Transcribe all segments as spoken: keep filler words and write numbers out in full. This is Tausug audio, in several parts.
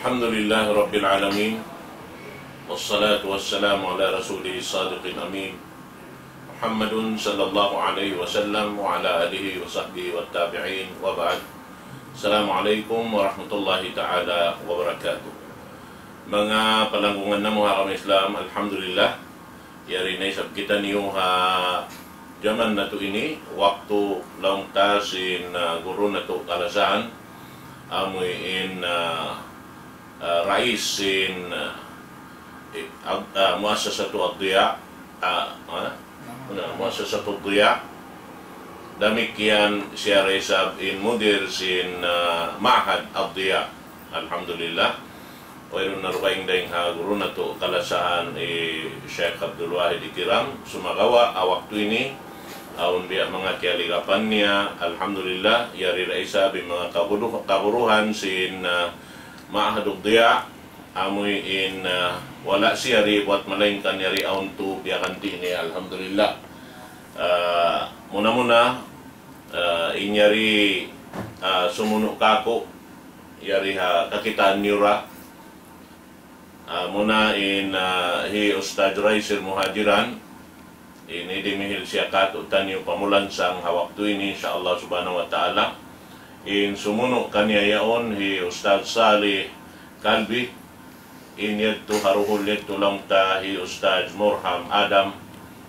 الحمد لله رب العالمين، والصلاة والسلام على رسوله الصادق الأمين، محمد صلى الله عليه وسلم وعلى آله وصحبه والتابعين وبعد. السلام عليكم ورحمة الله تعالى وبركاته. Manga palanggungan namu' ha agama Islam, alhamdulillah, yari na isab kitaniyu ha jaman natu' ini, waktu laung ta sin, ah, guru natu' kalasahan, amu in, ah, ah, rais sin, ah, i-, ag-, ah, Muassasatu Ad-Diya, ah, ah, na, Muassasatu Ad-Diya. Damikkiyan siya da isab in mudir sin, ah, Ma'had Ad-Diya. Alhamdulillah. Wayruun na dugaing dayn ha guru natu' kalasahan hi Sheikh Abdul Wahid Ikiram. Sumagawa', ha waktu ini, awn biya' manga kiyaligapan niya, alhamdulillah, yari da isab in manga kagudu-, kaguruhan sin, ah, Ma'had Ad-Diya, amu in, ah, wala' siya di buwat malaingkan yari awn tu biya' kanti ini, alhamdulillah. Ah, muna-muna, ah, in yari, ah, sumunu' kāku', yari ha kakitaan niyu ra. Ah, muna in, ah, hi Ustadz Raisir Muhajiran, ini dimihil siya kātu'niyu pamulansang ha waktu ini, insya Allah subhanahu wa ta'ala. In sumunu' kaniya yaun hi Ustadz Salih Kalbi, in yadtu ha duhul yadtu laung ta hi Ustadz Murham Adam,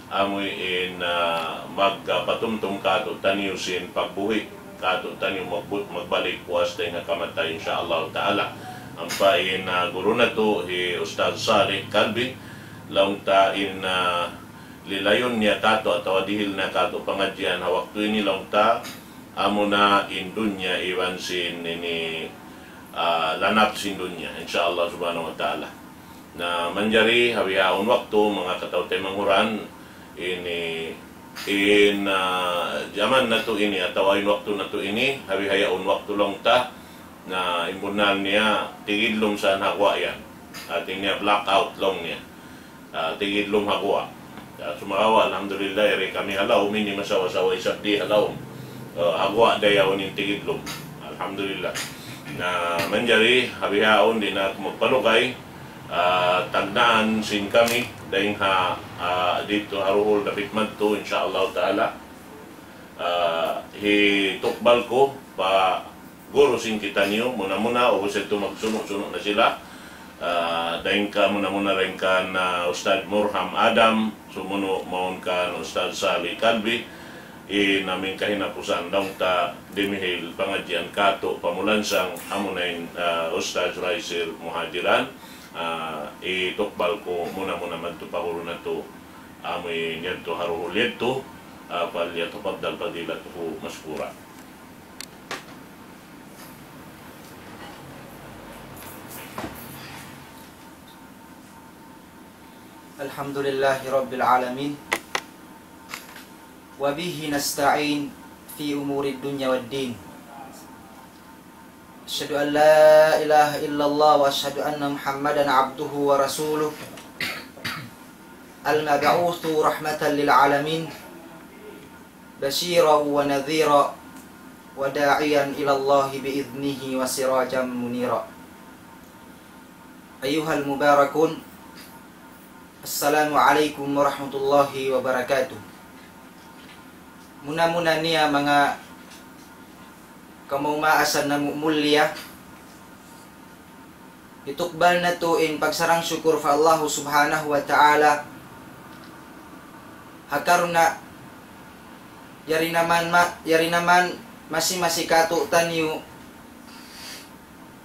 amu in, ah, magpatumtum kātu'niyu sin pagbuhi' kātu'niyu magbut-, magbalik puas dayn ha kamatay, insya Allah ta'ala. Ampa in, ah, guru natu' hi Ustadz Salih Kalbi, laung ta in, ah, lilayun niya kātu' atawa dihil niya kātu' pangadjian ha waktu ini laung ta, amuna in dunya iban sin ini, ah, lanap sin dunya, insya Allah subhanahu wa ta'ala. Na manjari ha bihaun waktu manga kataw-taymanghuran ini in, ah, jaman natu' ini atawa in waktu natu' ini, ha bihaun waktu laung ta, na in bunnal niya tigidlum sa ha guwa' yan. Hati niya blackout laung niya. Ah, tigidlum ha guwa'. Ah, sumagawa', alhamdulillah, yari kami ha lawm, ini masawa-sawa isab di ha lawm. Ah, ha guwa' da yaun in tigidlum. Alhamdulillah. Na manjari, ha bihaun di' na aku magpalugay, ah, tagnaan sin kami, dayn ha, ah, didtu ha duhul dapit madtu, insya Allah ta'ala. Ah, hitukbal ku pa guru sin kitaniyu, muna-muna, ubus yadtu magsunu'-sunu' na sila. Ah, dayn kan muna-muna dayn kan, ah, Ustadz Murham Adam, sumunu' mawn kan Ustadz Salih Kalbi, in amu in kahinapusan laung ta dimihil pangadjian kātu' pamulansang, amuna in, ah, Ustadz Raisir Muhajiran, ah, hitukbal ku muna-muna madtu pa guru natu', amu in yadtu ha duhul yadtu, ah, فليتفضل فضيلته مشكورا. الحمد لله رب العالمين، وبه نستعين في أمور الدنيا والدين. أشهد أن لا إله إلا الله وأشهد أن محمدا عبده ورسوله، المبعوث رحمة للعالمين، بشيرا ونذيرا وداعيا إلى الله بإذنه وسراجا منيرا. أيها المباركون، السلام عليكم ورحمة الله وبركاته. Muna-muna niya manga kamaas-maasan namu' mulia, hitukbal natu' in pagsarang-sukul pa Allahu Subhanahu wa Ta'ala. Ha karna' yari na man ma-, yari na man masi-masi kātu'niyu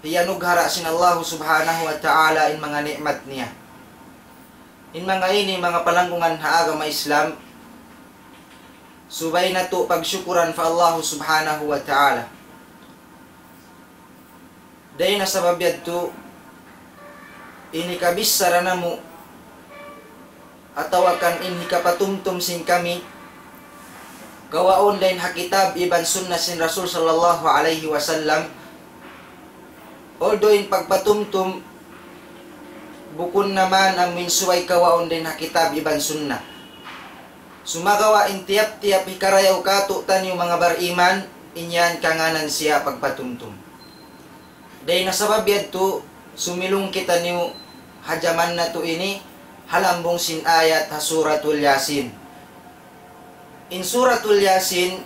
hiyanughara' sin Allahu Subhanahu wa Ta'ala in manga ni'mat niya. In manga ini, manga palanggungan ha agama Islam, subay natu' pagsukuran pa Allahu Subhanahu wa Ta'ala. Dayn ha sabab yadtu, in hikabichara namu', atawa kan in hikapatumtum sin kami, kawaun dayn ha kitab iban sunnah sin Rasul sallallahu alayhi wasallam. Although in pagpatumtum, bukun na man amu in subay kawaun dayn ha kitab iban sunnah. Sumagawa' in tiyap-tiyap hikarayaw kātu'niyu manga bariman, in yan kangānan siya pagpatumtum. Dayn ha sabab yadtu, Sumilung kitaniyu ha jaman natu' ini, ha lambung sin ayat ha Suratul Yasin. In Suratul Yasin,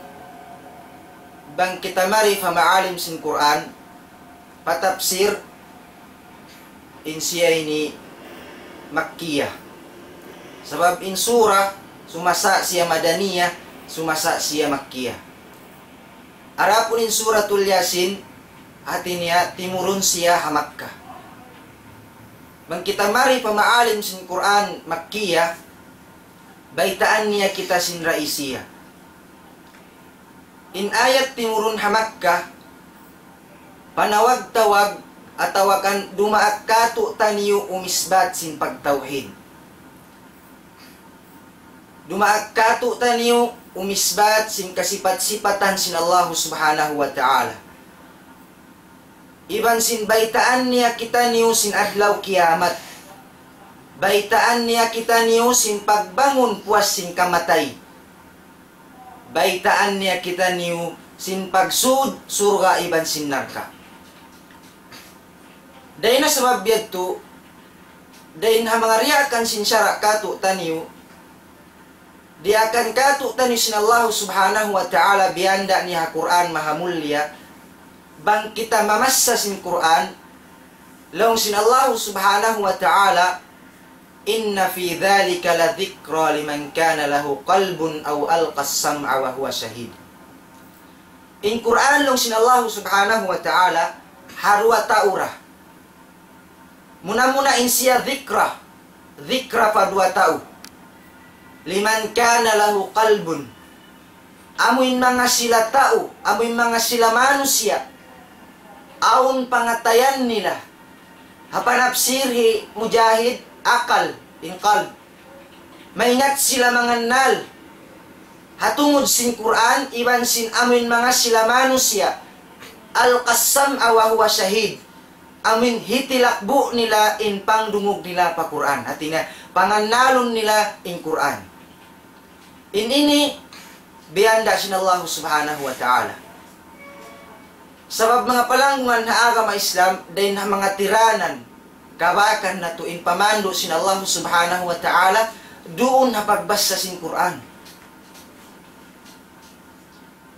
bang kita mari pa maalim sin Qur'an, pa tafsir, in siya ini Makkiyah. Sabab in surah, sumasa siya Madaniyah, sumasa siya Makkiyah. Adapun in Suratul Yasin, hati niya timurun siya ha Makkah. Bang kita mari pa maalim sin Qur'an Makkiyah, baytaan niya kita sin raisiya. In ayat timurun ha Makkah, panawag-tawag atawa kan dumaak kātu'niyu umisbat sin pagtawhid. Dumaak kātu'niyu umisbat sin kasipat-sipatan sin Allahu Subhanahu wa Ta'ala. Iban sin baytaan niya kitaniyu sin adlaw kiyamat. Baytaan niya kitaniyu sin pagbangun puas sin kamatay. Baytaan niya kitaniyu sin pagsud surga' iban sin narka'. Dayn ha sabab yadtu, dayn ha manga diyaakan sin sara' kātu'niyu, diyaakan kātu'niyu sin Allahu Subhanahu wa Ta'ala biya' da niya ha Qur'an mahamulliya, bang kita mamassa sin Qur'an, laung sin Allahu Subhanahu wa Ta'ala, إن في ذلك لذكرى لمن كان له قلب أو ألقى السمع وهو شهيد. In Qur'an laung sin Allahu Subhanahu wa Ta'ala, ha duwa tau ra. Muna-muna in siya dhikra, dhikra pa duwa tau. لمن كان له قلب. Amu in manga sila tau, amu in manga sila manusiya', awn pangatayan nila. Ha panapsir hi Mujahid, akal, in qalb. Maingat sila mangannal ha tungud sin Qur'an, iban sin amu in manga sila manusiya', ألقى السمع وهو شهيد. Amu in hitilakbu' nila in pangdungug nila pa Qur'an. Hati niya, pangannalun nila in Qur'an. In ini, biya' da sin Allahu Subhanahu wa Ta'ala. Sabab manga palanggungan ha agama Islam, dayn ha manga tiranan, kabakan natu' in pamandu' sin Allahu Subhanahu wa Ta'ala, duun ha pagbassa sin Qur'an.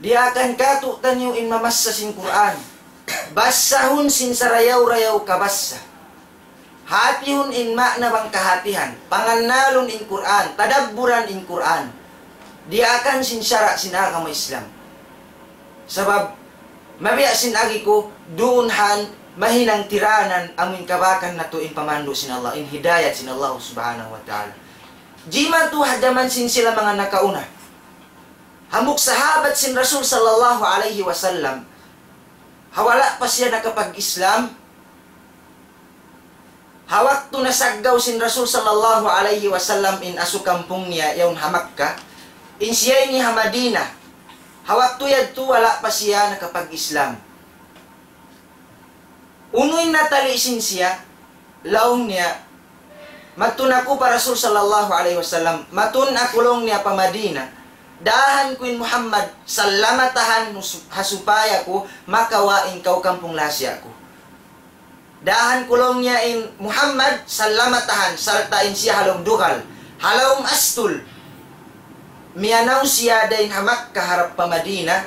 Diyaakan kātu'niyu in mamassa sin Qur'an. Bassahun sin sarayaw-rayaw kabassa. Hatihun in ma'na bang kahatihan. Pangannalun in Qur'an. Tadabburan in Qur'an. Diyaakan sin sara' sin agama Islam. Sabab, mabiya' sin agi ku, duun han mahinang tiranan amu in kabakan natu' in pamandu' sin Allah, in hidayat sin Allah Subhanahu wa Ta'ala. Jimatu ha jaman sin sila manga nakauna. Hambuuk sahabat sin Rasul sallallahu alayhi wasallam, ha wala' pa siya nakapag-Islam, ha waktu nasaggaw sin Rasul sallallahu alayhi wasallam in asu kampung niya yaun ha Makkah, in siya ini ha Madinah, ha waktu yadtu wala' pa siya nakapag-Islam. Unu in natali' sin siya, laung niya, matun aku pa Rasul sallallahu alayhi wasallam, matun aku laung niya pa Madina, daahan ku in Muhammad, salama tahan mus-, ha supaya ku makawa' in kaw kampung lahasiya ku. Daahan ku laung niya in Muhammad, salama tahan, sarta' in siya ha lawm dugal, ha lawm astul. Miyanaw siya dayn ha Makkah harap pa Madina,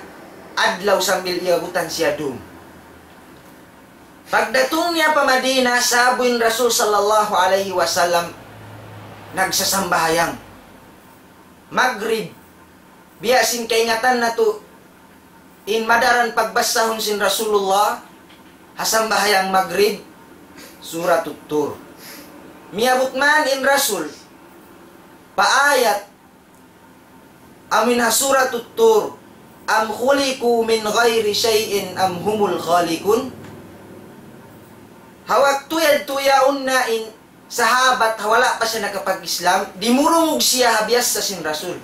adlaw sambil iyabutan siya dum. Pagdatung niya pa Madina, sa'bu in Rasul sallallahu alayhi wasallam nagsasambahayang Magrib. Biya' sin kaingatan natu', in madaran pagbassahun sin Rasulullah ha sambahayang Magrib, Suratut Tur. Miyabut man in Rasul pa ayat amu in ha Suratut Tur, أم خلقوا من غير شيء أم هم الخالقون. Ha waktu yadtu yaun na in sahabat ha wala' pa siya nakapag-Islam, dimurungug siya ha biyassa sin Rasul.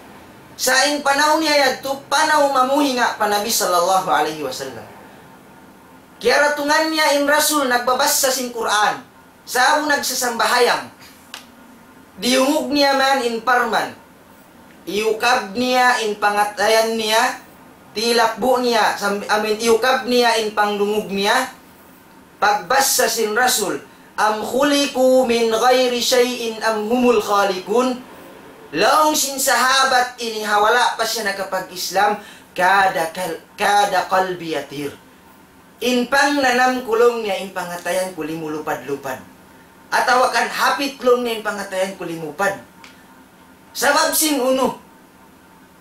Sa' in panaw niya yadtu, panaw mamuhinga' pa Nabi sallallahu alayhi wasallam. Kiyaratungan niya in Rasul nagbabassa sin Qur'an. Sa'bu nagsasambahayang. Diyungug niya man in parman. Iyukab niya in pangatayan niya, tilakbu' niya, sam-, amin iyukab niya in pangdungug niya, pagbassa sin Rasul, أم خلقوا من غير شيء أم هم الخالقون. Laung sin sahabat ini ha wala' pa siya nakapag-Islam, كاد كل-، كاد قلبي يطير. In pangnanam ku laung niya, in pangatayan ku limulupad-lupad. Atawa kan hapit laung niya, in pangatayan ku limupad. Sabab sin unu?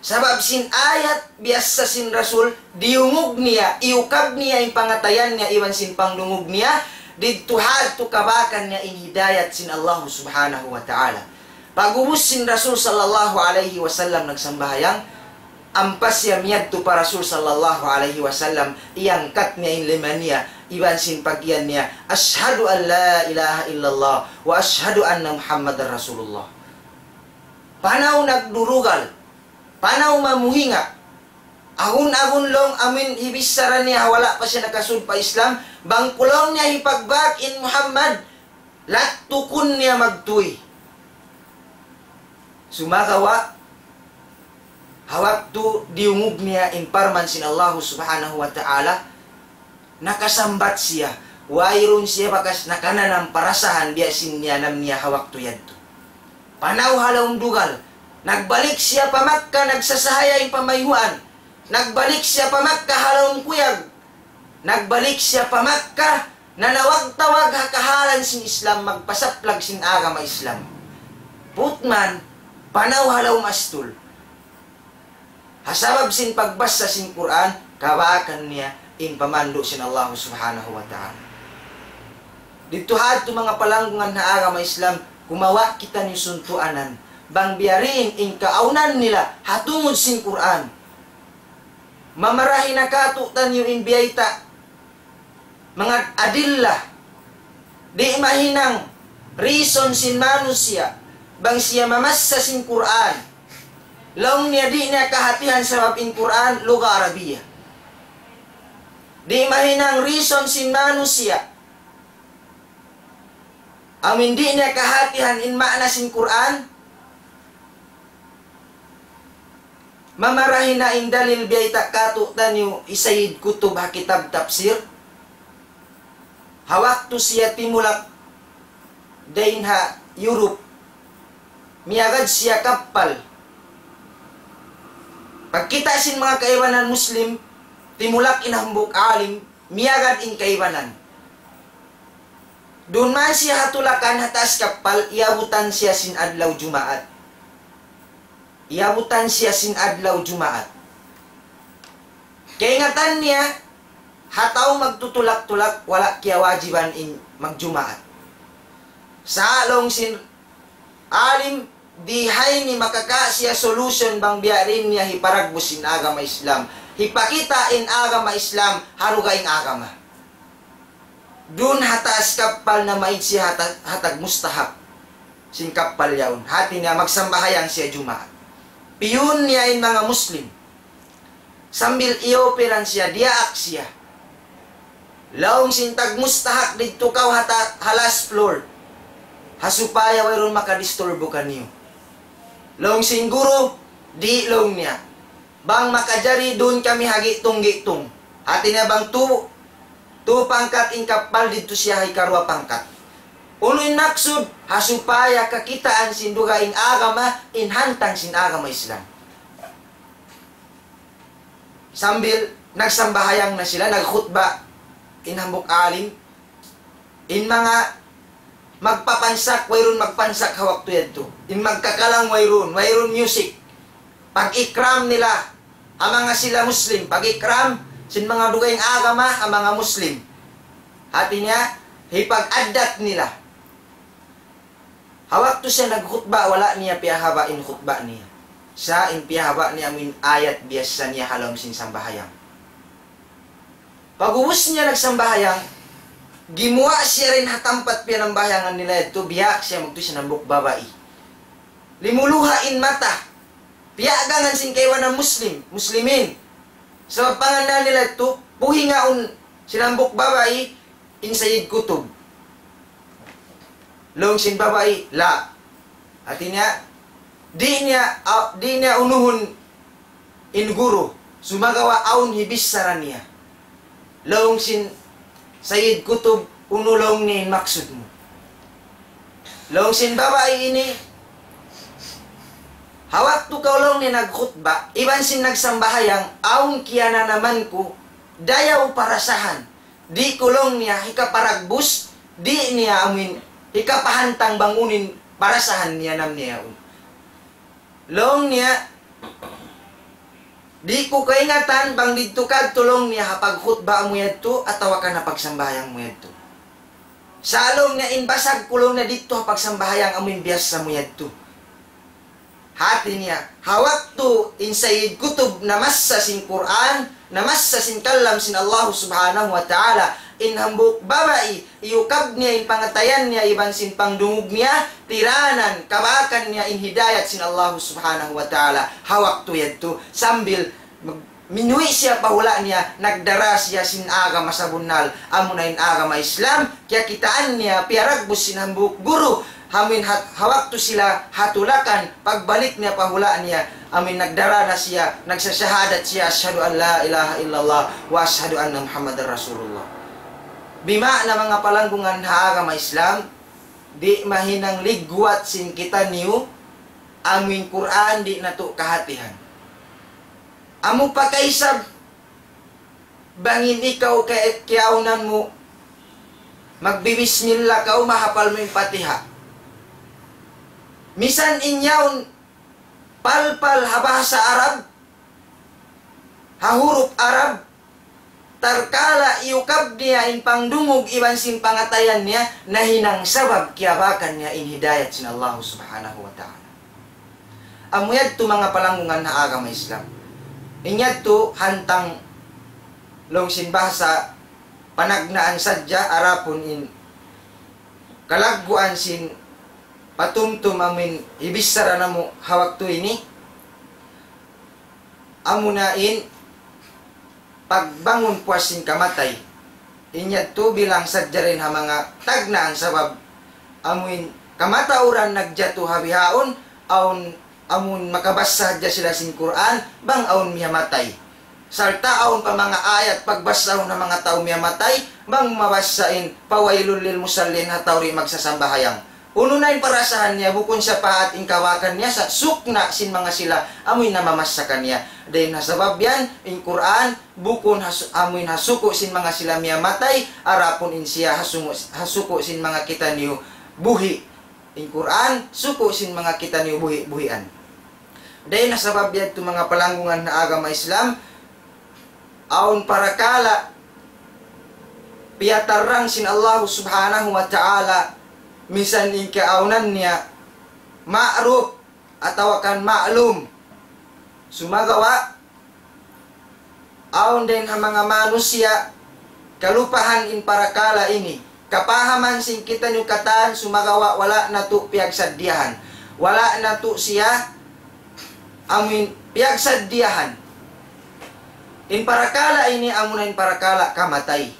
Sabab sin ayat biyassa sin Rasul, diyungug niya, iyukab niya in pangatayan niya iban sin pangdungug niya, didtu hadtu kabakan niya in hidayat sin Allah Subhanahu wa Ta'ala. Pag'ubus sin Rasul sallallahu alayhi wasallam nagsambahayang, ampa siya miyadtu pa Rasul sallallahu alayhi wasallam, iyangkat niya in lima niya, iban sin pag-iyan niya, أشهد أن لا إله إلا الله وأشهد أن محمدا رسول الله. Panaw nagdurugal, panaw mamuhinga. Agun-agun laung amun hibichara niya ha wala' pa siya nakasud pa Islam, bang ku laung niya hipagbak in Muhammad, lattukun niya magtuy. Sumagawa', ha waktu diyungug niya in parman sin Allahu Subhanahu wa Ta'ala, nakasambat siya, wayruun siya bakas nakananam parasahan biya' sin niyanam niya ha waktu yadtu. Panaw ha lawm dugal, nagbalik siya pa Makkah, nagsasahaya in pamayhuan. Nagbalik siya pa Makkah ha lawm kuyag. Nagbalik siya pa Makkah, nanawag-tawag ha kahalan sin Islam, magpasaplag sin agama Islam. Putman, panaw ha lawm astul. Ha sabab sin pagbasa sin Qur'an, kabakan niya in pamandu' sin Allah Subhanahu wa Ta'ala. Didtu hadtu manga palanggungan ha agama Islam, kumawa' kitaniyu suntuanan. Bang biya' diin in kaawnan nila, ha tungud sin Qur'an. Mamarahi na kātu'niyu in biyayta'. Manga adilla, di' mahinang reason sin manusiya', bang siya mamassa sin Qur'an. Laung niya di' niya kahatihan sabab in Qur'an lugha Arabiya. Di' mahinang reason sin manusiya'. Amun di' niya kahatihan in maana sin Qur'an, mamarahi na in dalil biyayta' kātu'niyu hi Sayyid Qutb ha kitab tafsir. Ha waktu siya timulak dayn ha Europe, miyagad siya kappal. Pagkita' sin manga kaibanan Muslim, timulak in hambuuk alim, miyagad in kaibanan. Duun man siya ha tulakan ha taas kappal, iyabutan siya sin adlaw Jumaat. Iyabutan siya sin adlaw Jumaat. Kaingatan niya, ha tau magtutulak-tulak, wala' kiyawajiban in magjumaat. Sa' laung sin alim, di' ha ini makaka' siya solution bang biya' diin niya hiparagbus in agama Islam. Hipakita' in agama Islam, ha dugaing agama. Duun ha taas kappal na maid siya ha ta-, ha tagmustahak sin kappal yaun. Hati niya magsambahayang siya Jumaat. Piyun niya in manga Muslim. Sambil iyupiran siya, diyaak siya. Laung sin tagmustahak didtu kaw ha ta-, ha last floor. Ha supaya wayruun makadisturbu kaniyu. Laung sin guru, di' laung niya. Bang makajari duun kami ha gi'tung-gi'tung. Hati niya bang tu, tu pangkat in kappal didtu siya ha hikaruwa pangkat. Unu in maksud, ha supaya kakitaan sin dugaing agama, in hantang sin agama Islam. Sambil nagsambahayang na sila, nagkhutba in hambuuk alim, in manga magpapansak, wayruun magpansak ha waktu yadtu. In magkakalang wayruun, wayruun music. Pag-ikram nila, ha manga sila Muslim, pag-ikram sin manga dugaing agama, ha manga Muslim. Hati niya, hipag-addat nila. Ha waktu siya nagkhutba, wala' niya piyahaba' in khutba niya. Sa' in piyahaba' niya amuin ayat biyassa niya ha lawm sin sambahayang. Pag'ubus niya nagsambahayang, gimuwa' siya dayn ha tampat piyanambahayangan nila yadtu, biyaak siya magtuy sin hambuuk babai. Limuluha' in mata. Piyagangan sin kaibanan Muslim, Muslimin. Sabab pangannal nila yadtu, puhingaun sin hambuuk babai, in Sayyid Qutb. Laung sin babai, la. Hati niya, di' niya, ah, di' niya unuhun in guru, sumagawa' awn hibichara niya. Laung sin Sayyid Qutb, unu laung niya in maksud mu? Laung sin babai ini, ha waktu kaw laung niya nagkhutba, iban sin nagsambahayang, awn kiyananaman ku, dayaw parasahan. Di' ku laung niya hikaparagbus, di' niya amuin hikapahantang bang unu in parasahan niya nam niya yaun. Laung niya, di' ku kaingatan bang didtu kadtu laung niya ha pagkhutba mu yadtu atawa kan ha pagsambahayang mu yadtu. Sa' laung niya in basag ku laung niya didtu ha pagsambahayang amuin biyassa mu yadtu. Hati niya, ha waktu in Sayyid Qutb namassa sin Qur'an, namassa sin kalam sin Allah Subhanahu wa Ta'ala, in hambuuk babai, iyukab niya in pangatayan niya iban sin pangdungug niya, tiranan, kabakan niya in hidayat sin Allah Subhanahu wa Ta'ala, ha waktu yadtu, sambil mag-, minuwi' siya pa hula' niya, nagdara siya sin agama sabunnal, amuna in agama Islam, kiyakitaan niya, piyaragbus sin hambuuk guru, amuin ha-, ha waktu sila ha tulakan, pagbalik niya pa hula' niya, amuin nagdara na siya, nagsashahadat siya, "Ashhadu an la ilaha illallah wa ashhadu anna Muhammadar Rasulullah." Bima'na manga palanggungan ha agama Islam, di' mahinang ligwat sin kitaniyu, amuin Qur'an di' natu' kahatihan. Amu pa kaisab, bang in ikaw kay kiyaunan mu, magbibismillah kaw, mahapal mu in Fatiha. Misan in yaun palpal ha bahasa Arab, ha hurup Arab, tarkala iyukab niya in pangdungug iban sin pangatayan niya, nahinang sabab kiyabakan niya in hidayat sin Allah Subhanahu wa Ta'ala. Amu yadtu manga palanggungan ha agama Islam. In yadtu hantang laung sin bahasa panagnaan sadja, adapun in kalagguan sin patumtum amuin hibichara namu' ha waktu ini, amuna in pagbangun puas sin kamatay. In yadtu bilang sadja dayn ha manga tagnaan sabab amuin kamatauran nagjatu ha bihaun, awn amun makabassa hadja sila sin Qur'an, bang awn miyamatay. Sarta' awn pa manga ayat pagbassahun ha manga tau miyamatay, bang mabassa in فويل للمصلين ha tau di' magsasambahayang. Unu na in parasahan niya, bukun siya pahat in kawakan niya, sa' sukna' sin manga sila amuin namamassa kaniya. Dayn ha sabab yan, in Qur'an, bukun ha su-, amuin ha suku' sin manga sila miyamatay, adapun in siya ha sungu-, ha suku' sin manga kitaniyu buhi'. In Qur'an, suku' sin manga kitaniyu buhi'-buhian. Dayn ha sabab yadtu manga palanggungan ha agama Islam, awn parakala' piyatarrang sin Allahu Subhanahu wa Ta'ala, misan in kaawnan niya ma'ruf atawa kan ma'lum. Sumagawa', awn dayn ha manga manusiya' kalupahan in parakala' ini. Kapahaman sin kitaniyu katan sumagawa' wala' natu' piyagsaddiyahan. Wala' natu' siya amuin piyagsaddiyahan. In parakala' ini amuna in parakala' kamatay.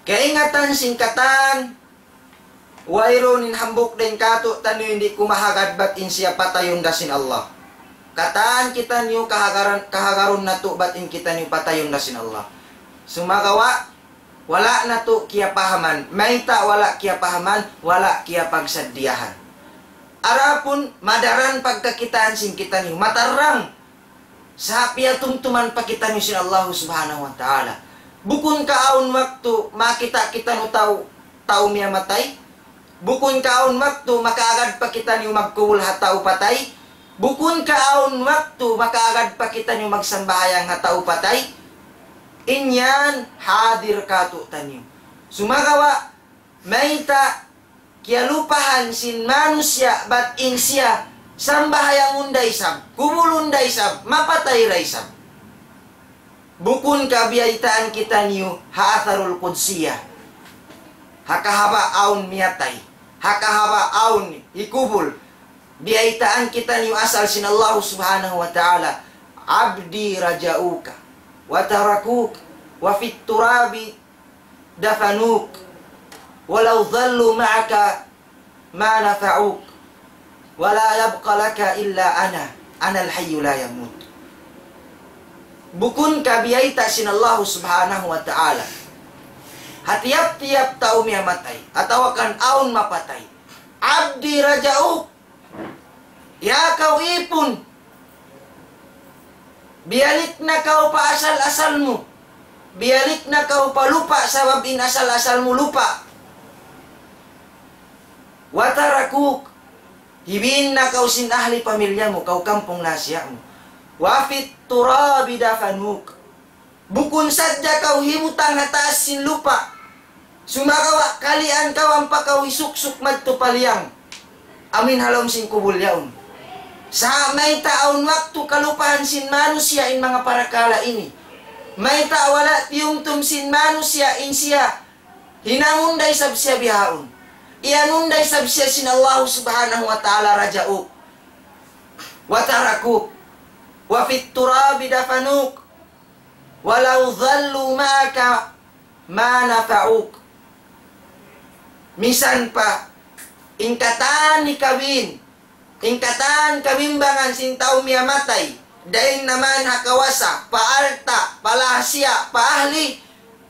Kaingatan sin katan, wayruun in hambuuk dayn kātu'niyu in di' kumahagad bat in siya patayun da sin Allah. Katan kitaniyu kahagaran, kahagarun natu' bat in kitaniyu patayun da sin Allah. Sumagawa', wala' natu' kiyapahaman. Mayta' wala' kiyapahaman, wala' kiyapagsaddiyahan. Adapun madaran pagkakitaan sin kitaniyu, matarrang. Sa' piyatumtuman pa kitaniyu sin Allahu Subhanahu wa Ta'ala. Bukun ka awn waktu makakita' kitaniyu tau, tau miyamatay? Bukun ka awn waktu makaagad pa kitaniyu magkubul ha tau patay? Bukun ka awn waktu makaagad pa kitaniyu magsambahayang ha tau patay? In yan hadir kātu'niyu. Sumagawa', mayta' kiyalupahan sin manusiya' bat in siya sambahayangun da isab, kubulun da isab, mapatay da isab. Bukun ka biyaytaan kitaniyu ha atharul qudsiyah. Ha kahaba' awn miyatay. Ha kahaba' awn hikubul. Biyaytaan kitaniyu asal sin Allah Subhanahu wa Ta'ala. عبدي رجاؤك وتركوك وفي التراب دفنوك ولو ظلوا معك ما نفعوك ولا يبقى لك إلا أنا أنا الحي لا يموت. Bukun ka biyayta' sin Allah Subhanahu wa Ta'ala ha tiyap-tiyap tau miyamatay, atawa kan awn mapatay. عبدي رجاؤك. Ya kaw ipun, biyalik na kaw pa asal-asal mu. Biyalik na kaw pa lupa' sabab in asal-asal mu lupa'. وتركوك. Hibin na kaw sin ahli pamilya mu, kaw kampung nasiya' mu. وفي التراب دفنوك. Bukun sadja kaw hibutang ha taas sin lupa'. Sumagawa' kalian kaw ampa kaw hisuksuk madtu pa liyang. Amuin ha lawm sin kubul yaun. Sa' mayta' awn waktu kalupahan sin manusiya' in manga parakala' ini. Mayta' wala' tiyumtum sin manusiya' in siya. Hinangun da isab siya bihaun. Iyanun da isab siya sin Allah Subhanahu wa Ta'ala رجاؤك. وتركوك. وفي التراب دفنوك. ولو ظلوا معك ما نفعوك. Misan pa, in katan hikabin, in katan kabimbangan sin tau miyatay, dayn naman ha kawasa, pa alta', pa lahasiya', pa ahli,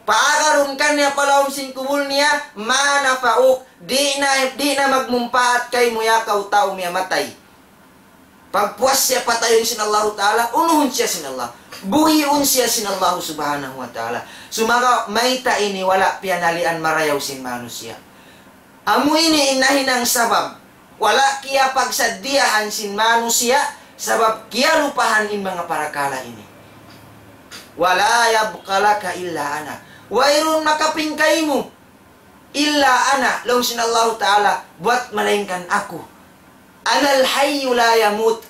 pa agarun kaniya pa lawm sin kubul niya, ما نفعوك, di' na, di' na magmumpaat kaymu ya kaw tau miyatay. Pagpuas siya patayun sin Allahu Ta'ala, unuhun siya sin Allah. Buhiun siya sin Allahu Subhanahu wa Ta'ala. Sumagawa' mayta' ini wala' piyanalian marayaw sin manusiya'. Amu ini in nahinang sabab wala' kiyapagsaddiyahan sin manusiya', sabab kiyalupahan in manga parakala' ini. ولا يبقى لك إلا أنا. Wayruun makapin kaymu, إلا أنا, laung sin Allahu Ta'ala, buwat malaingkan aku. أنا الحي لا يموت.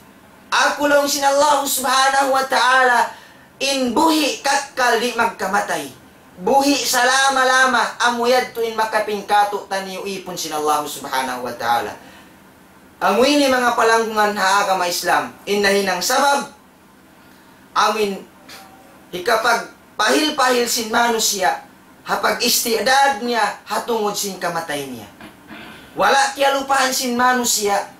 Aku, laung sin Allahu Subhanahu wa Ta'ala, in buhi' kakkal di' magkamatay. Buhi' salama-lama, amu yadtu in makapin kātu'niyu ipun sin Allahu Subhanahu wa Ta'ala. Amu ini manga palanggungan ha agama Islam, in nahinang sabab, amuin hikapagpahil-pahil sin manusiya', ha pag-isti'dad niya, ha tungud sin kamatay niya. Wala' kiyalupahan sin manusiya',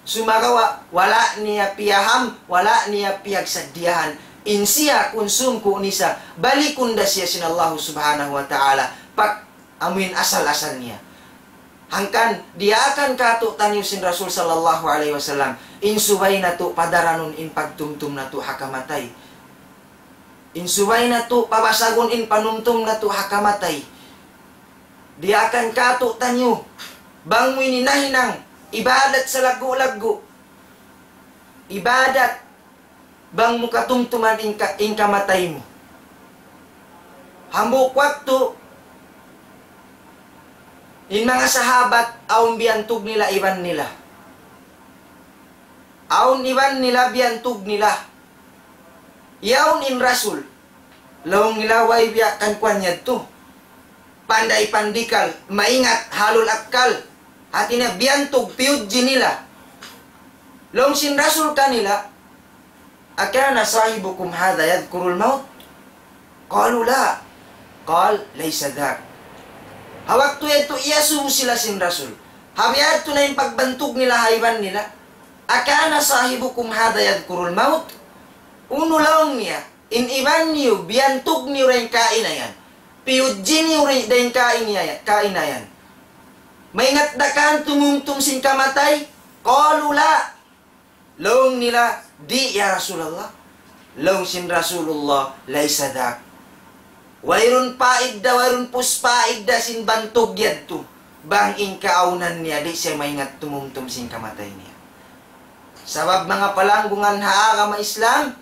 sumagawa' wala' niya piyaham, wala' niya piyagsaddiyahan. In siya kun sungku' nisa, balikun da siya sin Allahu Subhanahu wa Ta'ala, pa amuin asal-asal niya. Hangkan diyaakan kātu'niyu sin Rasul sallallahu alayhi wasallam, in subay natu' padaranun in pagtumtum natu' ha kamatay. In subay natu' pabasagun in panumtum natu' ha kamatay. Diyaakan kātu'niyu, bang mu ini nahinang ibadat salaggu'-laggu'. Ibadat bang mu katumtuman in ka-, in kamatay mu. Hambuuk waktu, in manga sahabat, awn biyantug nila iban nila. Awn iban nila biyantug nila. Yaun in Rasul. Laung nila, way biya' kan kuwan yadtu. Panday pandikal, maingat, halul akkal. Hati niya biyantug, piyudji nila. Laung sin Rasul kanila, أكان صاحبكم هذا يذكر الموت؟ قالوا لا. قال ليس ذاك. Ha waktu yadtu iyasubu sila sin Rasul. Ha biya' yadtu na in pagbantug nila ha iban nila. أكان صاحبكم هذا يذكر الموت؟ Unu laung niya, in iban niyu, biyantug niyu dayn kaina yan. Piyudji niyu dayn kaina yan, kaina yan. Maingat da kan tumumtum sin kamatay? قالوا لا. Laung nila, di' ya Rasulullah. Laung sin Rasulullah, ليس ذاك. Wayruun paidda, wayruun pus paidda sin bantug yadtu. Bang in kaawnan niya, di' siya maingat tumumtum sin kamatay niya. Sabab manga palanggungan ha agama Islam,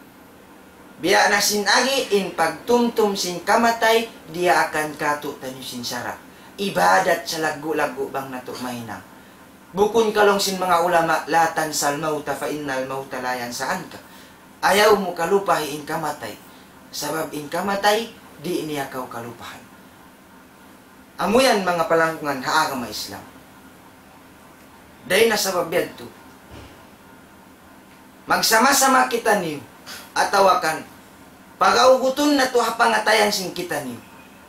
biya' na sin agi, in pagtumtum sin kamatay, diyaakan kātu'niyu sin sara'. Ibadat salaggu'-laggu' bang natu' mahinang. Bukun ka laung sin manga ulama, لا تنس الموت فإن الموت لا ينسى عنك. Ayaw mu kalupahi in kamatay. Sabab in kamatay, di' niya kaw kalupahan. Amu yan manga palanggungan ha agama Islam. Dayn ha sabab yadtu, magsama-sama kitaniyu, atawa kan, pagaugutun natu' ha pangatayan sin kitaniyu.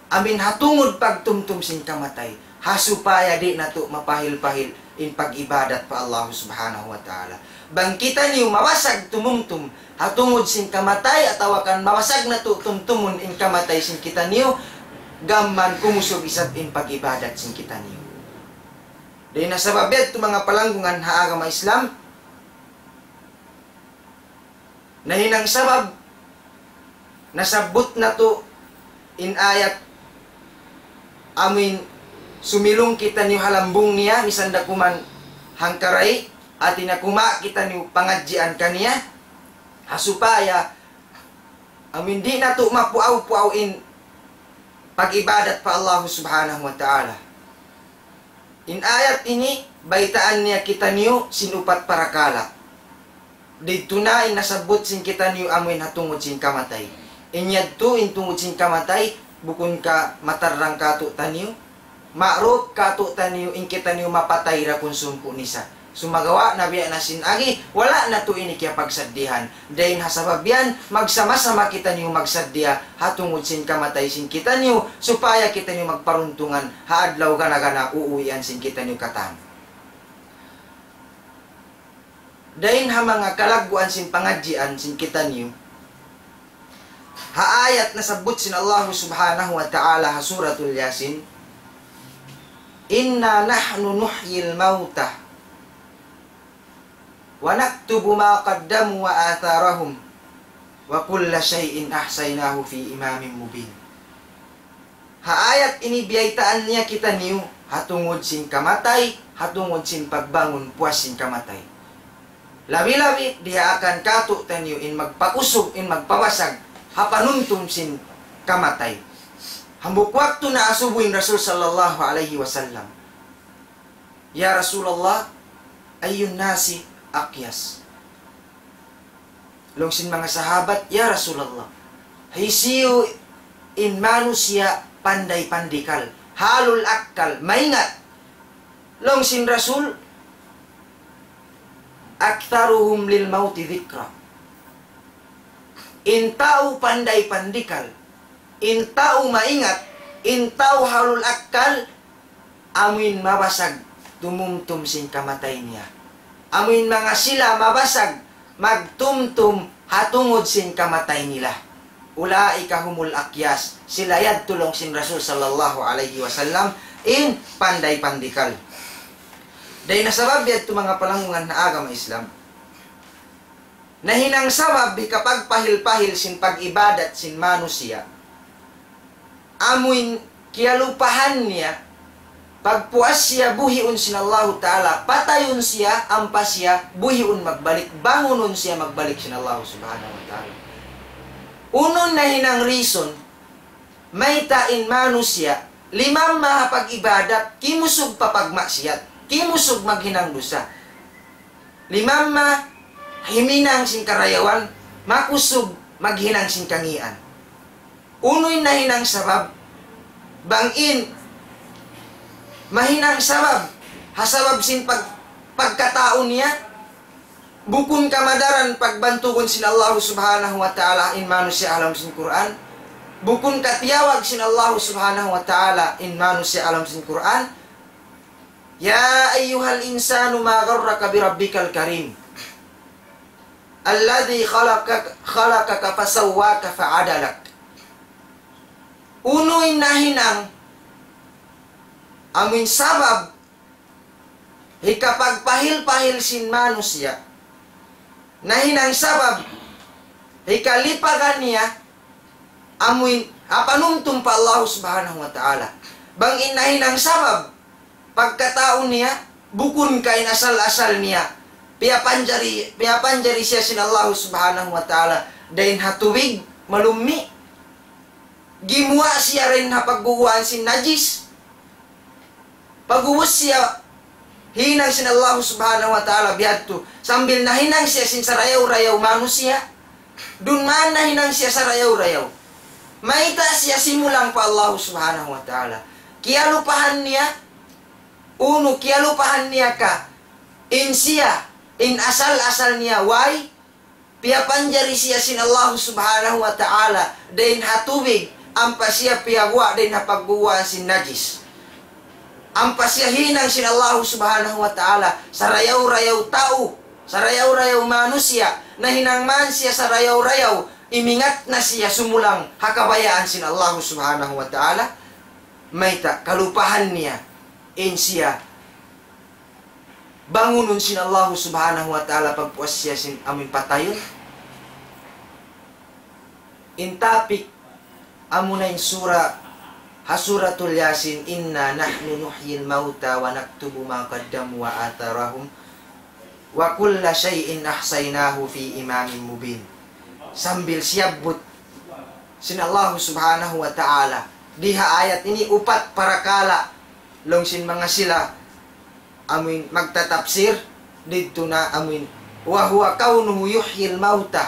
Amin ha tungud pagtumtum sin kamatay, ha supaya di' natu' mapahil-pahil in pag-ibadat pa Allah Subhanahu wa Ta'ala. Bang kitaniyu mawasag tumumtum, ha tungud sin kamatay, atawa kan mawasag natu' tumtumun in kamatay sin kitaniyu, gam mayan kumusug isab in pag-ibadat sin kitaniyu. Dayn ha sabab yadtu, manga palanggungan ha agama Islam, nahinang sabab, nasabbut natu' in ayat amuin sumilung kitaniyu ha lambung niya, misan da kuman hangkaray, hati niya kumawa' kitaniyu pangadjian kaniya, ha supaya amuin di' natu' mapuaw-puaw in pag-ibadat pa Allah Subhanahu wa Ta'ala. In ayat ini, baytaan niya kitaniyu sin upat parakala'. Didtu na in nasabbut sin kitaniyu amuin ha tungud sin kamatay. In yadtu in tungud sin kamatay, bukun ka matarrang kātu'niyu, ma'ruf kātu'niyu in kitaniyu mapatay da kunsum ku nisa. Sumagawa' na biya' na sin agi, wala' natu' ini kiyapagsaddihan. Dayn ha sabab yan, magsama-sama kitaniyu magsaddiya ha tungud sin kamatay sin kitaniyu, supaya kitaniyu magparuntungan ha adlaw gana-gana uuwian sin kitaniyu katan. Dayn ha manga kalagguan sin pangadjian sin kitaniyu, ha ayat nasabbut sin Allah Subhanahu wa Ta'ala ha Suratul Yasin, إنا نحن نحيي الموتى ونكتب ما قدموا وآثارهم وكل شيء أحصيناه في إمام مبين. Ha ayat ini biyaytaan niya kitaniyu ha tungud sin kamatay, ha tungud sin pagbangun puas sin kamatay. Labi-labi diyaakan kātu'niyu in magpakusug, in magpabasag ha panumtum sin kamatay. Hambuuk waktu naasubu in Rasul sallallahu alayhi wasallam, "Ya Rasulullah, أي الناس أقيس؟" Laung sin manga sahabat, "Ya Rasulullah, hisiyu in manusiya' panday pandikal, halul akkal, maingat?" Laung sin Rasul, "أكثرهم للموت ذكرا." In tau panday pandikal, in tau maingat, in tau halul akkal, amuin mabasag tumumtum sin kamatay niya. Amuin manga sila mabasag magtumtum ha tungud sin kamatay nila. أولئك هم الأقياس. Sila yadtu laung sin Rasul sallallahu alayhi wasallam in panday pandikal. Dayn ha sabab yadtu manga palanggungan ha agama Islam, nahinang sabab hikapagpahil-pahil sin pag-ibadat sin manusiya'. Amuin kiyalupahan niya, pagpuas siya buhiun sin Allahu Ta'ala, patayun siya, ampa siya buhiun magbalik, bangunun siya magbalik sin Allahu Subhanahu wa Ta'ala. Unu in nahinang reason, mayta' in manusiya', limamma ha pag-ibadat, kimusug pa pagmaksiyat, kimusug maghinang dusa. Limamma himinang sin karayawan, makusug maghinang sin kangīan. Unu in nahinang sabab? Bang in mahinang sabab, ha sabab sin pag-, pagkatau niya, bukun kamadaran pagbantugun sin Allahu Subhanahu wa Ta'ala in manusiya' ha lawm sin Qur'an. Bukun katiyawag sin Allahu Subhanahu wa Ta'ala in manusiya' ha lawm sin Qur'an. يا أيها الإنسان ما غرك بربك الكريم الذي خلقك، خلقك فسواك فعدلك. Unu in nahinang, amuin sabab hikapagpahil-pahil sin manusiya'. Nahinang sabab hikalipagan niya, amuin ha panumtum pa Allah Subhanahu wa Ta'ala. Bang in nahinang sabab pagkatau niya, bukun ka in asal-asal niya piyapanjari, piyapanjari siya sin Allah Subhanahu wa Ta'ala dayn ha tubig malummi'. Gimuwa' siya dayn ha pagguwaan sin najis. Pag'ubus siya hinang sin Allah Subhanahu wa Ta'ala biyadtu, sambil nahinang siya sin sarayaw-rayaw manusiya'. Duun man nahinang siya sarayaw-rayaw. Mayta' siya simulang pa Allah Subhanahu wa Ta'ala? Kiyalupahan niya, unu kiyalupahan niya ka, in siya, in asal-asal niya, way piyapanjari siya sin Allah Subhanahu wa Ta'ala dayn ha tubig, ampa siya piyaguwa' dayn ha pagguwa' sin najis. Ampa siya hinang sin Allah Subhanahu wa Ta'ala sarayaw-rayaw tau, sarayaw-rayaw manusiya', nahinang man siya sarayaw-rayaw, imingat na siya sumulang ha kabayaan sin Allah Subhanahu wa Ta'ala. Mayta'? Kalupahan niya in siya bangunun sin Allahu Subhanahu wa Ta'ala pagpuas siya sin amuin patayun. In topic amuna in sura, ha Suratul Yasin, إنا نحن نحيي الموتى ونكتب ما قدموا وآثارهم وكل شيء أحصيناه في إمام مبين. Sambil siyabbut sin Allahu Subhanahu wa Ta'ala. Di ha ayat ini upat parakala' laung sin manga sila amuin magtatapsir didtu na amuin, وهو كونه يحيي الموتى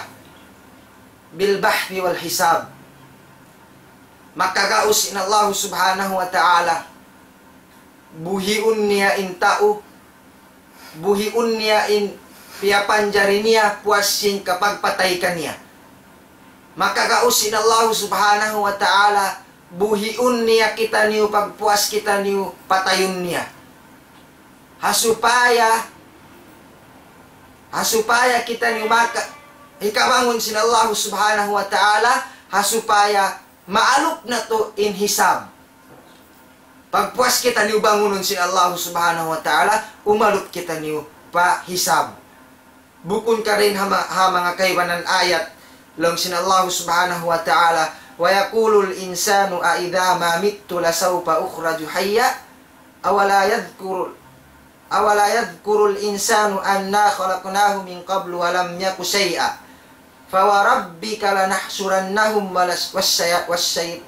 بالبعث والحساب. Makagaus in Allahu Subhanahu wa Ta'ala buhiun niya in tau, buhiun niya in piyapanjari niya puas sin kapagpatay kaniya. Makagaus in Allahu Subhanahu wa Ta'ala buhiun niya kitaniyu pagpuas kitaniyu patayun niya. Ha supaya, ha supaya kitaniyu maka-, hikabangun sin Allahu Subhanahu wa Ta'ala, ha supaya maalup natu' in hisab. Pagpuas kitaniyu bangunun sin Allahu Subhanahu wa Ta'ala, umalup kitaniyu pa hisab. Bukun ka dayn ha ma-, ha manga kaibanan ayat, laung sin Allahu Subhanahu wa Ta'ala, ويقول الإنسان أإذا ما مت لسوف أخرج حيا أولا يذكر، أولا يذكر الإنسان أنا خلقناه من قبل ولم يك شيئا فوربك لنحشرنهم ولش-، والشيا-، والشي-،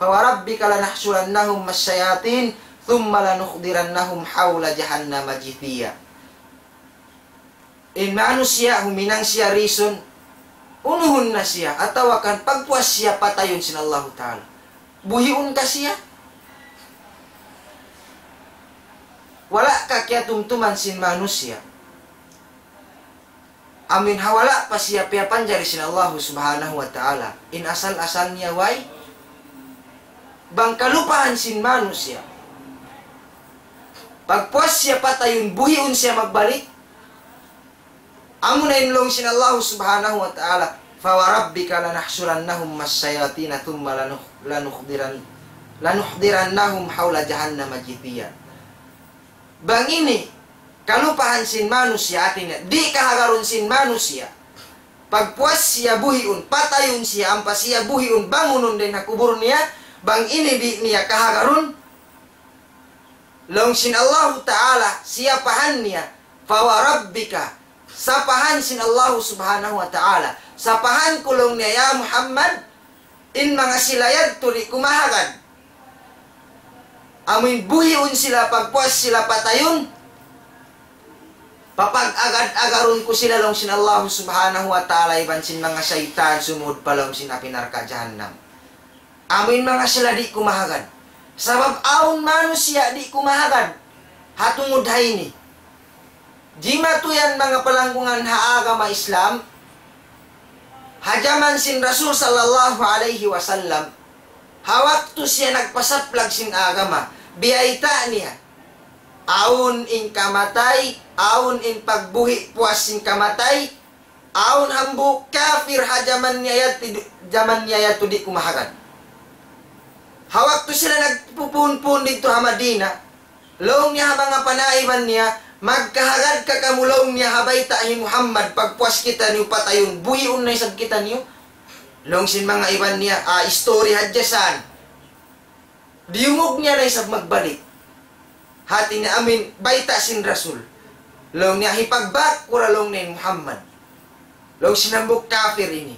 فوربك لنحشرنهم والشياطين ثم لنحضرنهم حول جهنم جثيا. In manusiya' huminang siya reason, unuhun na siya, atawa kan pagpuas siya patayun sin Allahu Ta'ala. Buhiun ka siya? Wala' ka kiyatumtuman sin manusiya'. Amuin ha wala' pa siya piyapanjari sin Allahu Subhanahu wa Ta'ala. In asal-asal niya way. Bang kalupahan sin manusiya'. Pagpuas siya patayun, buhiun siya magbalik. Amuna in laung sin Allahu Subhanahu wa Ta'ala, فوربك لنحشرنهم والشياطين ثم لنح-، لنحضرن-، لنحضرنهم حول جهنم جثيا. Bang ini, kalupahan sin manusiya', hati niya, di' kahagarun sin manusiya'. Pagpuas siya buhiun, patayun siya, ampa siya buhiun, bangunun dayn ha kubul niya, bang ini di' niya kahagarun, laung sin Allahu Ta'ala, siyapahan niya, فوربك, sapahan sin Allahu Subhanahu wa Ta'ala, sapahan ku laung niya, ya Muhammad, in manga sila yadtu di' kumahagad. Amuin buhiun sila pagpuas sila patayun, papag-agad-agarun ku sila laung sin Allahu Subhanahu wa Ta'ala iban sin manga saytan sumud pa lawm sin api narka' jahannam. Amuin manga sila di' kumahagad. Sabab awn manusiya' di' kumahagad. Ha tungud ha ini. Jimatu yan manga palanggungan ha agama Islam. Ha jaman sin Rasul sallallahu alayhi wasallam. Ha waktu siya nagpasaplag sin agama. Biyayta' niya. Awn in kamatay, awn in pagbuhi' puas sin kamatay, awn hambuuk kafir ha jaman niya yadtu, jaman niya yadtu di' kumahagad. Ha waktu sila nagpupunpun didtu ha Madina, laung niya ha manga panaiban niya, magkahagad ka kamu laung niya ha bayta' hi Muhammad, pagpuas kitaniyu patayun, buhiun na isab kitaniyu. Laung sin manga iban niya, ah, istori hadja san. Diyungug niya na isab magbalik. Hati niya amuin bayta' sin Rasul. Laung niya hipagbak ku ra laung niya in Muhammad. Laung sin hambuuk kafir ini.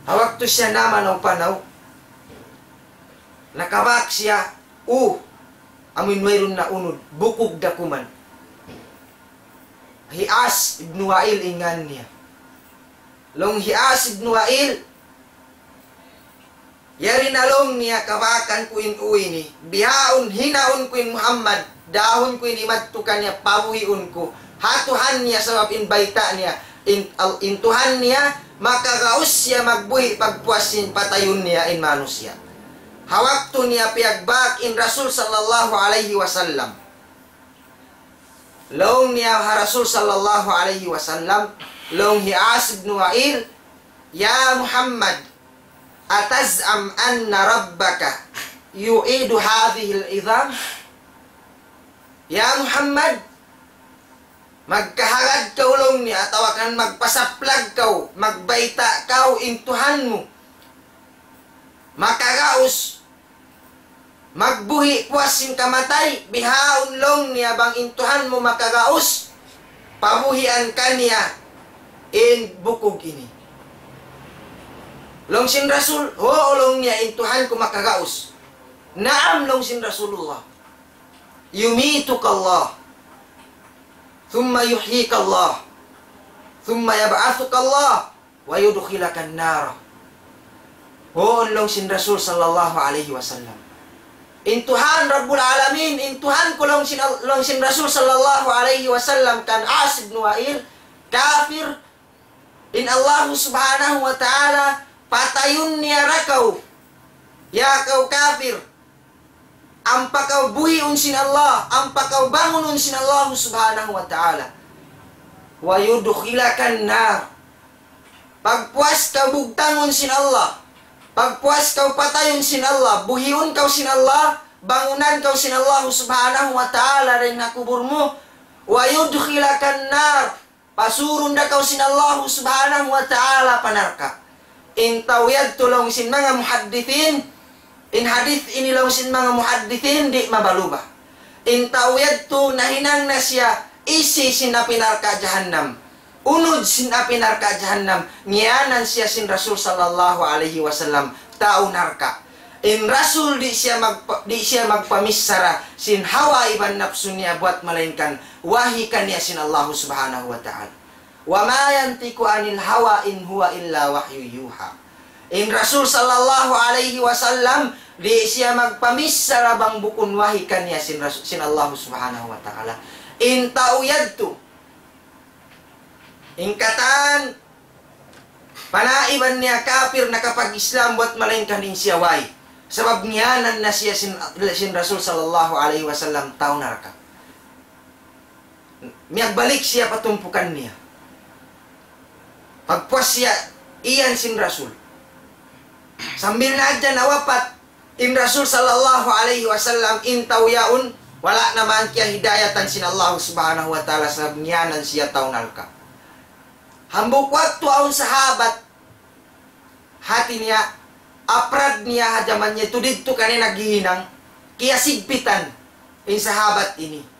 Ha waktu siya namanaw-panaw. Nakabak siya, u, amuin wayruun na unud, bukug da kuman. Hi As ibn Wa'il in ngan niya. Laung hi As ibn Wa'il, yari na laung niya kabakan ku in u ini, bihaun hinaun ku in Muhammad, dahun ku ini madtu kaniya pabuhiun ku, ha Tuhan niya sabab in bayta' niya, in, al-, in Tuhan niya, makagaus siya magbuhi' pagpuas sin patayun niya in manusiya'. Ha waktu niya piyagbak in Rasul sallallahu alayhi wasallam. Laung niya ha Rasul sallallahu alayhi wasallam, laung hi As ibn Wa'il, يا محمد، أتزعم أن ربك يعيد هذه العظام؟ Ya Muhammad, magkahagad kaw laung niya, atawa kan magpasaplag kaw, magbayta' kaw in Tuhan mu makagaus, magbuhi' puas sin kamatay, bihaun laung niya bang in Tuhan mu makagaus, pabuhian kaniya in bukug ini. Laung sin Rasul, huun laung niya in Tuhan ku makagaus. Naam laung sin Rasulullah. يميتك الله ثم يحييك الله ثم يبعثك الله ويدخلك النار. Huun laung sin Rasul sallallahu alayhi wasallam. In Tuhan Rabbul Alamin, in Tuhan ku laung sin, laung sin Rasul sallallahu alayhi wasallam kan As ibn Wa'il, kafir, in Allah subhanahu wa ta'ala, patayun niya da kaw. Ya kaw kafir, ampa kaw buhiun sin Allah, ampa kaw bangunun sin Allah subhanahu wa ta'ala. ويدخلك النار. Pagpuas kaw bugtangun sin Allah, pagpuas kaw patayun sin Allah, buhiun kaw sin Allah, bangunan kaw sin Allah subhanahu wa ta'ala dayn ha kubul mu, ويدخلك النار. Pasurun da kaw sin Allah subhanahu wa ta'ala pa narka'. In tau yadtu laung sin manga muhaddithin, in hadith ini laung sin manga muhaddithin di' mabaluba. In tau yadtu nahinang na siya isi sin api narka' jahannam. Unud sin api narka' jahannam, ngiyanan siya sin Rasul sallallahu alayhi wasallam, tau narka'. In Rasul di' siya magpa-, di' siya magpamichara sin hawa iban napsu niya buat malaingkan wahi kaniya sin Allah subhanahu wa ta'ala. وما ينطق عن الهوى إن هو إلا وحي يوحى. In Rasul sallallahu alayhi wasallam, di' siya magpamichara bang bukun wahi kaniya sin Rasul, sin Allah subhanahu wa ta'ala. In tau yadtu, in katan, panaiban niya kafir nakapag-Islam buat malaingkan in siya way. Sabab ngiyanan na siya sin, sin Rasul sallallahu alayhi wasallam tau narka'. Miyagbalik siya pa tumpukan niya. Pagpuas siya iyan sin Rasul. Sambil na hadja nawapat in Rasul sallallahu alayhi wasallam, in tau yaun, wala' na man kiyahidayatan sin Allah subhanahu wa ta'ala sabab ngiyanan siya tau narka'. Hambuuk waktu awn sahabat, hati niya, aprad niya ha jaman niya itu didtu kaniya naghihinang, kiyasigpitan in sahabat ini.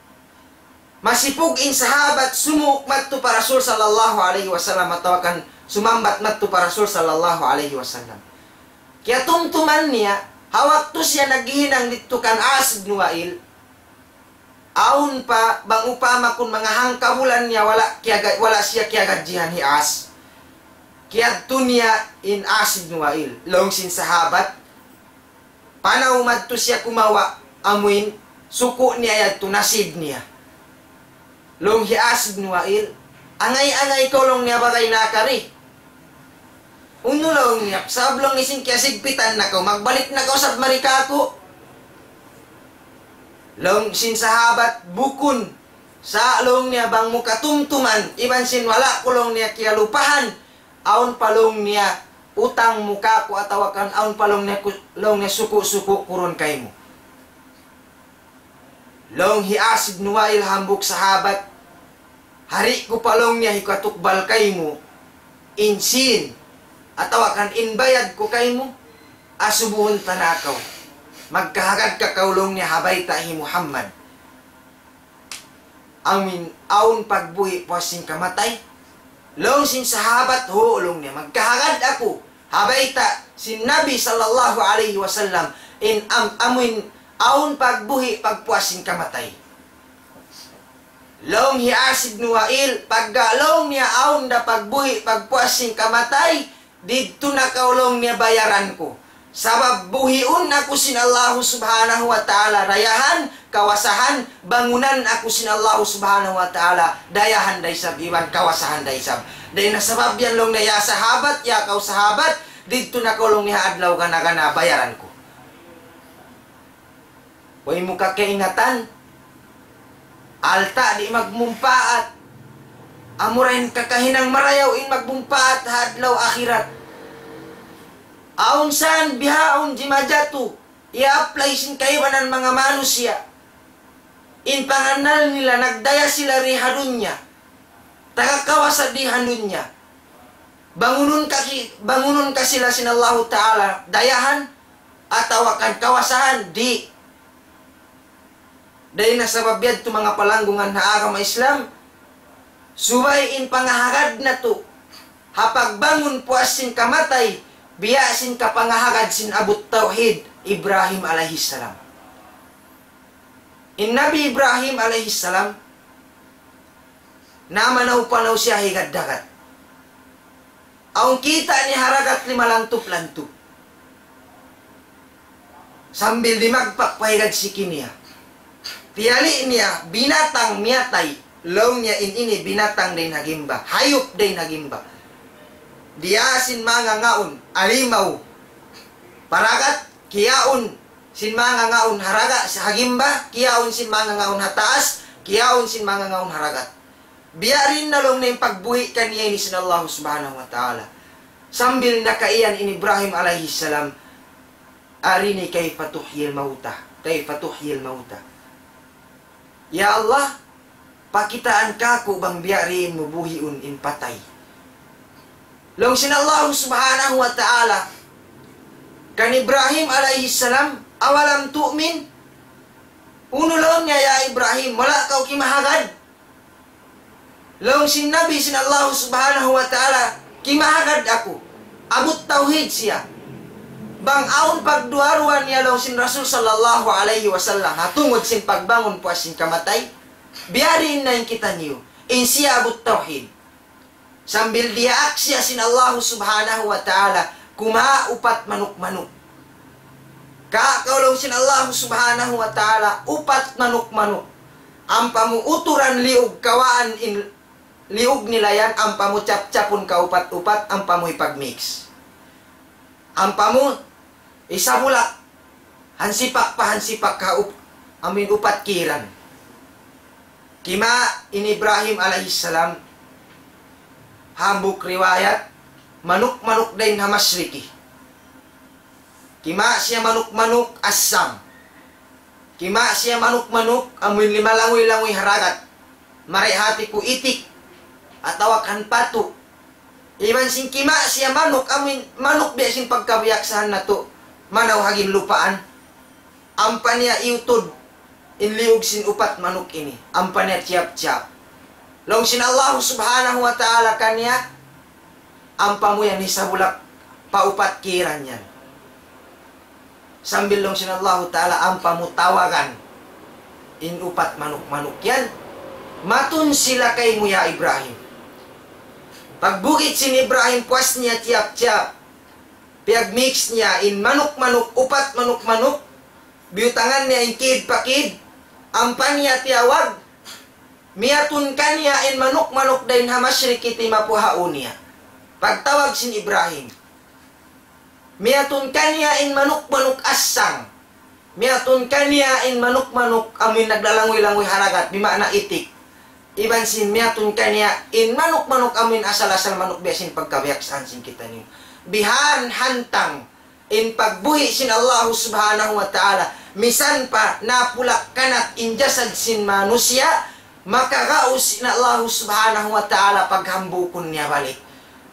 Masipug in sahabat sumuuk madtu pa Rasul sallallahu alayhi wasallam atawa kan sumambat madtu pa Rasul sallallahu alayhi wasallam. Kiyatumtuman niya, ha waktu siya naghihinang didtu kan As ibn Wa'il, awn pa bang upama kun manga hangkabulan niya wala' kiyaga-, wala' siya kiyagadjihan hi As. Kiyadtu niya in As ibn Wa'il, laung sin sahabat, panaw madtu siya kumawa', amuin suku' niya yadtu nasib niya. Laung hi As ibn Wa'il, angay-angay kaw laung niya bagay na kari. Unu laung niya, sabab laung niya sin kiyasigpitan na kaw, magbalik na kaw sab mari kāku'. Laung sin sahabat, bukun, sa' laung niya bang mu katumtuman, iban sin wala' ku laung niya kiyalupahan, awn pa laung niya utang mu kāku' atawa kan awn pa laung niya ku-, laung niya suku'-suku' ku duun kaymu. Laung hi As ibn Wa'il hambuuk sahabat, di' ku pa laung niya hikatukbal kaymu in sīn atawa kan in bayad ku kaymu, asubuhun ta na kaw. Magkahagad ka kaw laung niya ha bayta' hi Muhammad. Amuin awn pagbuhi' puas sin kamatay? Laung sin sahabat, huun laung niya. Magkahagad aku ha bayta' sin Nabi sallallahu alayhi wasallam in am-, amuin awn pagbuhi' pagpuas sin kamatay. Laung hi As ibn Wa'il, pagga laung niya awn da pagbuhi' pagpuas sin kamatay, didtu na kaw laung niya bayaran ku. Sabab buhiun aku sin Allahu subhanahu wa ta'ala dayahan, kawasahan, bangunan aku sin Allahu subhanahu wa ta'ala dayahan da isab iban kawasahan da isab. Dayn ha sabab yan laung niya, ya sahabat, ya kaw sahabat, didtu na kaw laung niya ha adlaw gana-gana bayaran ku. Way mu kakaingatan, alta' di' magmumpaat. Amura in kakahinang marayaw in magmumpaat ha adlaw akhirat. Awn san bihaun jimajatu, iya-apply sin kaibanan manga manusiya'. In pangannal nila nagdaya sila di ha dunya. Taga kawasa di ha dunya. Bangunun ka ki-, bangunun ka sila sin Allahu Ta'ala dayahan atawa kan kawasahan, di'. Dayn ha sabab yadtu manga palanggungan ha agama Islam, subay in pangahagad natu' ha pagbangun puas sin kamatay, biya' sin kapangahagad sin Abu Tawhid Ibrahim alayhi salam. In Nabi Ibrahim alayhi salam, namanaw-panaw siya higad dagat. Awn kita' niya ha dagat lima lantup-lantup. Sambil dimagpak pa higad siki niya. Tiyali' niya, binatang miyatay. Laung niya in ini binatang dayn ha gimba. Hayup dayn ha gimba. Diya sin manga ngaun, alimaw. Pa dagat, kiyaun sin manga ngaun ha dagat, ha gimba, kiyaun sin manga ngaun ha taas, kiyaun sin manga ngaun ha dagat. Biya' diin na laung niya in pagbuhi' kaniya ini sin Allah Subhanahu wa Ta'ala. Sambil nakaiyan in Ibrahim alayhi salam, "أرني كيف تحيي الموتى، كيف تحيي الموتى." Ya Allah, pakitaan kāku' bang biya' diin mu buhiun in patay. Laung sin Allah Subhanahu wa Ta'ala kan Ibrahim alayhi salam, "أولم تؤمن?" Unu laung niya, "Ya Ibrahim, wala' kaw kimahagad?" Laung sin Nabi sin Allah Subhanahu wa Ta'ala, "Kimahagad aku." Abu Tawhid siya. Bang awn pagduwa-ruwa niya laung sin Rasul sallallahu alayhi wasallam, ha tungud sin pagbangun puas sin kamatay, biya' diin na in kitaniyu, in siya Abu Tawhid. Sambil diyaak siya sin Allahu Subhanahu wa Ta'ala, kumawa' upat manuk-manuk. Kawa' kaw laung sin Allahu Subhanahu wa Ta'ala, upat manuk-manuk. Ampa mu uturan liug kawaan in liug nila yan, ampa mu cap-capun kaupat-upat, ampa mu ipag-mix. Ampa mu isabulak, hansipak pa hansipak ha up-, amuin upat kiran. Kimawa' in Ibrahim alayhi salam, hambuuk riwayat, manuk-manuk dayn ha masriki. Kimawa' siya manuk-manuk assang. Kimawa' siya manuk-manuk amuin lima languy-languy ha dagat. Mari hati ku itik atawa kan patu. Iban sin kimawa' siya manuk, amuin manuk biya' sin pagkabiyaksahan natu', manaw ha ginlupaan. Ampa niya iyutud in liug sin upat manuk ini. Ampa niya tiyap-tiyap. Laung sin Allah Subhanahu wa Ta'ala kaniya, "Ampa mu yan hisabulak pa upat kiran yan." Sambil laung sin Allahu Ta'ala, "Ampa mu tawagan in upat manuk-manuk yan. Matun sila kaymu, ya Ibrahim." Pagbugit sin Ibrahim, puas niya tiyap-tiyap. Piyag-mix niya in manuk-manuk, upat manuk-manuk. Biyutangan niya in kid pa kid. Ampa niya tiyawag. Miyatun kaniya in manuk-manuk dayn ha masriki timapu' ha ū niya. Pagtawag sin Ibrahim. Miyatun kaniya in manuk-manuk assang. Miyatun kaniya in manuk-manuk amuin naglalanguy-languy ha dagat, bima'na itik. Iban sin miyatun kaniya in manuk-manuk amuin asal-asal manuk biya' sin pagkabiyaksahan sin kitaniyu. Bihan hantang in pagbuhi' sin Allahu Subhanahu wa Ta'ala, misan pa napulak kanat in jasad sin manusiya', makagaus in Allahu Subhanahu wa Ta'ala paghambukun niya balik.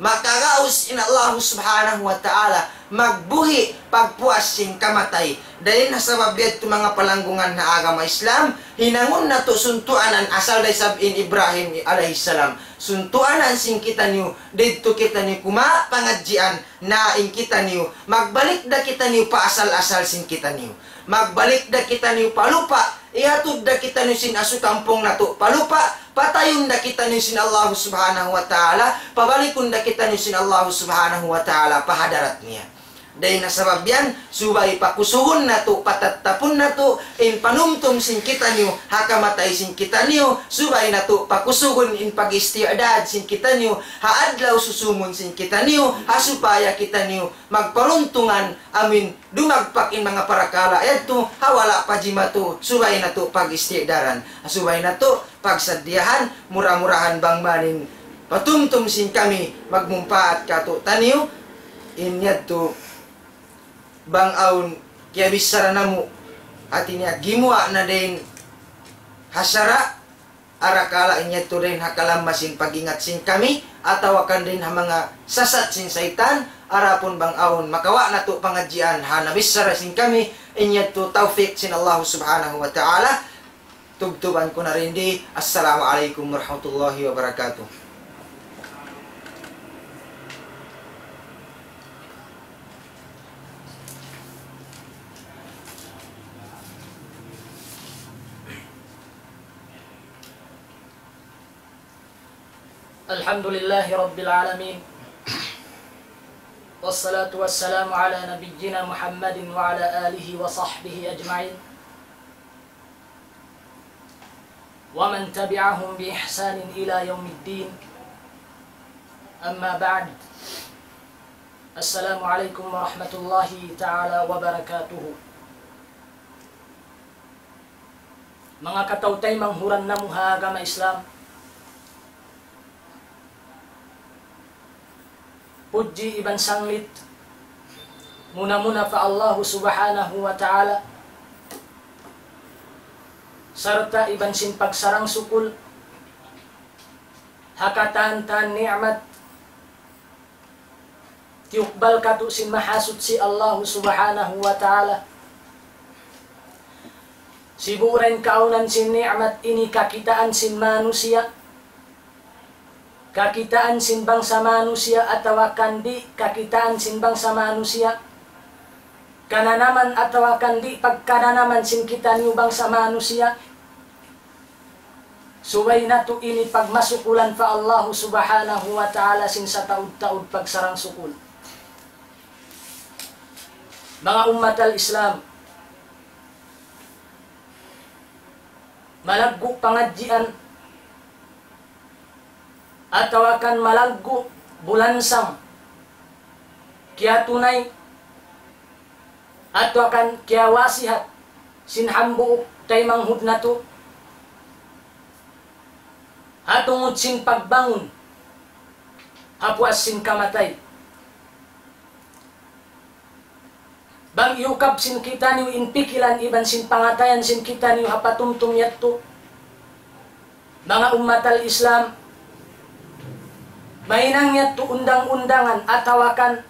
Makagaus in Allahu Subhanahu wa Ta'ala magbuhi' pagpuas sin kamatay. Dayn ha sabab yadtu manga palanggungan ha agama Islam, hinangun natu' suntuanan asal da isab in Ibrahim alayhi salam. Suntuanan sin kitaniyu, didtu kitaniyu kumawa' pangadjian, na in kitaniyu, magbalik da kitaniyu pa asal-asal sin kitaniyu. Magbalik da kitaniyu pa lupa', ihatud da kitaniyu sin asukampung natu' pa lupa', patayun da kitaniyu sin Allahu Subhanahu wa Ta'ala, pabalikun da kitaniyu sin Allahu Subhanahu wa Ta'ala pa hadarat niya. Dayn ha sabab yan, subay pakusugun natu', patattapun natu', in panumtum sin kitaniyu, ha kamatay sin kitaniyu, subay natu' pakusugun in pag-isti'dad sin kitaniyu, ha adlaw susumun sin kitaniyu, ha supaya kitaniyu magparuntungan, amuin dumagpak in manga parakala' yadtu, ha wala' pa jimatu, subay natu' pag-isti'daran, subay natu' pagsaddiyahan, mura-murahan bang man in patumtum sin kami magmumpaat kātu'niyu, in yadtu bang awn kiyabichara namu', hāti niya gimuwa' na dayn ha sara', arakala' in yadtu dayn ha kalamma sin pag-ingat sin kami, atawa kan dayn ha manga sasat sin saytan, adapun bang awn makawa' natu' pangadjian ha nabichara sin kami, in yadtu tawfik sin Allah Subhanahu wa Ta'ala, tubtuban ku na dayn di. Assalamu alaykum warahmatullahi wabarakatuh. الحمد لله رب العالمين، والصلاة والسلام على نبينا محمد وعلى آله وصحبه أجمعين، ومن تبعهم بإحسان إلى يوم الدين. أما بعد، السلام عليكم ورحمة الله تعالى وبركاته. Manga kataw-taymanghuran namu' ha agama Islam, pudji iban sanglit muna-muna pa Allahu Subhanahu wa Ta'ala, sarta' iban sin pagsarang-sukul ha katan-katan ni'mat tiyukbal katu' sin Mahasuchi Allahu Subhanahu wa Ta'ala. Sibu' da in kaawnan sin ni'mat ini kakitaan sin manusiya', kakitaan sin bangsa manusiya' atawa kan di' kakitaan sin bangsa manusiya', kananaman atawa kan di' pagkananaman sin kitaniyu bangsa manusiya'. Subay natu' ini pagmasukulan pa Allahu Subhanahu wa Ta'ala sin sataud-taud pagsarang-sukul. Manga ummat al-Islam, malaggu' pangadjian atawa kan malaggu' bulansang kiyatunay atawa kan kiyawasihat sin hambuuk taymanghud natu' ha tungud sin pagbangun ha puas sin kamatay. Bang iyukab sin kitaniyu in pikilan iban sin pangatayan sin kitaniyu ha patumtum yadtu, manga ummat al-Islam, mahinang yadtu undang-undangan atawa kan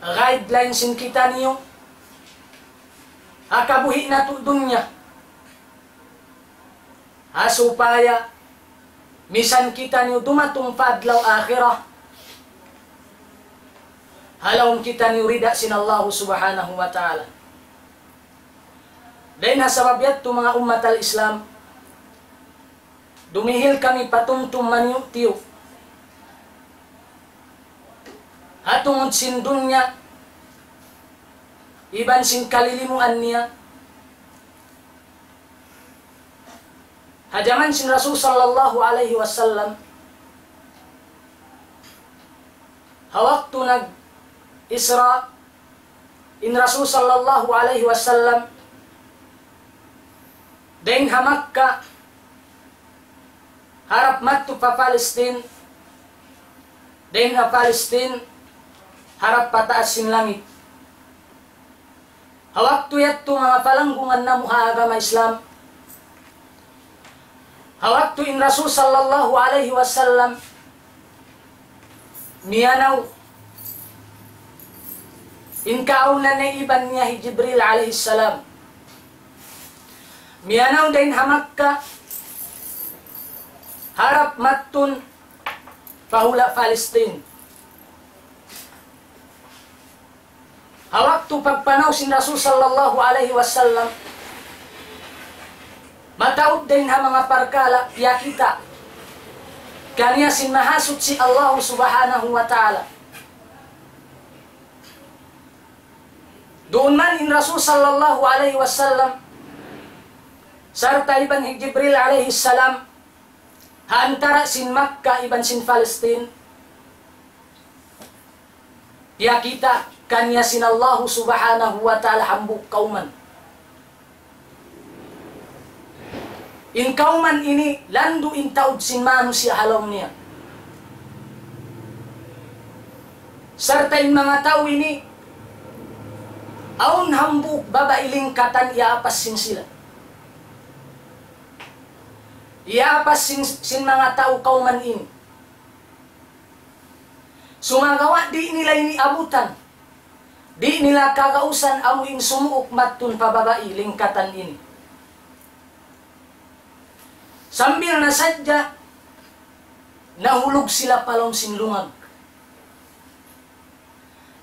guideline sin kitaniyu ha kabuhi' natu' dunya. Ha supaya misan kitaniyu dumatung pa adlaw akhirat, ha lawm kitaniyu rida sin Allahu Subhanahu wa Ta'ala. Dayn ha sabab yadtu, manga ummat al-Islam, dumihil kami patumtum maniyu'-tiyu' ha tungud sin dunya iban sin kalilimuan niya. Ha jaman sin Rasul sallallahu alayhi wasallam, ha waktu nag-Isra in Rasul sallallahu alayhi wasallam dayn ha Makkah harap madtu pa Palestine, dayn ha Palestine harap pa taas sin langit. Ha waktu yadtu, manga palanggungan namu' ha agama Islam, ha waktu in Rasul sallallahu alayhi wasallam miyanaw in kaawnan niya iban niya hi Jibril alayhi salam, miyanaw dayn ha Makkah harap madtun pa hula' Palestine. Ha waktu pagpanaw sin Rasul sallallahu alayhi wasallam, mataud dayn ha manga parkala' piyakita' kaniya sin Mahasuchi Allahu Subhanahu wa Ta'ala. Duun man in Rasul sallallahu alayhi wasallam sarta' iban hi Jibril alayhi salam ha antara' sin Makkah iban sin Palestine, piyakita' kaniya sin Allahu Subhanahu wa Ta'ala hambuuk kawman. In kawman ini landu' in taud sin manusiya' ha lawm niya. Sarta' in manga tau ini awn hambuuk babai lingkatan iyaapas sin sila. Iyapas sin, sin manga tau kawman ini. Sumagawa' di' nila ini abutan. Di' nila kagausan amu in sumuuk madtun pa babai lingkatan ini. Sambil na sadja nahulug sila pa lawm sin lungag.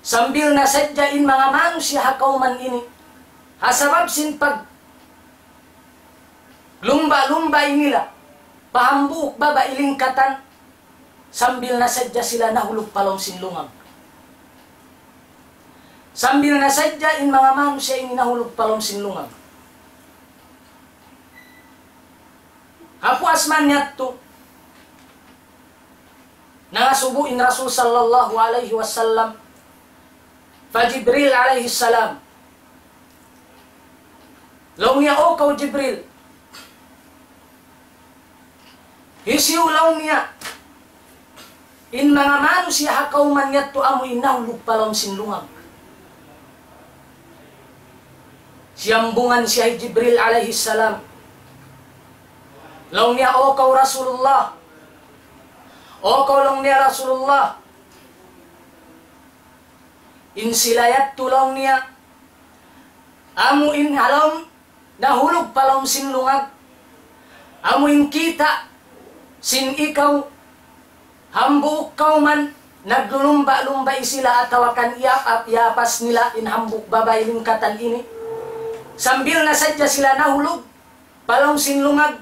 Sambil na sadja in manga manusiya' ha kawman ini, ha sabab sin pag lumba-lumba nila pa hambuuk babai lingkatan, sambil na sadja sila nahulug pa lawm sin lungag. Sambil na sadja in manga manusiya' ini nahulug pa lawm sin lungag. Ha puas man yadtu, nangasubu in Rasul sallallahu alayhi wasallam pa Jibril alayhi salam. Laung niya, "O kaw Jibril, hisiyu," laung niya, "in manga manusiya' ha kawman yadtu amu in nahulug pa lawm sin lungag?" Siyambungan siya hi Jibril alayhi salam. Laung niya, "O kaw Rasulullah, o kaw," laung niya, "Rasulullah, in sila yadtu," laung niya, "amu in ha lawm nahulug pa lawm sin lungag, amu in kita' sin ikaw, hambuuk kawman, naglulumba-lumba sila atawa kan iyap-, iyapas nila in hambuuk babai lingkatan ini. Sambil na sadja sila nahulug pa lawm sin lungag."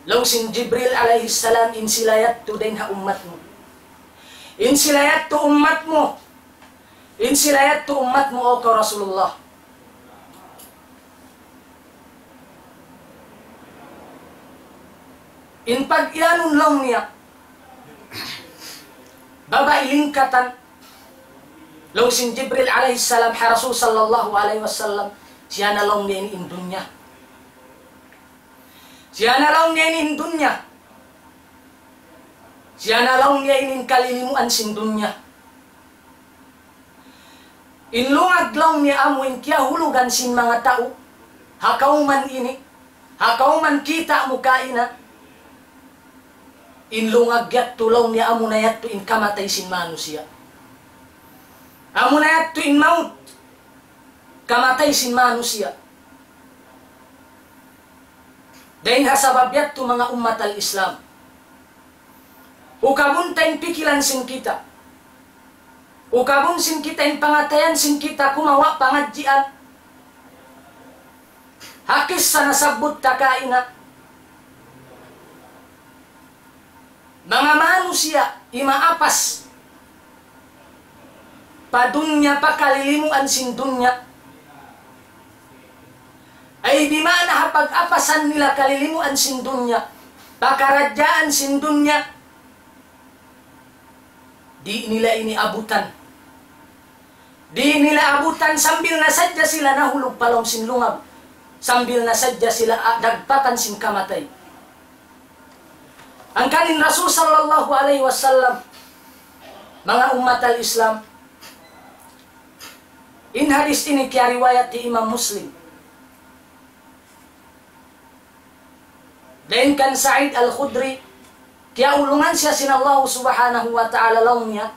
Laung sin Jibril alayhi salam, "In sila yadtu dayn ha ummat mu. In sila yadtu ummat mu. In sila yadtu ummat mu, o kaw Rasulullah." In pag-iyanun, laung niya, babai lingkatan, laung sin Jibril alayhi salam ha Rasul sallallahu alayhi wasallam, "Siya na," laung niya, "ini in dunya. Siya na," laung niya, "ini in dunya. Siya na," laung niya, "ini in kalilimuan sin dunya." In lungag, laung niya, amu in kiyahulugan sin manga tau ha kawman ini, ha kawman kita' mu kaina. In lungag yadtu, laung niya, amu na yadtu in kamatay sin manusiya'. Amu na yadtu in maut, kamatay sin manusiya'. Dayn ha sabab yadtu, manga ummat al-Islam, ukabun ta in pikilan sin kita. Ukabun sin kita in pangatayan sin kita, kumawa' pangadjian. Ha kissa nasabbut ta kaina, manga manusiya' imaapas pa dunya, pa kalilimuan sin dunya. Ay, di' maana ha pag-apasan nila kalilimuan sin dunya, pakaradjaan sin dunya, di' nila ini abutan. Di' nila abutan, sambil na sadja sila nahulug pa lawm sin lungag, sambil na sadja sila, ah, dagpakan sin kamatay. Hangkan in Rasul sallallahu alayhi wasallam, manga ummat al-Islam, in hadis ini kiyariwayat hi Imam Muslim. Dayn kan Sa'id Al-Khudri, kiyaulungan siya sin Allah Subhanahu wa Ta'ala, laung niya,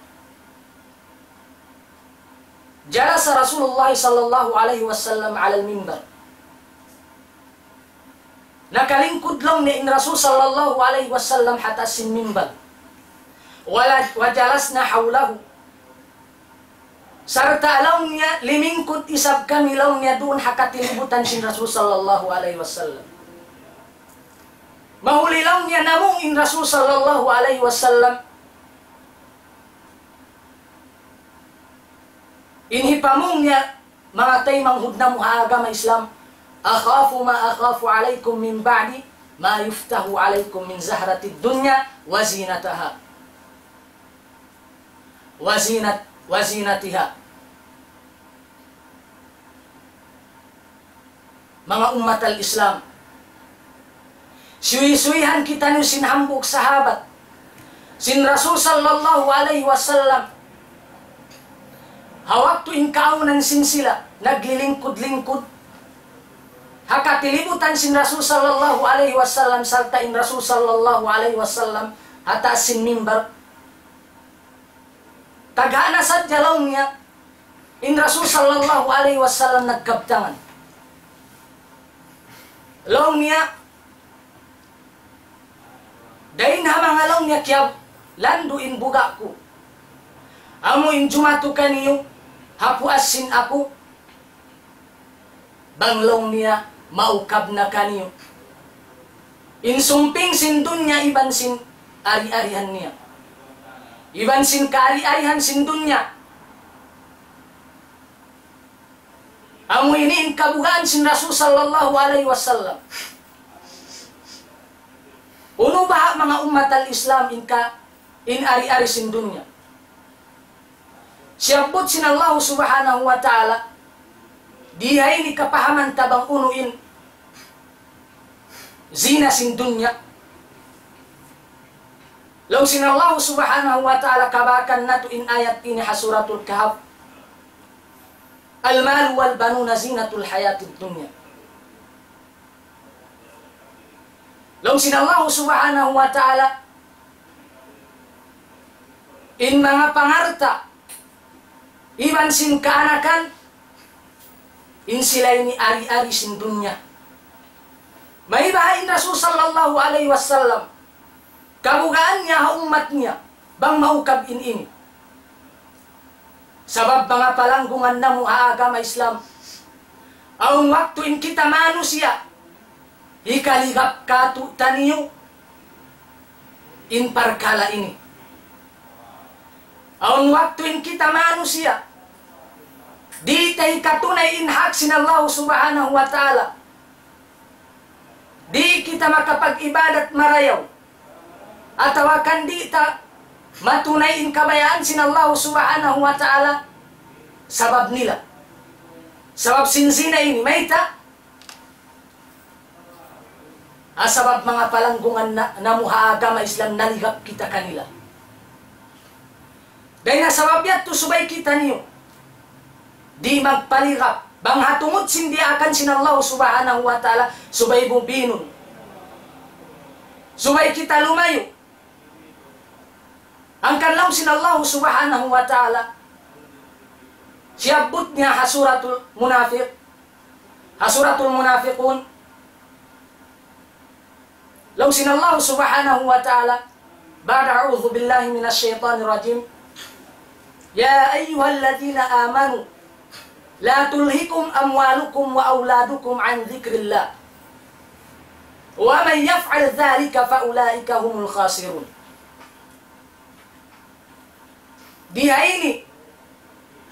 جلس رسول الله صلى الله عليه وسلم على المنبر. Nakalingkud, laung niya, in Rasul sallallahu alayhi wasallam ha taas sin minbar. ولا-، وجلسنا حوله. Sarta', laung niya, limingkud isab kami, laung niya, duun ha katilibutan sin Rasul sallallahu alayhi wasallam. Mahuli, laung niya, namung in Rasul sallallahu alayhi wasallam, in hipamung niya, manga taymanghud namu' ha agama Islam, أخاف ما أخاف عليكم من بعدي ما يفتح عليكم من زهرة الدنيا وزينتها. وزينة-، وزينتها. Manga ummat al-Islam, suysuyihan kitaniyu sin hambuuk sahabat sin Rasul sallallahu alayhi wasallam. Ha waktu in kaawnan sin sila, naglilingkud-lingkud. ha katilibutan sin Rasul sallallahu alayhi wasallam, sarta' in Rasul sallallahu alayhi wasallam ha taas sin mimbar. Tagha' na sadja laung niya, in Rasul sallallahu alayhi wasallam nagkabtangan. Laung niya, dayn ha manga laung niya kiyab-, landu' in buga' ku. Amu in jumatu kaniyu, ha puas sin aku, bang laung niya maukab na kaniyu in sumping sin dunya iban sin ari-arihan niya. Iban sin kaari-arihan sin dunya. Amu ini in kabugaan sin Rasul sallallahu alayhi wasallam. Unu baha' manga ummat al-Islam in ka, in ari-ari sin dunya. Siyabbut sin Allahu subhanahu wa ta'ala, di ha ini kapahaman ta bang unu in zina sin dunya. Laung sin Allahu subhanahu wa ta'ala, kabakan natu' in ayat ini ha Suratul Kahf. المال والبنون زينة الحياة الدنيا. Laung sin Allahu subhanahu wa ta'ala, in manga pangalta', iban sin kaanakan, in sila ini ari-ari sin dunya. Mayta' in Rasul sallallahu alayhi wasallam, kabugaan niya ha ummat niya, bang maukab in ini. Sabab manga palanggungan namu' ha agama Islam, awn waktu in kita manusiya', hikaligap kātu'niyu in parkala' ini. Awn waktu in kita manusiya', di' ta hikatunay in hak sin Allahu subhanahu wa ta'ala. Di' kita makapag-ibadat marayaw. Atawa kan di' ta matunay in kabayaan sin Allahu subhanahu wa ta'ala sabab nila. Sabab sin zina ini, mayta'? Ah, sabab manga palanggungan na, namu' ha agama Islam, naligap kita kanila. Dayn ha sabab yadtu subay kitaniyu di' magpaligap. Bang ha tungud sin diyaakan sin Allah subhanahu wa ta'ala, subay mu binun. Subay kita lumayu'. Hangkan laung sin Allah subhanahu wa ta'ala, siyabbut niya ha Suratul Munafiq, ha Suratul Munafiqun, laung sin Allah subhanahu wa ta'ala, بعد أعوذ بالله من الشيطان الرجيم. يا أيها الذين آمنوا لا تلهكم أموالكم وأولادكم عن ذكر الله ومن يفعل ذلك فأولئك هم الخاسرون. Di ha ini,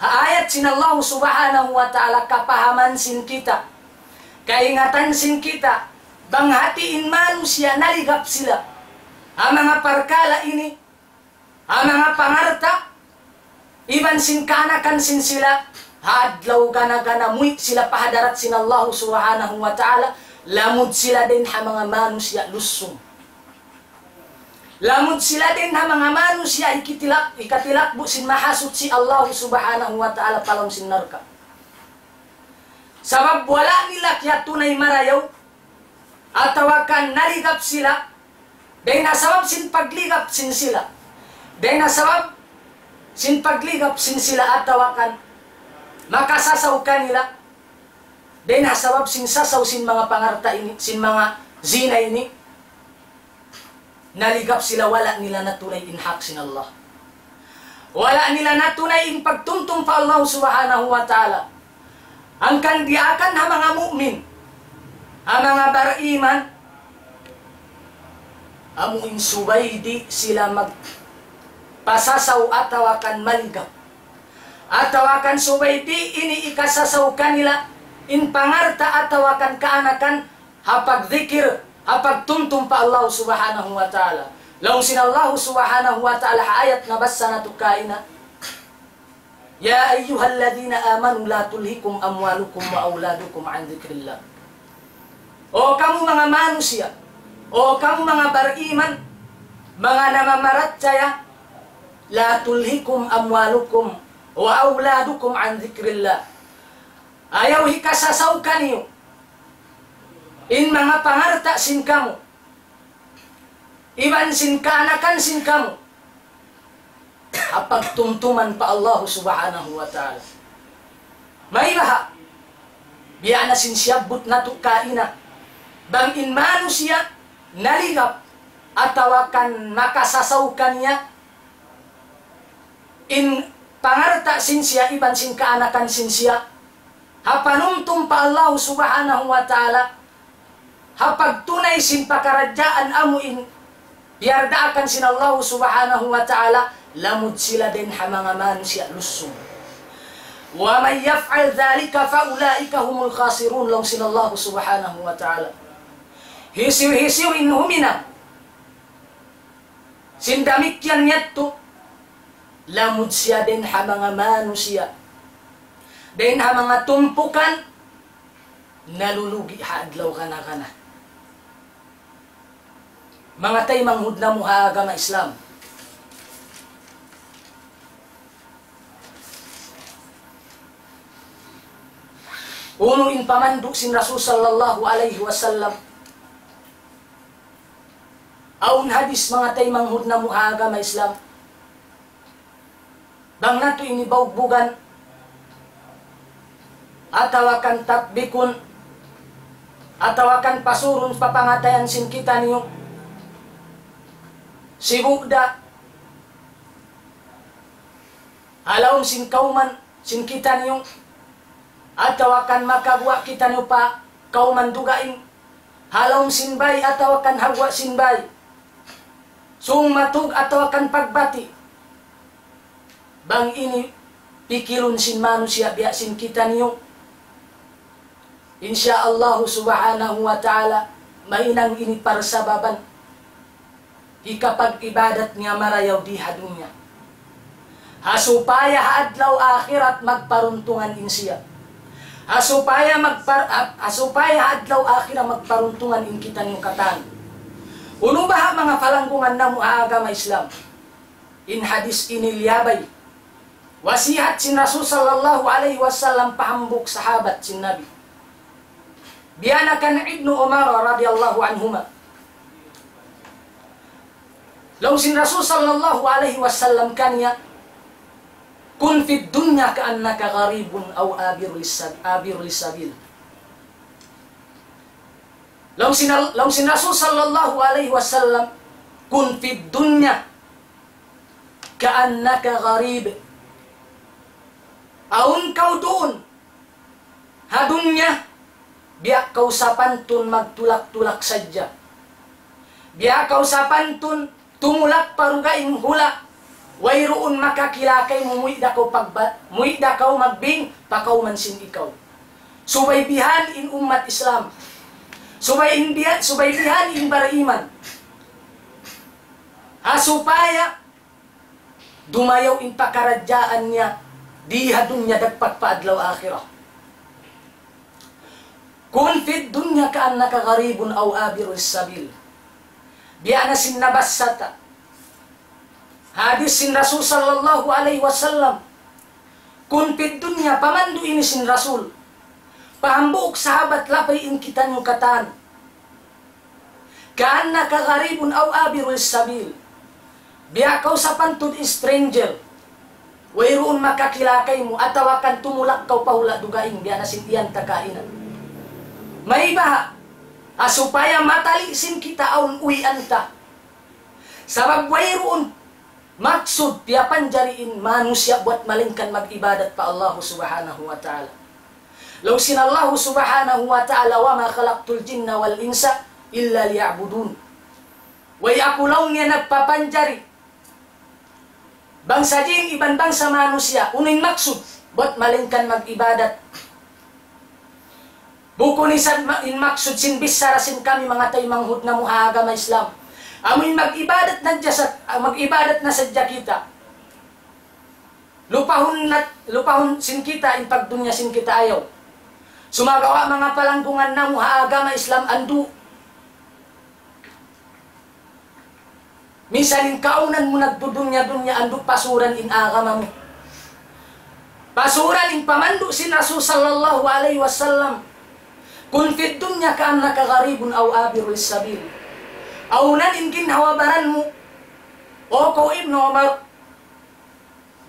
ha ayat sin Allah subhanahu wa ta'ala kapahaman sin kita, kaingatan sin kita, bang hati in manusiya' naligap sila ha manga parkala' ini, ha manga pangalta', iban sin kaanakan sin sila, ha adlaw gana-gana muwi' sila pa hadarat sin Allah subhanahu wa ta'ala, lamud sila dayn ha manga manusiya' lusung. Lamud sila dayn ha manga manusiya' hikitilak-, hikatilakbu' sin Mahasuchi Allah subhanahu wa ta'ala pa lawm sin narka'. Sabab wala' nila kiyatunay marayaw, atawa kan naligap sila, dayn ha sabab sin pagligap sin sila. Dayn ha sabab sin pagligap sin sila atawa kan makasasaw kanila. Dayn ha sabab sin sasaw sin manga pangalta' ini, sin manga zina ini. Naligap sila, wala' nila natunay in hak sin Allah. Wala' nila natunay in pagtumtum pa Allah subhanahu wa ta'ala. Hangkan diyaakan ha manga mu'min, ha manga bariman, amu in subay di' sila magpasasaw atawa kan maligap. Atawa kan subay di' ini hikasasaw kanila in pangalta' atawa kan kaanakan ha pagdikir, ha pagtumtum pa Allah subhanahu wa ta'ala. Laung sin Allah subhanahu wa ta'ala ha ayat nabassa natu' kaina, يا أيها الذين آمنوا لا تلهكم أموالكم وأولادكم عن ذكر الله. O kamu manga manusiya', o kamu manga bariman, manga namamarachaya, لا تلهكم أموالكم وأولادكم عن ذكر الله. Ayaw hikasasaw kaniyu In manga pangalta' sin kamu, iban sin kaanakan sin kamu, ha pagtumtuman pa Allah Subhanahu wa Ta'ala. Mayta' baha', biya' na sin siyabbut natu' kaina, bang in manusiya' naligap atawa kan makasasaw kaniya in pangalta' sin siya iban sin kaanakan sin siya, ha panumtum pa Allah Subhanahu wa Ta'ala, ha pagtunay sin pakaradjaan amu in piyardaakan sin Allah Subhanahu wa Ta'ala, lamud sila dayn ha manga manusiya' lussung. ومن يفعل ذلك فأولئك هم الخاسرون, laung sin Allah Subhanahu wa Ta'ala. Hisiyu-hisiyu in huminang sin damikkiyan yadtu, lamud siya dayn ha manga manusiya', dayn ha manga tumpukan nalulugi' ha adlaw kana-kana. Manga taymanghud namu' ha agama Islam, unu in pamandu' sin Rasul sallallahu alayhi wasallam? Awn hadith, manga taymanghud namu' ha agama Islam, bang natu' ini baugbugan, atawa kan tatbikun, atawa kan pasurun pa pangatayan sin kitaniyu, sibu' da ha lawm sin kawman sin kitaniyu, atawa kan makaguwa' kitaniyu pa kawman dugaing, ha lawm sin bay atawa kan ha guwa' sin bay, sung matug atawa kan pagbati'. Bang ini pikilun sin manusiya' biya' sin kitaniyu, insya Allahu Subhanahu wa Ta'ala, mahinang ini parsababan hikapag-ibadat niya marayaw di ha dunya. Ha supaya ha adlaw akhirat magparuntungan in siya. Ha supaya magpar-, ha, ha supaya ha adlaw akhirat magparuntungan in kitaniyu katan. Unu baha' manga palanggungan namu' ha agama Islam? In hadith ini liyabay wasihat sin Rasul sallallahu alayhi wasallam pa hambuuk sahabat sin Nabi. Biya' na kan Ibnu Umar radiyallahu anhuma. Laung sin Rasul sallallahu alayhi wasallam kaniya, كن في الدنيا كأنك غريب أو عابر للسب-، عابر للسبيل. Laung sin, laung sin Rasul sallallahu alayhi wasallam, كن في الدنيا كأنك غريب. Awn kaw duun ha dunya, biya' kaw sapantun magtulak-tulak sadja. Biya' kaw sapantun tumulak pa dugaing hula', wayruun makakila kaymu, muwi' da kaw pagba-, muwi' da kaw magbing pa kawman sin ikaw. Subay bihan in ummat Islam. Subay in biya-, subay bihan in bariman. Ha supaya dumayaw in pakaradjaan niya di ha dunya dagpak pa adlaw akhirat. كن في الدنيا كأنك غريب أو عابر سبيل. Biya' na sin nabassa ta hadith sin Rasul sallallahu alayhi wasallam, كن في الدنيا, pamandu' ini sin Rasul pa hambuuk sahabat, lapay in kitaniyu katan. كأنك غريب أو عابر سبيل. Biya' kaw sapantun stranger, wayruun makakila kaymu, atawa kan tumulak kaw pa hula' dugaing, biya' na sin iyan ta kaina. Mayta' baha'? Ha supaya matali' sin kita awn uwian ta. Sabab wayruun maksud piyapanjari in manusiya' buwat malaingkan mag-ibadat pa Allah Subhanahu wa Ta'ala. Laung sin Allah Subhanahu wa Ta'ala, وما خلقت الجن والإنس إلا ليعبدون. Way aku, laung niya, nagpapanjari bangsa jin iban bangsa manusiya'. Unu in maksud? Buwat malaingkan mag-ibadat. Bukun isab ma-, in maksud sin bichara sin kami manga taymanghud namu' ha agama Islam, amu in mag-ibadat na sadja sa-, ah, mag-ibadat na sadja kita. Lupahun na, lupahun sin kita in pagdunya sin kita, ayaw. Sumagawa' manga palanggungan namu' ha agama Islam, andu' minsan in kaawnan mu nagdudunya-dunya, andu' pasuran in agama mu. Pasuran in pamandu' sin Rasul sallallahu alayhi wasallam. كن في الدنيا كأنك غريب أو عابر سبيل. Awn in ginhawa-baran mu, O kaw Ibnu Umar,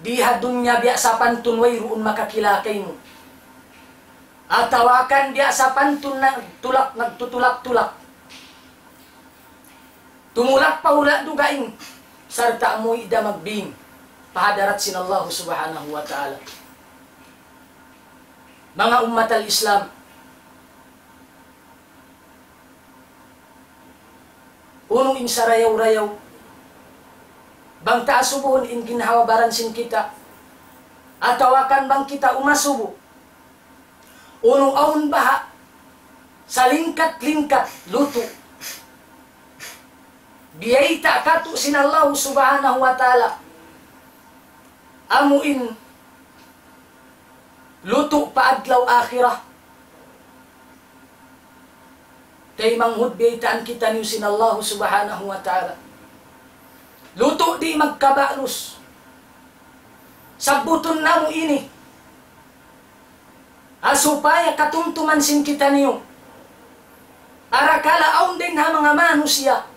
di ha dunya biya' sapantun wayruun makakila kaymu. Atawa kan biya' sapantun nagtulak, nagtutulak-tulak. Tumulak pa hula' dugaing, sarta' amuin da magbing pa hadarat sin Allah Subhanahu wa Ta'ala. Manga ummat al-Islam, unu in sarayaw-rayaw, bang ta asubuhun in ginhawa-baran sin kita, atawa kan bang kita umasubu, unu awn baha' salingkat-lingkat lutu' biyayta' katu' sin Allah Subhanahu wa Ta'ala, amuin lutu' pa adlaw akhirat. Taymanghud, biyaytaan kitaniyu sin Allah Subhanahu wa Ta'ala lutu' di' magkabalus. Sabbutun namu' ini, ha supaya katumtuman sin kitaniyu. Arakala' awn dayn ha manga manusiya',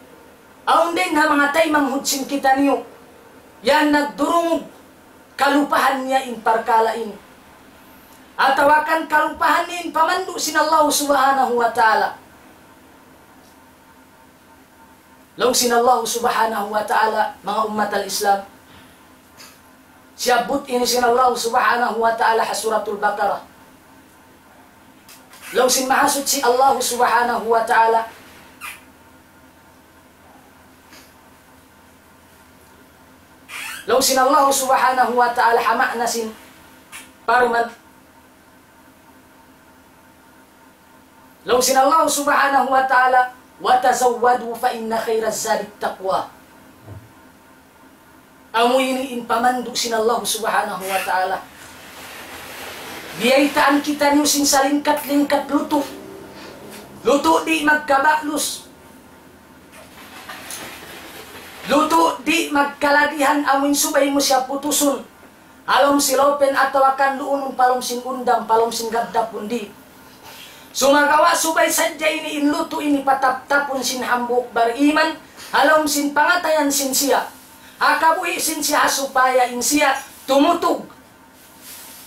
awn dayn ha manga taymanghud sin kitaniyu, yan nagdurungug, kalupahan niya in parkala' ini. Atawa kan kalupahan niya in pamandu' sin Allah Subhanahu wa Ta'ala. Laung sin Allah Subhanahu wa Ta'ala, manga ummat al-Islam, siyabbut ini sin Allah Subhanahu wa Ta'ala ha Suratul Baqarah. Laung sin Mahasuchi Allah Subhanahu wa Ta'ala, laung sin Allah Subhanahu wa Ta'ala ha ma'na sin parman, laung sin Allah Subhanahu wa Ta'ala, وتزودوا فإن خير الزاد التقوى. Amu ini in pamandu' sin Allah Subhanahu wa Ta'ala. Biyaytaan kitaniyu sin salingkat-lingkat lutu'. Lutu' di' magkabalus. Lutu' di' magkalagihan, amu in subay mu siya putusun. Ha lawm sin lawpen atawa kan duunun pa lawm sin undam, pa lawm sin gaddap, di'. Sumagawa' subay sadja ini in lutu' ini pataptapun sin hambuuk bariman, ha lawm sin pangatayan sin siya. Ha kabuhi' sin siya, ha supaya in siya tumutug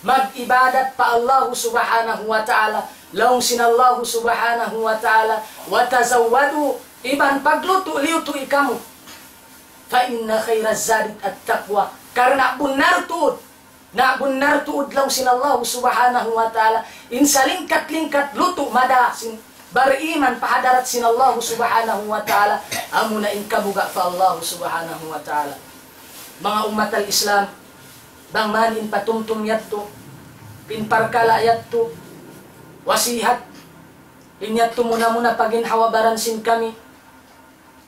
mag-ibadat pa Allahu Subhanahu wa Ta'ala. Laung sin Allahu Subhanahu wa Ta'ala, وتزودوا, iban paglutu'-liyutu'i kamu. فإن خير الزاد التقوى. Karna' bunnal tuud, na bunnal tuud laung sin Allahu Subhanahu wa Ta'ala, in salingkat-lingkat lutu' mada sin bariman pa hadarat sin Allahu Subhanahu wa Ta'ala, amuna in kabuga' pa Allahu Subhanahu wa Ta'ala. Manga ummat al-Islam, bang man in patumtum yadtu, in parkala' yadtu, wasihat, in yadtu muna-muna pa ginhawa-baran sin kami,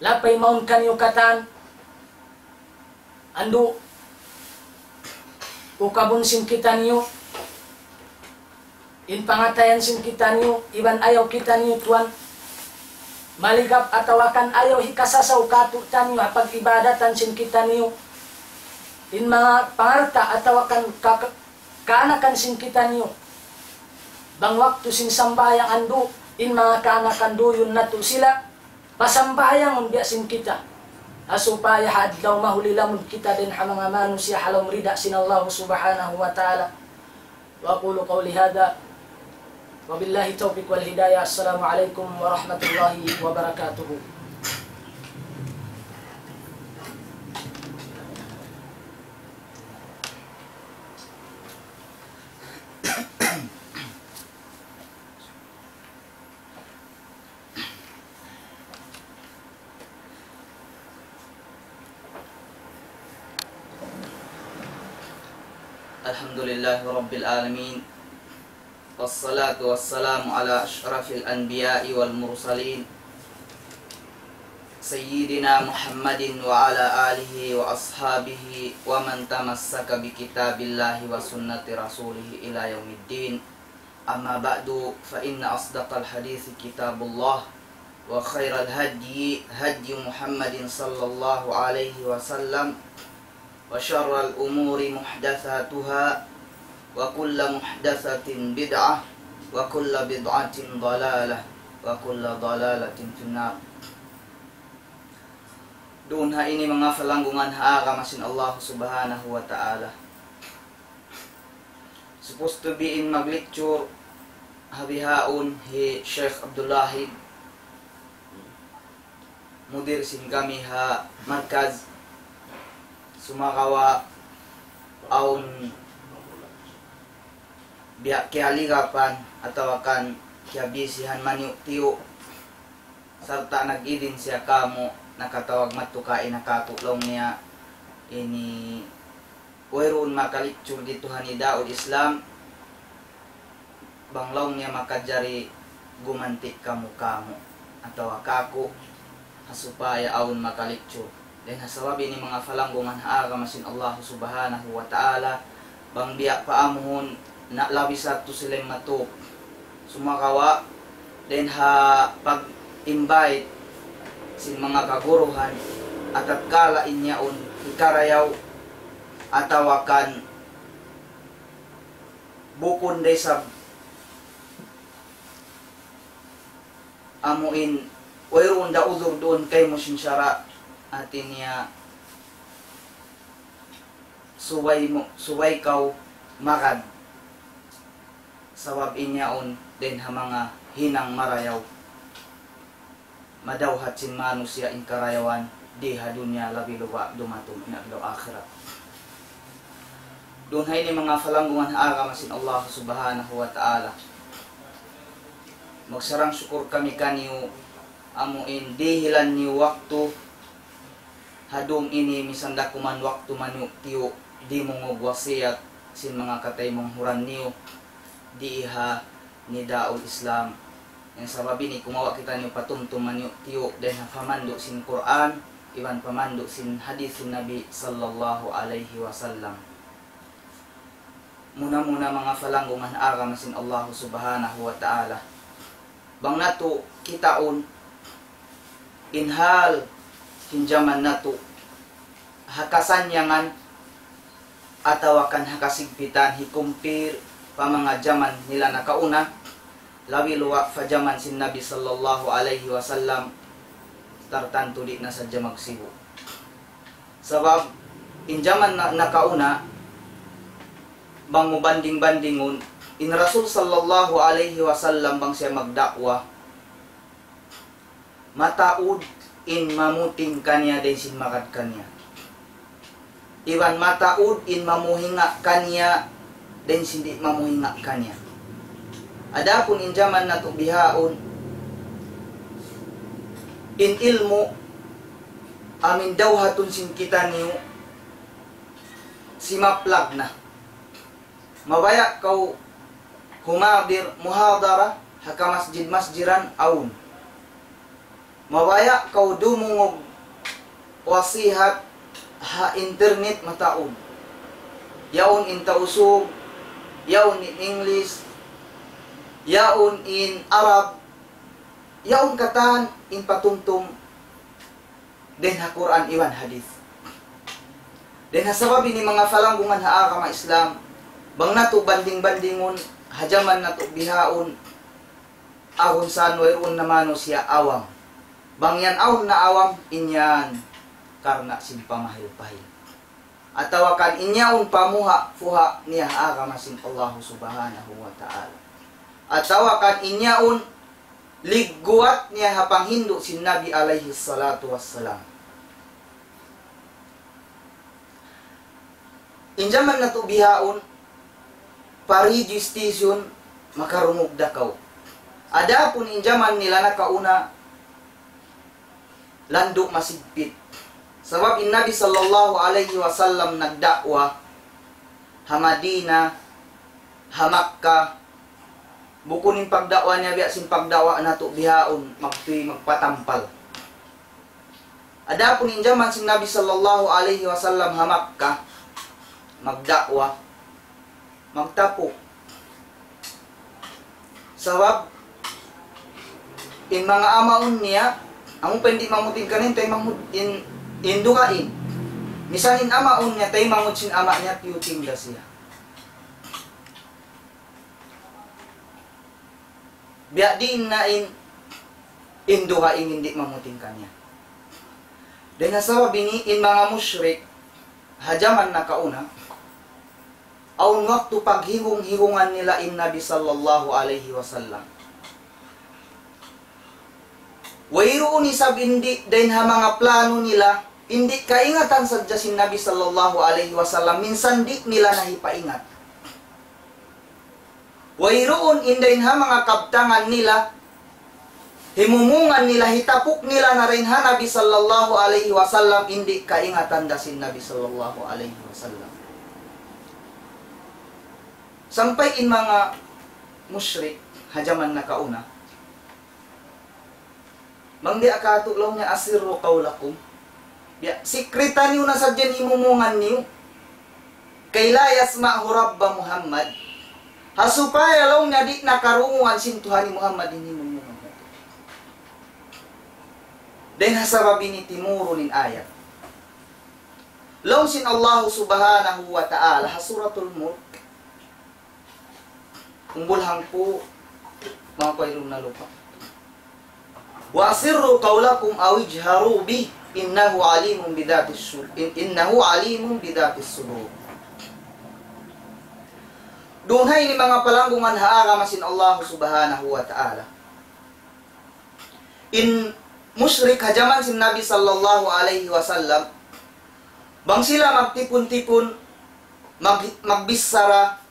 lapay mawn kaniyu katan, andu', ukabun sin kitaniyu, in pangatayan sin kitaniyu, iban ayaw kitaniyu tuwan maligap atawa kan ayaw hikasasaw katu'taniyu ha pag-ibadatan sin kitaniyu, in manga pangalta' atawa kan ka-, kaanakan sin kitaniyu. Bang waktu sin sambahayang andu', in manga kaanakan duyun natu' sila, pasambahayangun biya' sin kita. Ha supaya ha adlaw mahuli lamud kita dayn ha manga manusiya' ha lawm rida sin Allah Subhanahu wa Ta'ala. وأقول قولي هذا، وبالله التوفيق والهداية. السلام عليكم ورحمة الله وبركاته. الحمد لله رب العالمين، والصلاة والسلام على أشرف الأنبياء والمرسلين، سيدنا محمد وعلى آله وأصحابه ومن تمسك بكتاب الله وسنة رسوله إلى يوم الدين. أما بعد، فإن أصدق الحديث كتاب الله، وخير الهدي هدي محمد صلى الله عليه وسلم، وشر الأمور محدثاتها، وكل محدثة بدعة، وكل بدعة ضلالة وكل ضلالة في النار. Duun ha ini manga palanggungan ha agama sin Allah Subhanahu wa Ta'ala. Supposed to be in mag-lecture ha bihaun hi Sheikh Abdul Wahid, mudir sin kami ha markaz, sumagawa' awn biya' kiyaligapan atawa kan kiyabisihan maniyu'-tiyu', sarta' nag-idin siya kāmu', nakatawag madtu kaina kāku', laung niya, ini wayruun maka-lecture didtu ha Nidaul Islam, bang laung niya makajari gumanti' kamu kāmu' atawa kāku', ha supaya awn maka-lecture. Dayn ha sabab ini manga palanggungan ha agama sin Allah Subhanahu wa Ta'ala, bang biya' pa amuhun na labi sa tu sila in matup. Sumagawa', dayn ha pag-invite sin manga kaguruhan, atatkala in yaun hikarayaw atawa kan bukun da isab amu in wayruun da udhur duun kaymu sin sara', hati niya subay mu, subay kaw magad. Sabab in yaun dayn ha manga hinang marayaw. Madawhat sin manusiya' in karayawan di ha dunya, labi luba' dumatung in adlaw akhirat. Duun ha ini manga palanggungan ha agama sin Allah Subhanahu wa Ta'ala, magsarang-sukul kami kaniyu, amu in dihilan niyu waktu ha dum ini, misan da kuman waktu maniyu'-tiyu', dimungug wasiyat sin manga kataymanghuran niyu di ha Nidaul Islam. Dayn ha sabab ini kumawa' kitaniyu patumtum maniyu'-tiyu' dayn ha pamandu' sin Qur'an iban pamandu' sin hadith sin Nabi sallallahu alayhi wasallam. Muna-muna manga palanggungan agama sin Allah Subhanahu wa Ta'ala, bang natu' kitaun in hal sin jaman natu' ha kasannyangan atawa kan ha kasigpitan, hi-compare pa manga jaman nila nakauna, labi luba' pa jaman sin Nabi sallallahu alayhi wasallam, tartantu di' na sadja magsibu'. Sabab in jaman na, nakauna, bang mu banding-bandingun, in Rasul sallallahu alayhi wasallam bang siya magda'wa, mataud in mamuting kaniya dayn sin magad kaniya. Iban mataud in mamuhinga kaniya dayn sin di' mamuhinga kaniya. Adapun in jaman natu' bihaun, in ilmu' amu in dawhatun sin kitaniyu, simaplag na. Mabaya' kaw humadir muhadara ha kamasjid-masjiran, awn. Mabaya' kaw dumungug wasihat ha internet, mataud. Yaun in Tausug, yaun in English, yaun in Arab, yaun katan in patumtum dayn ha Qur'an iban hadith. Dayn ha sabab ini manga palanggungan ha agama Islam, bang natu' banding-bandingun ha jaman natu' bihaun, awn sa wayruun na manusiya' awam. Bang yan awn na awam, in yan karna' sin pamahil-pahil. Atawa kan in yaun pamuha'-puha' niya ha agama sin Allah Subhanahu wa Ta'ala. Atawa kan in yaun ligguwat niya ha panghindu' sin Nabi alayhi salatu wassalam. In jaman natu' bihaun, pa radio station, makarungug da kaw. Adapun in jaman nila nakauna, landu' masigpit. Sabab in Nabi sallallahu alayhi wasallam nagda'wa ha Madina, ha Makkah, bukun in pagda'wa niya biya' sin pagda'wa natu' bihaun, magtuy magpatampal. Adapun in jaman sin Nabi sallallahu alayhi wasallam ha Makkah, magda'wa, magtapuk. Sabab, in manga amaun niya, amu pa in di' mangud in kaniya, taymanghud in, in dugaing. Misan in amaun niya, taymanghud sin ama' niya, tiyuting da siya. Biya' diin na in, in dugaing in di' mamuting kaniya. Dayn ha sabab ini in manga mushrik, ha jaman nakauna, awn waktu paghigung-higungan nila in Nabi sallallahu alayhi wasallam. Wayruun isab in di' dayn ha manga plano nila, in di' kaingatan sadja sin Nabi sallallahu alayhi wasallam, minsan di' nila na hipaingat. Wayruun in dayn ha manga kabtangan nila, himumungan nila, hitapuk nila na dayn ha Nabi sallallahu alayhi wasallam, in di' kaingatan da sin Nabi sallallahu alayhi wasallam. Sampay in manga mushrik, ha jaman nakauna, bang di' akatu laung niya asirru qawlakum. Ya, sikrita niyu na sadja in himumungan niyu. Kay la yasma'hu rabba Muhammad. Ha supaya laung niya di' na karungugan sin Tuhan hi Muhammad in himumungan niyu. Dayn ha sabab ini timurun in ayat. Laung sin Allah subhanahu wa ta'ala, ha Suratul Mulk, umbul hangpu', manga kairum na lupa. وأسروا قولكم أو اجهروا به إنه عليم بذات الصدور. إن-، إنه عليم بذات الصدور. Duun ha ini manga palanggungan ha agama sin Allah subhanahu wa ta'ala. In mushrik ha jaman sin Nabi sallallahu alayhi wasallam, bang sila magtipun-tipun, mag-, magbichara,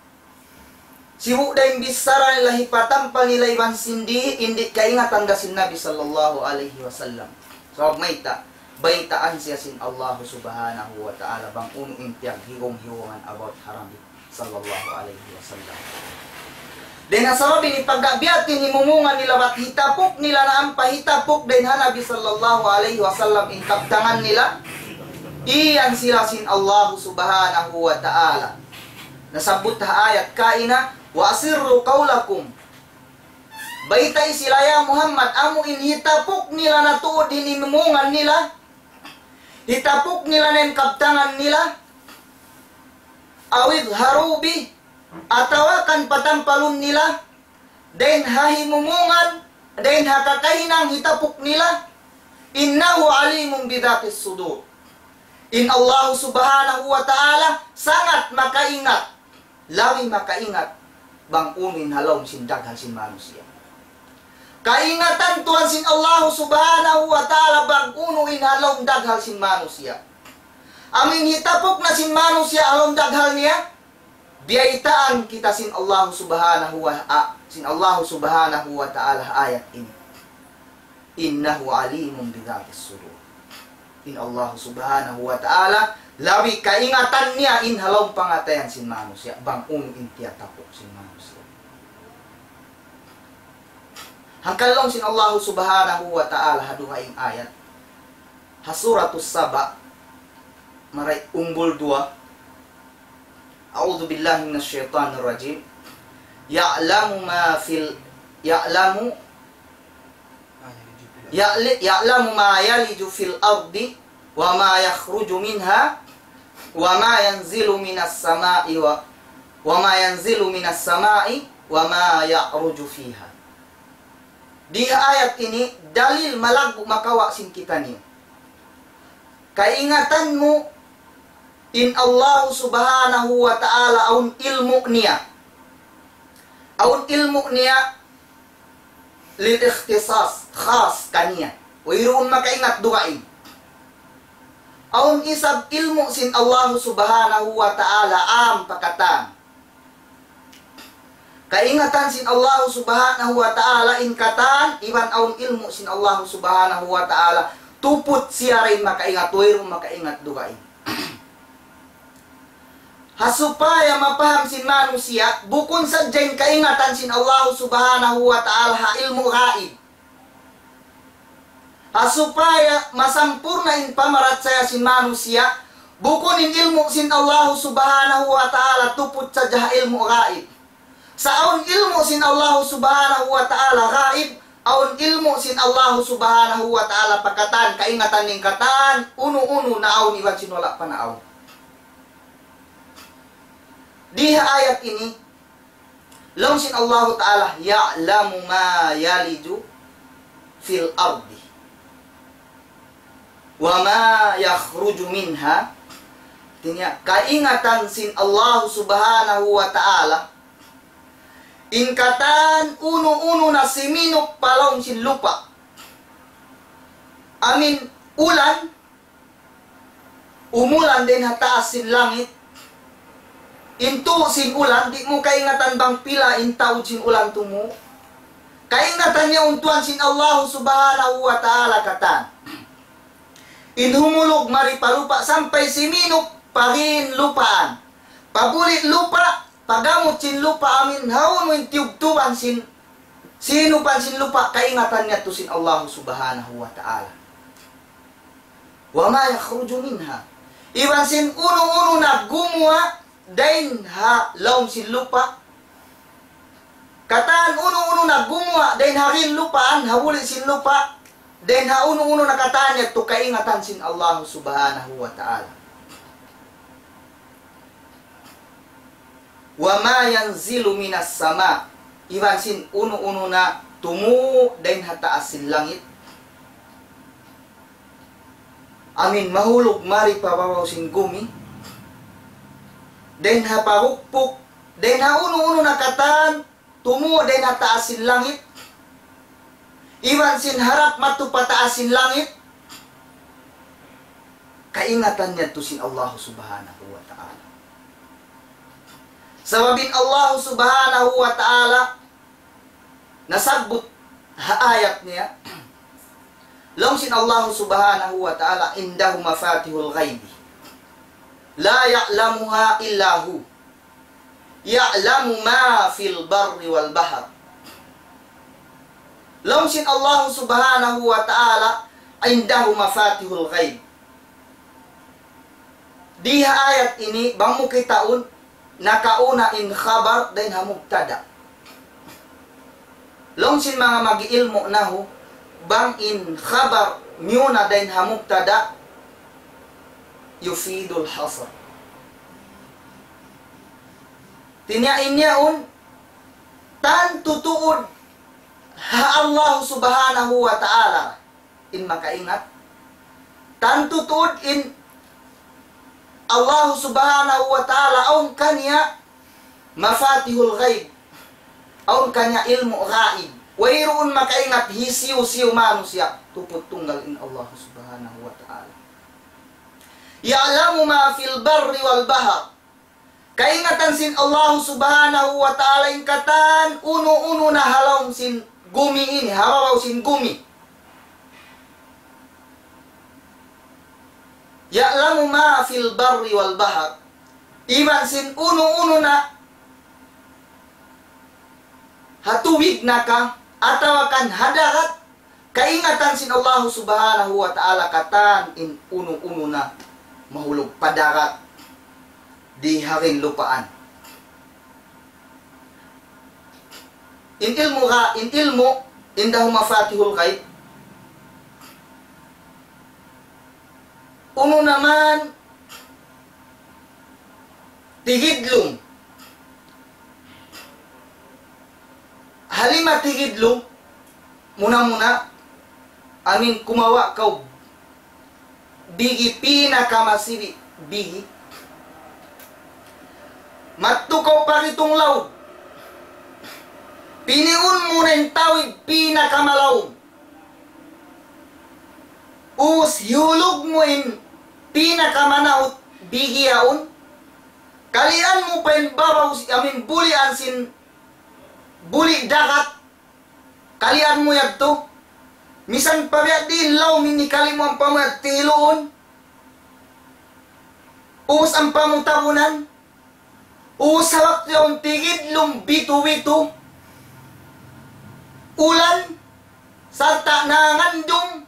sibu' da in bichara nila hipatampal nila iban sin di', in di' kaingatan da sin Nabi sallallahu alayhi wasallam. Sabab mayta', baytaan siya sin Allah subhanahu wa ta'ala bang unu in piyaghigung-higungan about ha Nabi sallallahu alayhi wasallam. Dayn ha sabab ini pagka biya' ini himumungan nila bat hitapuk nila na ampa hitapuk dayn ha Nabi sallallahu alayhi wasallam in kabtangan nila, iyan sila sin Allah subhanahu wa ta'ala. Nasabbut ha ayat kaina, وأسروا قولكم. Baytai sila ya Muhammad, amu in hitapuk nila na tuud in himumungan nila, hitapuk nila na in kabtangan nila, أو اجهروا به, atawa kan patampalun nila, dayn ha himumungan, dayn ha kakahinang hitapuk nila, إنه عليم بذات الصدور. In Allah subhanahu wa ta'ala sangat makaingat, labi makaingat, bang unu in ha lawm sin daghal sin manusiya'. Kaingatan tuud sin Allah subhanahu wa ta'ala bang unu in ha lawm daghal sin manusiya'. Amu in hitapuk na sin manusiya' ha lawm daghal niya, biyaytaan kita sin Allah subhanahu wa, a, sin Allah subhanahu wa ta'ala ha ayat ini. إنه عليم بذات الصدور. In Allah subhanahu wa ta'ala, labi kaingatan niya in ha lawm pangatayan sin manusiya', bang unu in tiyatapuk sin manusiya'. Hangkan laung sin Allah subhanahu wa ta'ala ha dugaing ayat, ha Suratus Saba, maray umbul duwa, أعوذ بالله من الشيطان الرجيم. يعلم ما في ال-، يعلم، يعل-، يعلم ما يلج في الأرض وما يخرج منها وما ينزل من السماء و-، وما ينزل من السماء وما يعرج فيها. Di ha ayat ini, dalil malaggu' makawa' sin kitaniyu. Kaingatan mu in Allah subhanahu wa ta'ala awn ilmu' niya. Awn ilmu' niya lil ikhtisas, khas kaniya. Wayruun makaingat dugaing. Awn isab ilmu' sin Allah subhanahu wa ta'ala am pa katan. Kaingatan sin Allah subhanahu wa ta'ala in katan, iban awn ilmu' sin Allah subhanahu wa ta'ala, tuput siya dayn makaingat, wayruun makaingat dugaing. Ha supaya mapaham sin manusiya', bukun sadja in kaingatan sin Allah subhanahu wa ta'ala ha ilmu' ghaib. Ha supaya masampurna' in pamarachaya sin manusiya', bukun in ilmu' sin Allah subhanahu wa ta'ala tuput sadja ha ilmu' ghaib. Sa' awn ilmu' sin Allah subhanahu wa ta'ala ghaib, awn ilmu' sin Allah subhanahu wa ta'ala pa katan, kaingatan in katan, unu-unu naawn iban sin wala' pa naawn. Di ha ayat ini, Laung sin Allahu Ta'ala, يعلم ما يلج في الأرض وما يخرج منها. Hātinya, kaingatan sin Allahu Subhanahu wa Ta'ala, in katan unu-unu na siminuk pa lawm sin lupa'. Amuin ulan, umulan dayn ha taas sin langit. In tuu sin ulan, di' mu kaingatan bang pila in taud sin ulan tumuu. Kaingatan niya untuan sin Allahu Subhanahu wa Ta'ala katan. In humulug mari pa lupa' sampay siminuk pa rin lupaan. Pabuli' lupa', pagamut sin lupa' amuin hawnu in tiyubtuban sin, sinupan sin lupa', kaingatan niya tu sin Allahu Subhanahu wa Ta'ala. وما يخرج منها. Iban sin unu-unu na gumuwa' dayn ha lawm sin lupa'. Katan unu-unu na gumuwa' dayn ha rin lupaan, ha buli' sin lupa'. Dayn ha unu-unu na katan yadtu kaingatan sin Allahu Subhanahu wa Ta'ala. وما ينزل من السماء. Iban sin unu-unu na tumuu dayn ha taas sin langit. Amuin mahulug mari pa babaw sin gumi. Dayn ha pagukpuk. Dayn ha unu-unu na katan tumuu dayn ha taas sin langit. Iban sin harap madtu pa taas sin langit. Kaingatan niya tu sin Allahu Subhanahu wa Ta'ala. Sabab in Allahu Subhanahu wa Ta'ala nasabbut ha ayat niya. Laung sin Allahu Subhanahu wa Ta'ala, عنده مفاتح الغيب لا يعلمها إلا هو يعلم ما في البر والبحر. Laung sin Allahu Subhanahu wa Ta'ala, عنده مفاتح الغيب. Di ha ayat ini, bang mu kitaun, nakauna in khabar dayn ha mubtada. Laung sin manga mag-ilmu' nahwu, bang in khabar miyuna dayn ha mubtada, يفيد الحصر. Hātinya in yaun, tantu tuud ha Allah Subhanahu wa Ta'ala in makaingat. Tantu tuud in Allah Subhanahu wa Ta'ala awn kaniya mafatihul ghaib. Awn kaniya ilmu' ghaib. Wayruun makaingat hisiyu-siyu manusiya'. Tuput tunggal in Allah Subhanahu wa Ta'ala. يعلم ما في البر والبحر. Kaingatan sin Allah Subhanahu wa Ta'ala in katan unu-unu na ha lawm sin gumi ini, ha babaw sin gumi. يعلم ما في البر والبحر. Iban sin unu-unu na ha tubig na ka, atawa kan ha dagat, kaingatan sin Allah Subhanahu wa Ta'ala katan in unu-unu na mahulug pa dagat, di ha rin lupaan. In ilmu' gha-, in ilmu', عنده مفاتح الغيب. Unu na man, tigidlum. Ha lima tigidlum, muna-muna, amuin kumawa' kaw bigi pinakamasibi' bigi. Madtu kaw pa ditung laug. Piniun mu na in tawid pinakamalaum. Ubus hiyulug mu in pinakamanaut bigi yaun. Kalian mu pa in babaw si-, amuin bulian sin buli' dagat. Kalian mu yadtu. Misan pa biya' diin laum in hikali mu ampa mu yadtu hiluun. Ubus ampa mu tabunan. Ubus ha waktu yaun tigidlum bitu-bitu. Ulan. Sarta' nangandum.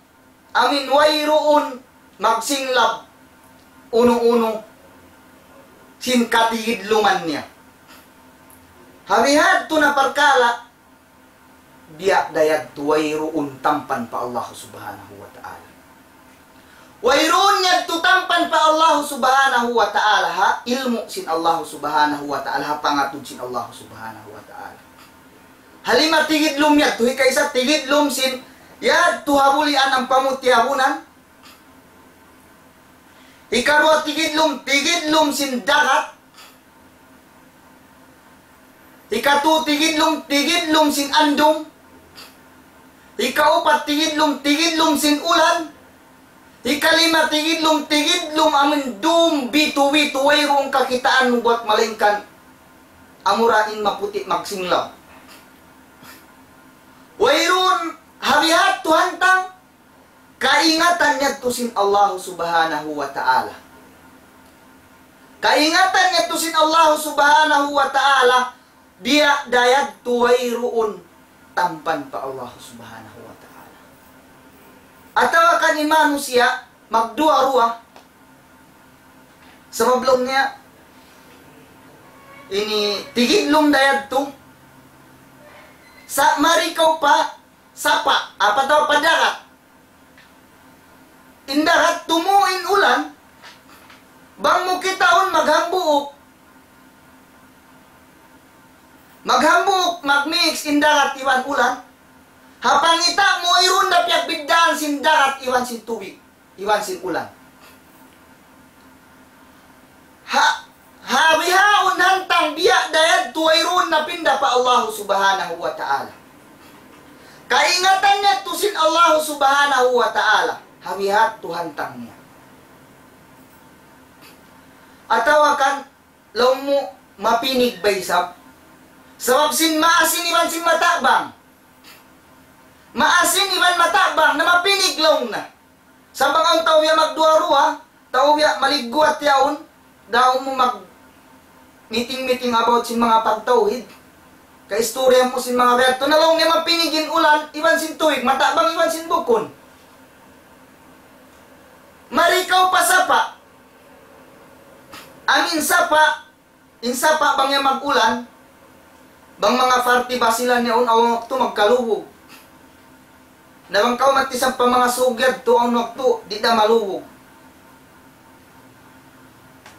Amuin wayruun magsinglab unu-unu sin katigidluman niya. Ha bihadtu na parkala', biya' da yadtu wayruun tampan pa Allah Subhanahu wa Ta'ala. Wayruun yadtu tampan pa Allah Subhanahu wa Ta'ala, ha ilmu' sin Allah Subhanahu wa Ta'ala, ha pangatud sin Allah Subhanahu wa Ta'ala. Ha lima tigidlum yadtu, hikaisa tigidlum sin yadtu ha bulian ampa mu tiyabunan. Hikaruwa tigidlum, tigidlum sin dagat. Hikatu tigidlum, tigidlum sin andum. Hikaupat tigidlum, tigidlum sin ulan. Hikalima tigidlum, tigidlum amun dum bitu-bitu wayruun kakitaan mu buwat malaingkan amura in maputi' magsinglaw. Wayruun ha biha' tu hantang kaingatan yadtu sin Allah Subhanahu wa Ta'ala. Kaingatan yadtu sin Allah Subhanahu wa Ta'ala, biya' da yadtu wayruun tampan pa Allah Subhanahu wa Ta'ala. Atawa kan in manusiya' magduwa-ruwa, sabab laung niya, ini tigidlum da yadtu, sa' mari kaw pa sapa', apa tau pa dagat. In dagat tumu'u in ulan, bang mu kitaun maghambuuk. Maghambuuk, magmix in dagat iban ulan. Ha pangita' mu wayruun da piyagbiddaan sin dagat iban sin tubig, iban sin ulan. Ha, ha bihaun hantang biya' da yadtu wayruun napinda pa Allah Subhanahu wa Ta'ala. Kaingatan yadtu sin Allah Subhanahu wa Ta'ala. Ha biha' tu hantang niya. Atawa kan laung mu mapinig ba isab? Sabab sin maasin iban sin matabang. Maasin iban matabang na mapinig laung na. Sa' bang awn tau biya' magduwa-ruwa, tau biya' maligguwat yaun, daw mu mag-meeting-meeting about sin manga pagtawhid. Kaistorya mu sin manga biya' tu na laung niya mapinig in ulan, iban sin tubig, matabang iban sin bukun. Mari kaw pa sapa'. Amin sapa', in sapa' bang yan mag-ulan, bang manga parti Basilan yaun awn waktu magkalubug. Na bang kaw mati sa pa manga sug yadtu awn waktu, di' da malubug.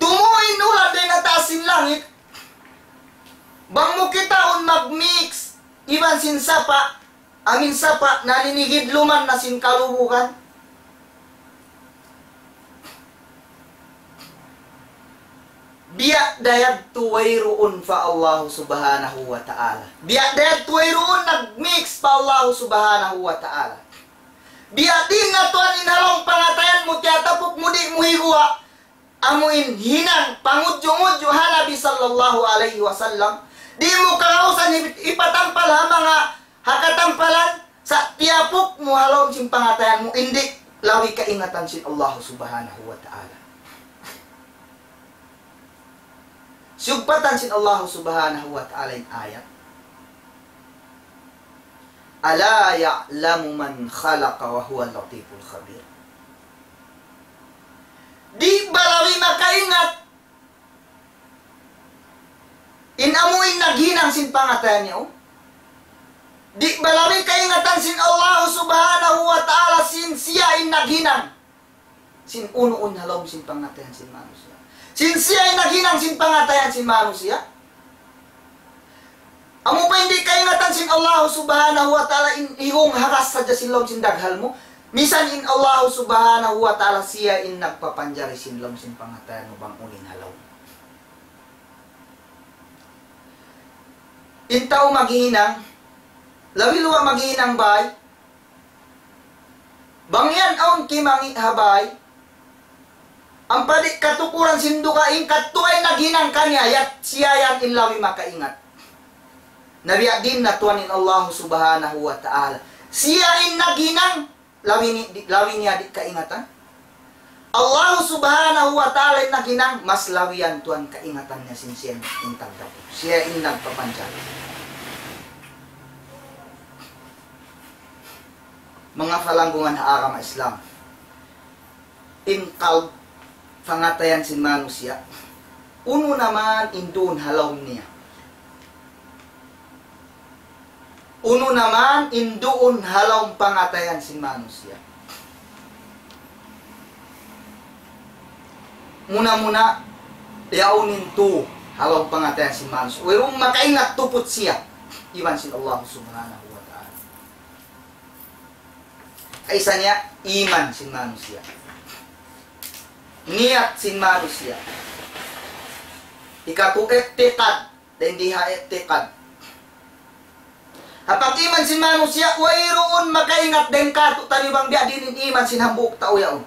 Tumu'u in ulan dayn ha taas sin langit, bang mu kitaun magmix iban sin sapa', amin sapa' naninigidluman na sin kalubugan. Biya' da yadtu wayruun pa Allah Subhanahu wa Ta'ala. Biya' da yadtu wayruun nagmix pa Allah Subhanahu wa Ta'ala. Biya' diin na tuwan in ha lawm pangatayan mu, tiyatapuk mu, di' mu higuwa'. Amu in hinang pangudju'-ngudju' ha Nabi sallallahu alayhi wasallam. Di' mu kagausan hip-, hipatampal ha manga ha katampalan, sa' tiyapuk mu ha lawm sin pangatayan mu, in di' labi kaingatan sin Allah Subhanahu wa Ta'ala. Siyugpatan sin Allah Subhanahu wa Ta'ala in ayat. ألا يعلم من خلق وهو اللطيف الخبير. Di' ba labi makaingat in amu in naghinang sin pangatayan niya, oh? Di' ba labi kaingatan sin Allah Subhanahu wa Ta'ala sin siya in naghinang sin unu-unu ha lawm sin pangatayan sin manusiya'? Sin siya in naghinang sin pangatayan sin manusiya'. Amu pa in di' kaingatan sin Allah Subhanahu wa Ta'ala in ihung haras sadja sin lawm sin daghal mu. Misan in Allah Subhanahu wa Ta'ala siya in nagpapanjari sin lawm sin pangatayan mu bang unu in ha lawm. In tau maghihinang, labi luwa' maghihinang bay, bang yan awn kimangi' ha bay, ampa di' katukuran sin dugaing, kadtu in naghinang kaniya, yat siya yan in labi makaingat. Na biya' diin na tuwan in Allah Subhanahu wa Ta'ala. Siya in naghinang, labi ni-, di-, labi niya di' kaingatan. Allah Subhanahu wa Ta'ala in naghinang, mas labi yan tuwan kaingatan niya sin siya in tagdapu. Siya in nagpapanjari. Manga palanggungan ha agama Islam, in qalb, pangatayan sin manusiya', unu na man in duun ha lawm niya? Unu na man in duun ha lawm pangatayan sin manusiya'? Muna-muna, yaun in tū ha lawm pangatayan sin manusiya'. Wayruun makaingat tuput siya iban sin Allah Subhanahu wa Ta'ala. Kaisa niya, iman sin manusiya'. Niyat sin manusiya'. Ikatū, i'tiqad. Dayn di ha i'tiqad. Ha pag-iman sin manusiya', wayruun makaingat dayn kātu'niyu bang biya' diin in iman sin hambuuk tau yaun.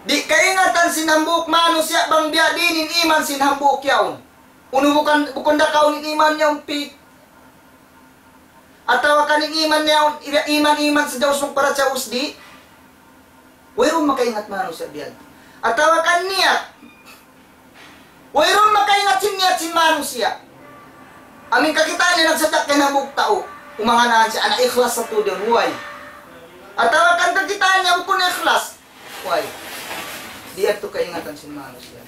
Di' kaingatan sin hambuuk manusiya' bang biya' diin in iman sin hambuuk yaun. Unu bukun, bukun da kaw in iman niya umpi. Atawa kan in iman niya, iman, iman sadja usmuk para sa usdi. Wayruun makaingat manusiya' biya' yadtu. Atawa kan niyat. Wayruun makaingat sin niyat sin manusiya'. Amin kakitaan niya nagsadakka in hambuuk tau. Umangan-angan siya, anak ikhlas sa tuud yan, way. Atawa kan kakitaan niya bukun ikhlas. Way. Di' yadtu kaingatan sin manusiya'.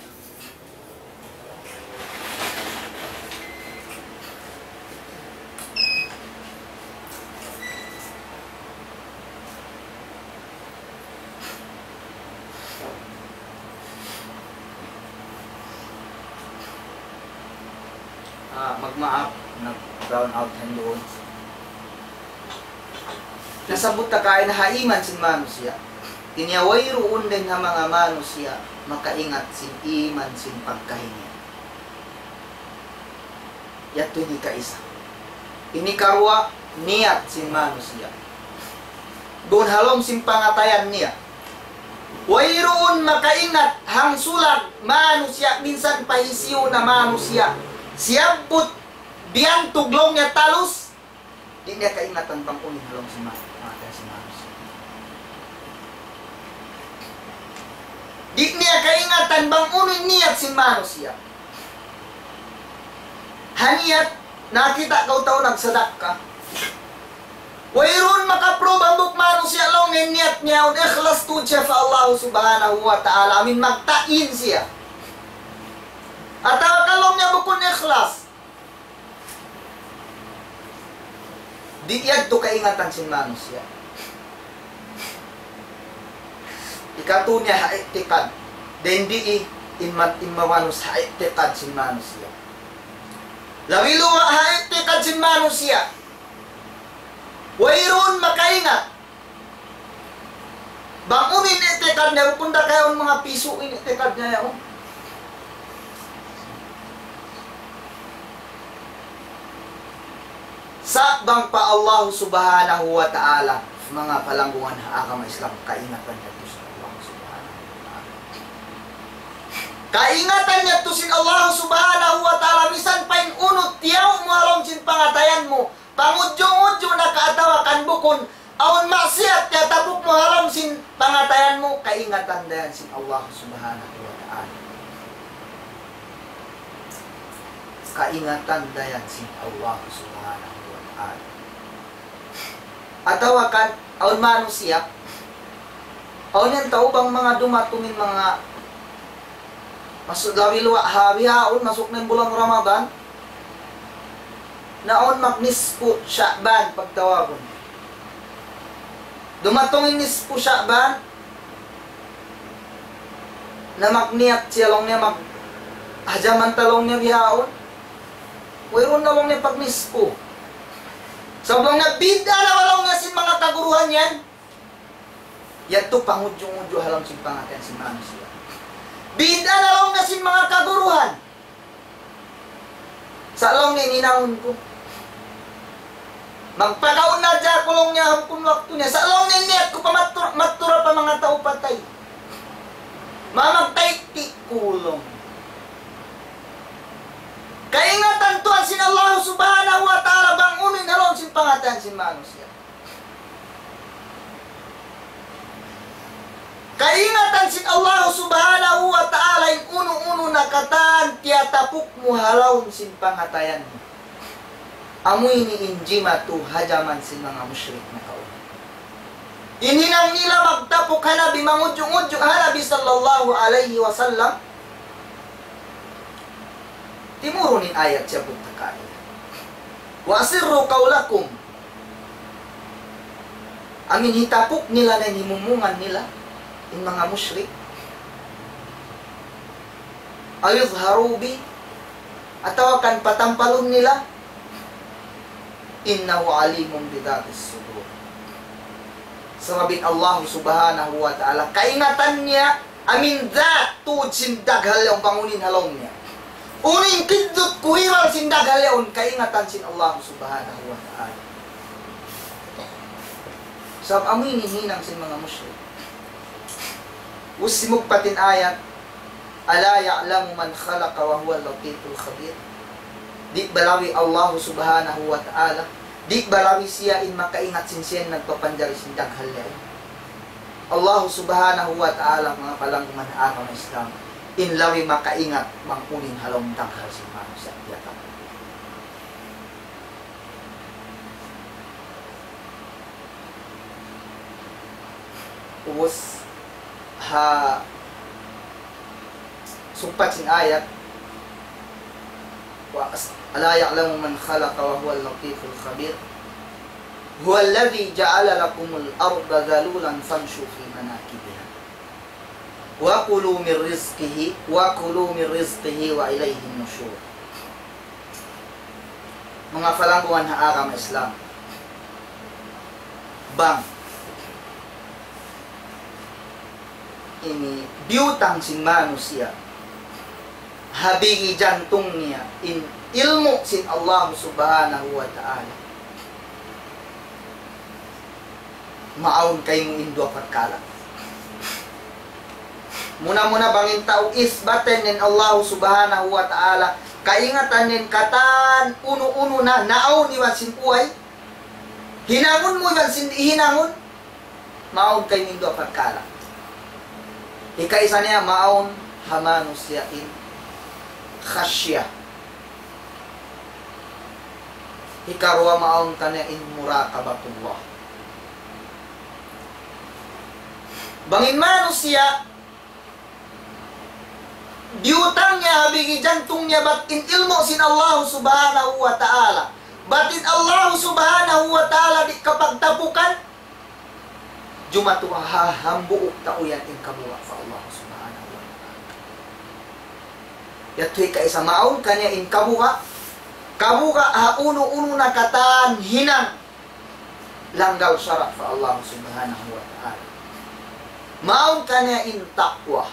Ah, magmaap, nag-brown out hand doon. Nasabbut ta kaina ha iman sin manusiya'. Ini wayruun dayn ha manga manusiya' makaingat sin iman sin pagkahi niya. Yadtu in hikaisa. In hikaruwa, niyat sin manusiya'. Duun ha lawm sin pangatayan niya. Wayruun makaingat hangsulag manusiya', minsan pa hisiyu na manusiya'. Siyabbut biyantug laung niya talus, di' niya kaingatan bang unu in ha lawm sin ma-, mata sin manusiya'. Di' niya kaingatan bang unu in niyat sin manusiya'. Ha niyat, nakakita' kaw tau nagsadakka. Wayruun makaprove hambuuk manusiya' laung niya in niyat niya yaun ikhlas tuud siya pa Allah Subhanahu wa Ta'ala, amin magtain siya. Atawa kan laung niya bukun ikhlas. Di' yadtu kaingatan sin manusiya'. Ikatū niya ha i'tiqad. Dayn di in mat-, in mawanus ha i'tiqad sin manusiya'. Labi luwa ha i'tiqad sin manusiya'. Wayruun makaingat. Bang unu in i'tiqad niya, bukun da kayaun manga pisu in i'tiqad niya yaun. Sa' bang pa Allah Subhanahu wa Ta'ala, manga palanggungan ha agama Islam, kaingatan niya yadtu sin Allah Subhanahu wa Ta'ala. Kaingatan niya yadtu sin Allah Subhanahu wa Ta'ala, misan pa in unu tiyaw' mu ha lawm sin pangatayan mu, pangudju'-ngudju' na ka atawa kan bukun, awn maksiyat tiyatapuk mu ha lawm sin pangatayan mu, kaingatan da yan sin Allah Subhanahu wa Ta'ala. Kaingatan da yan sin Allah Subhanahu wa Ta'ala. Atawa kan, awn manusiya', awn yan tau bang manga dumatung in manga Masuk labi luwa' ha bihaun, masuk na in bulan Ramadan. Na awn mag-nisfu Sha'ban pagtawagun. Dumatung in nisfu Sha'ban, na magniyat siya laung niya mag-, hajaman ta laung niya bihaun. Wayruun na laung niya pag-nisfu. Sabab laung niya bid'a na laung niya sin manga kaguruhan yan. Yadtu pangudju'-ngudju' ha lawm sin pangatayan sin manusiya'. Bid'a na laung niya sin manga kaguruhan. Sa' laung niya in hinangun ku, magpakaun na hadja aku laung niya, hangkan waktu niya. Sa' laung niya in niyat ku pa matur-, matura pa manga tau patay. Mamagtayti' ku laung. Kaingatan tuud sin Allah Subhanahu wa Ta'ala bang unu in ha lawm sin pangatayan sin manusiya'. Kaingatan sin Allah Subhanahu wa Ta'ala in unu-unu na katan tiyatapuk mu ha lawm sin pangatayan mu. Amu ini in jimatu ha jaman sin manga mushrik nakauna. In hinang nila magtapuk ha Nabi, mangudju'-ngudju' ha Nabi sallallahu alayhi wasallam. Timurun in ayat siyabbut ta kaina. وأسروا قولكم. Amu in hitapuk nila na in himumungan nila, in manga mushrik. أو يجهروا به, atawa kan patampalun nila, إنه عليم بذات الصدور. Sabab in Allah Subhanahu wa Ta'ala, kaingatan niya, amin dhat tuud sin daghal yaun bang unu in ha lawm niya. Unu in kiddut kuwiral sin daghal yaun, kaingatan sin Allah Subhanahu wa Ta'ala. Sabab amu ini hinang sin manga mushrik. Ubus simugpat in ayat, ألا يعلم من خلق وهو اللطيف الخبير. Di' ba labi Allah Subhanahu wa Ta'ala, di' ba labi siya in makaingat sin siya in nagpapanjari sin daghal yaun. Allah Subhanahu wa Ta'ala, manga palanggungan ha agama Islam, in labi makaingat bang unu in ha lawm daghal sin manusiya' tiyatapuk. Ubus ha sugpat sin ayat, wa as-, ألا يعلم من خلق وهو اللطيف الخبير. هو الذي جعل لكم الأرض ذلولا فامشوا في مناكبها وكلوا من رزقه، وكلوا من رزقه وإليه النشور. Manga palanggungan ha agama Islam, bang ini biyutang sin manusiya' ha bigi jantung niya in ilmu' sin Allah Subhanahu wa Ta'ala, maawn kaymu in duwa parkala'. Muna-muna bang in tau isbatan in Allah Subhanahu wa Ta'ala, kaingatan in katan unu-unu na naawn iban sin uway, hinangun mu iban sin hinangun, maawn kaymu in duwa parkala'. Hikaisa niya, maawn ha manusiya' in khasya. Hikaruwa, maawn kaniya in muraqabatullah. Bang in manusiya', biyutang niya ha bigi jantung niya bat in ilmu' sin Allah Subhanahu wa Ta'ala, bat in Allah Subhanahu wa Ta'ala di' kapagtapukan, jumatu ha hambuuk tau yan in kabuga' pa Allah Subhanahu wa Ta'ala. Yadtu hikaisa, maawn kaniya in kabuga', kabuga' ha unu-unu na katan hinang langgal sara' pa Allah Subhanahu wa Ta'ala. Maawn kaniya in taqwa.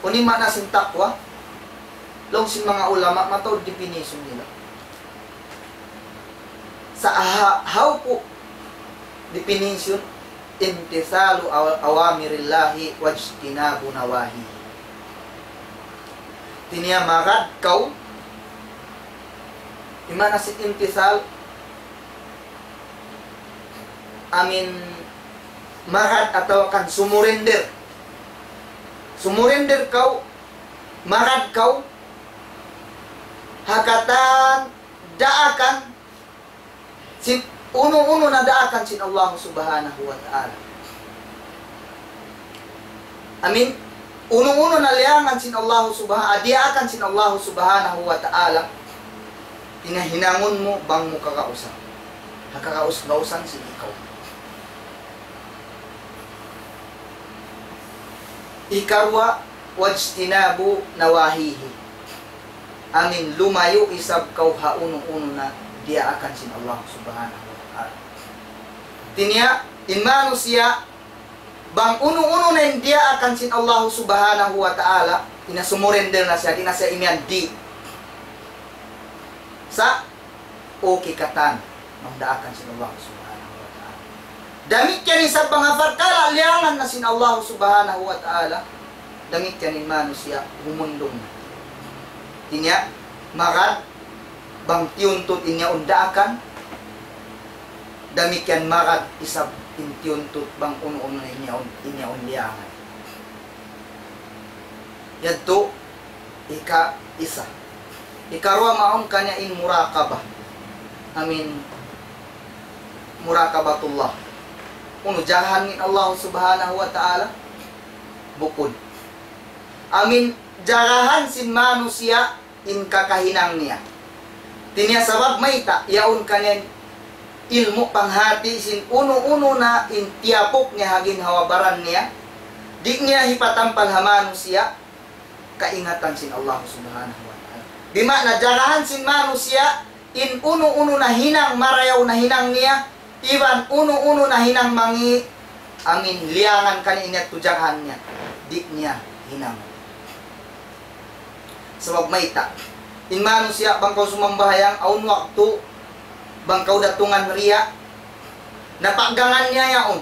Unu in maana sin taqwa? Laung sin manga ulama, mataud definition nila. Sa' ha-, hawpu' definition, امتثال أو-، أوامر الله واجتناب نواهيه. Hati niya magad kaw, in maana sin imtithal, amin magad atawa kan sumurender. Sumurender kaw, magad kaw, ha katan daakan sin unu-unu na daakan sin Allah Subhanahu wa Ta'ala. Amin, unu-unu na liyangan sin Allah Subha-, ah, diyaakan sin Allah Subhanahu wa Ta'ala, hinahinangun mu bang mu kagausan. Ha kagaus-gausan sin ikaw. Hikaruwa, واجتناب نواهيه. Amin lumayu' isab kaw ha unu-unu na diyaakan sin Allah Subhanahu wa Ta'ala. Hati niya, in manusiya', bang unu-unu na in diyaakan sin Allah Subhanahu wa Ta'ala, hina sumurender na siya, di' na siya imiyan di'. Sa' okay katan, bang daakan sin Allah Subhanahu wa Ta'ala. Damikkiyan isab manga parkala' liyangan na sin Allah Subhanahu wa Ta'ala, damikkiyan in manusiya' humundung na. Hati niya, magad bang tiyuntut in yaun daakan, damikkiyan magad isab in tiyuntut bang unu-unu in yaun, in yaun liyangan. Yadtu, ika-isa. Hikaruwa, maawn kaniya in muraqabah. Amin, muraqabatullah. Unu, jagahan in Allah Subhanahu wa Ta'ala? Bukun. Amin, jagahan sin manusiya' in kakahinang niya. Hati niya sabab mayta', yaun kaniya ilmu' panghati sin unu-unu na in tiyapuk niya ha ginhawa-baran niya, di' niya hipatampal ha manusiya', kaingatan sin Allah Subhanahu wa Ta'ala. Di' maana jagahan sin manusiya' in unu-unu na hinang marayaw na hinang niya, iban unu-unu na hinang mangi', amin liyangan kaniya in yadtu jagahan niya. Di' niya hinang. Sabab mayta', in manusiya' bang kaw sumambahayang, awn waktu bang kaw datungan riya', na paggangan niya yaun.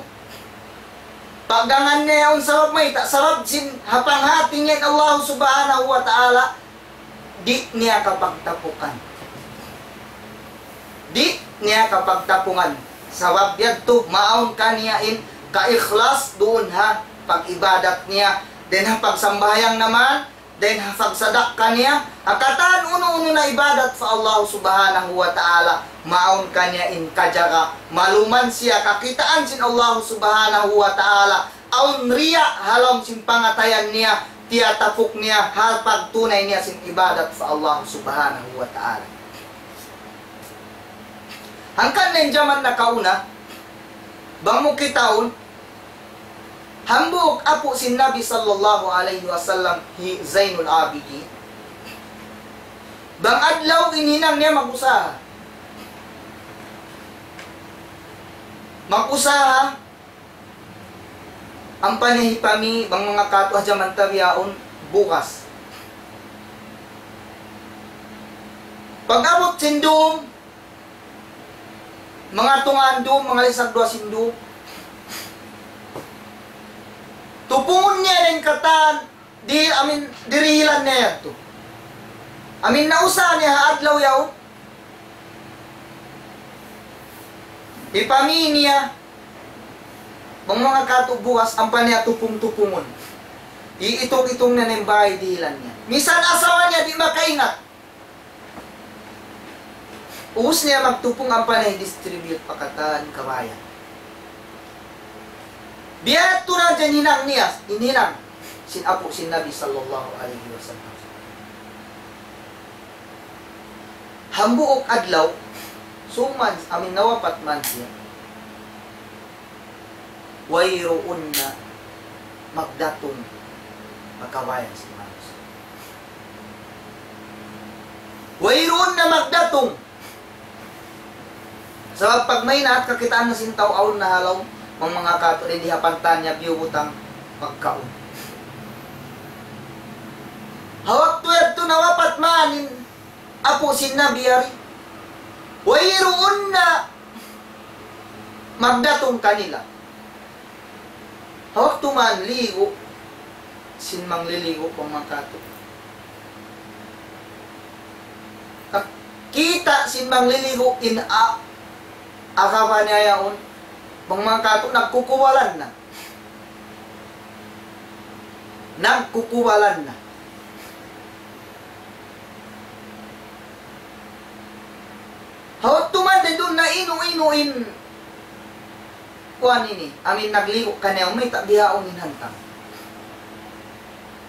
Paggangan niya yaun sabab mayta', sabab sin ha panghati niya in Allah Subhanahu wa Ta'ala, di' niya kapagtapukan. Di' niya kapagtapukan. Sabab yadtu, maawn kaniya in kaikhlas duun ha pag-ibadat niya. Dayn ha pagsambahayang naman, dayn ha pagsadakka niya, ha katan unu-unu na ibadat pa Allah Subhanahu wa Ta'ala, maawn kaniya in kajaga, maluman siya kakitaan sin Allah Subhanahu wa Ta'ala, awn riya' ha lawm sin pangatayan niya, tiyatapuk niya, ha pagtunay niya sin ibadat pa Allah Subhanahu wa Ta'ala. Hangkan na in jaman nakauna, bang mu kitaun, hambuuk apu' sin Nabi sallallahu alayhi wasallam, hi Zainul Abidin. Bang adlaw in hinang niya mag-usaha. Mag-usaha, ampa niya hipamī, bang manga katu' ha jaman ta bihaun, bugas. Pag-abut sin dum, manga tungaan dum, manga lisag duwa sin dum, tupungun niya in katan, di', amin, dirihilan niya yadtu. Amin nausaha niya ha adlaw yaun. Hipamī niya, bang manga katu' bugas, ampa niya tupung-tupungun. Iitung-itung niya in bāy dihilan niya. Misan asawa niya di' makaingat. Ubus niya magtupung ampa niya i-distribute pa katan kabayaan. Biya' tu na in hinang niya, in hinang sin apu' sin Nabi sallallahu alayhi wasallam. Hambuuk adlaw, suman, amin nawapat man siya. Wayruun na magdatung pa kabayaan sin manusiya'. Wayruun na magdatung. Sabab pag maynaat kakitaan na sin tau awn na ha lawm, bang manga katu' di' ha pantan niya biyubutang pagkaun. Ha waktu yadtu nawapat man in apu' sin Nabi yari. Wayruun na magdatung kanila. Ha waktu man ligu', sin mangliligu' pa manga katu'. Kakita' sin mangliligu' in a-, akaba niya yaun, bang manga katu' nagkukuwalan na. Nagkukuwalan na. Ha waktu man di' duun na inu-inu in kuwan ini, amin nagligu' kaniya, mayta' bihaun in hantang.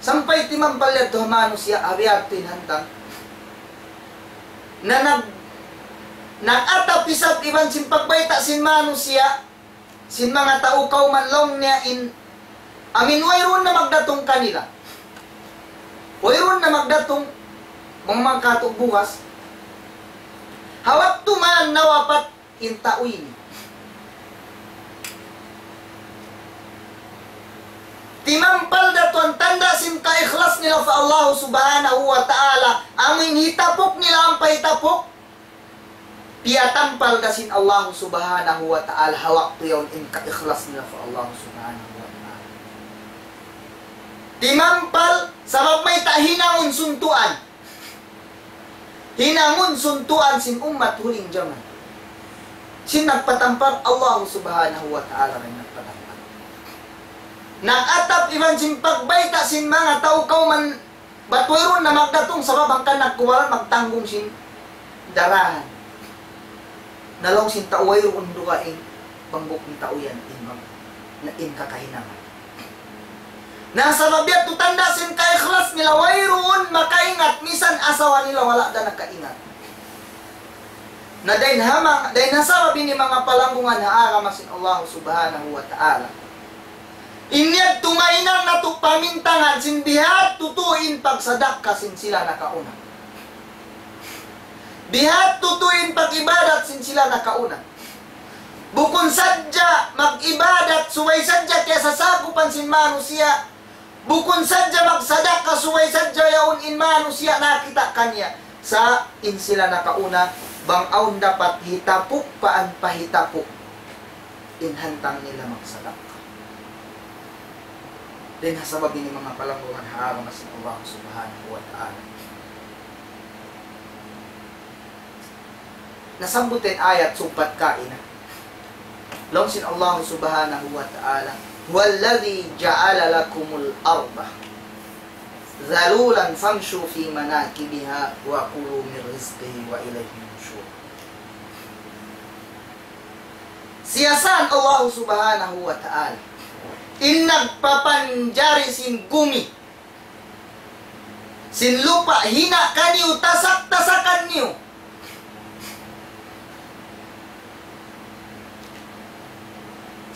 Sampay timampal yadtu ha manusiya', ha biya' yadtu in hantang. Na nag-, nag-atap isab iban sin pagbayta' sin manusiya', sin manga tau kawman laung niya in, amin wayruun na magdatung kanila. Wayruun na magdatung, bang manga katu' bugas. Ha waktu man nawapat in tau ini. Timampal da tuwan tanda' sin kaikhlas nila pa Allah Subhanahu wa Ta'ala, amin hitapuk nila ampa hitapuk, piyatampal da sin Allah Subhanahu wa Ta'ala ha waktu yaun in kaikhlas nila pa Allah Subhanahu wa Ta'ala. Timampal, sabab mayta' hinangun suntuan. Hinangun suntuan sin ummat huling jaman. Sin nagpatampal, Allah Subhanahu wa Ta'ala in nagpatampal. Nag-atap iban sin pagbayta' sin manga tau kawman bat wayruun na magdatung sabab hangkan nagkuwalan magtanggung sin darahan. Na laung sin tau wayruun dugaing bang bukun tau yan in mag-, na in kakahinangan. Na sabab yadtu tanda' sin kaikhlas nila, wayruun makaingat, misan asawa nila wala' da nakaingat. Na dayn ha ma-, dayn ha sabab ini manga palanggungan ha agama sin Allah Subhanahu wa Ta'ala. In yadtu mahinang natu' pamintangan sin bihadtu tuud in pagsadakka sin sila nakauna. Bihadtu tuud in pag-ibadat sin sila nakauna. Bukun sadja mag-ibadat, subay sadja kiyasasakupan sin manusiya'. Bukun sadja magsadakka, subay sadja yaun in manusiya' nakakita' kaniya. Sa' in sila nakauna, bang awn dapat hitapuk pa ampa hitapuk in hantang nila magsadakka. Dayn ha sabab ini, manga palanggungan ha agama sin Allah Subhanahu wa Ta'ala, nasabbut in ayat sugpat kaina. Laung sin Allah Subhanahu wa Ta'ala, هو الذي جعل لكم الأرض ذلولا فامشوا في مناكبها وكلوا من رزقه وإليه النشور. Siya sa in Allah Subhanahu wa Ta'ala in nagpapanjari sin gumi, sin lupa', hina' kaniyu, tasak-tasakan niyu.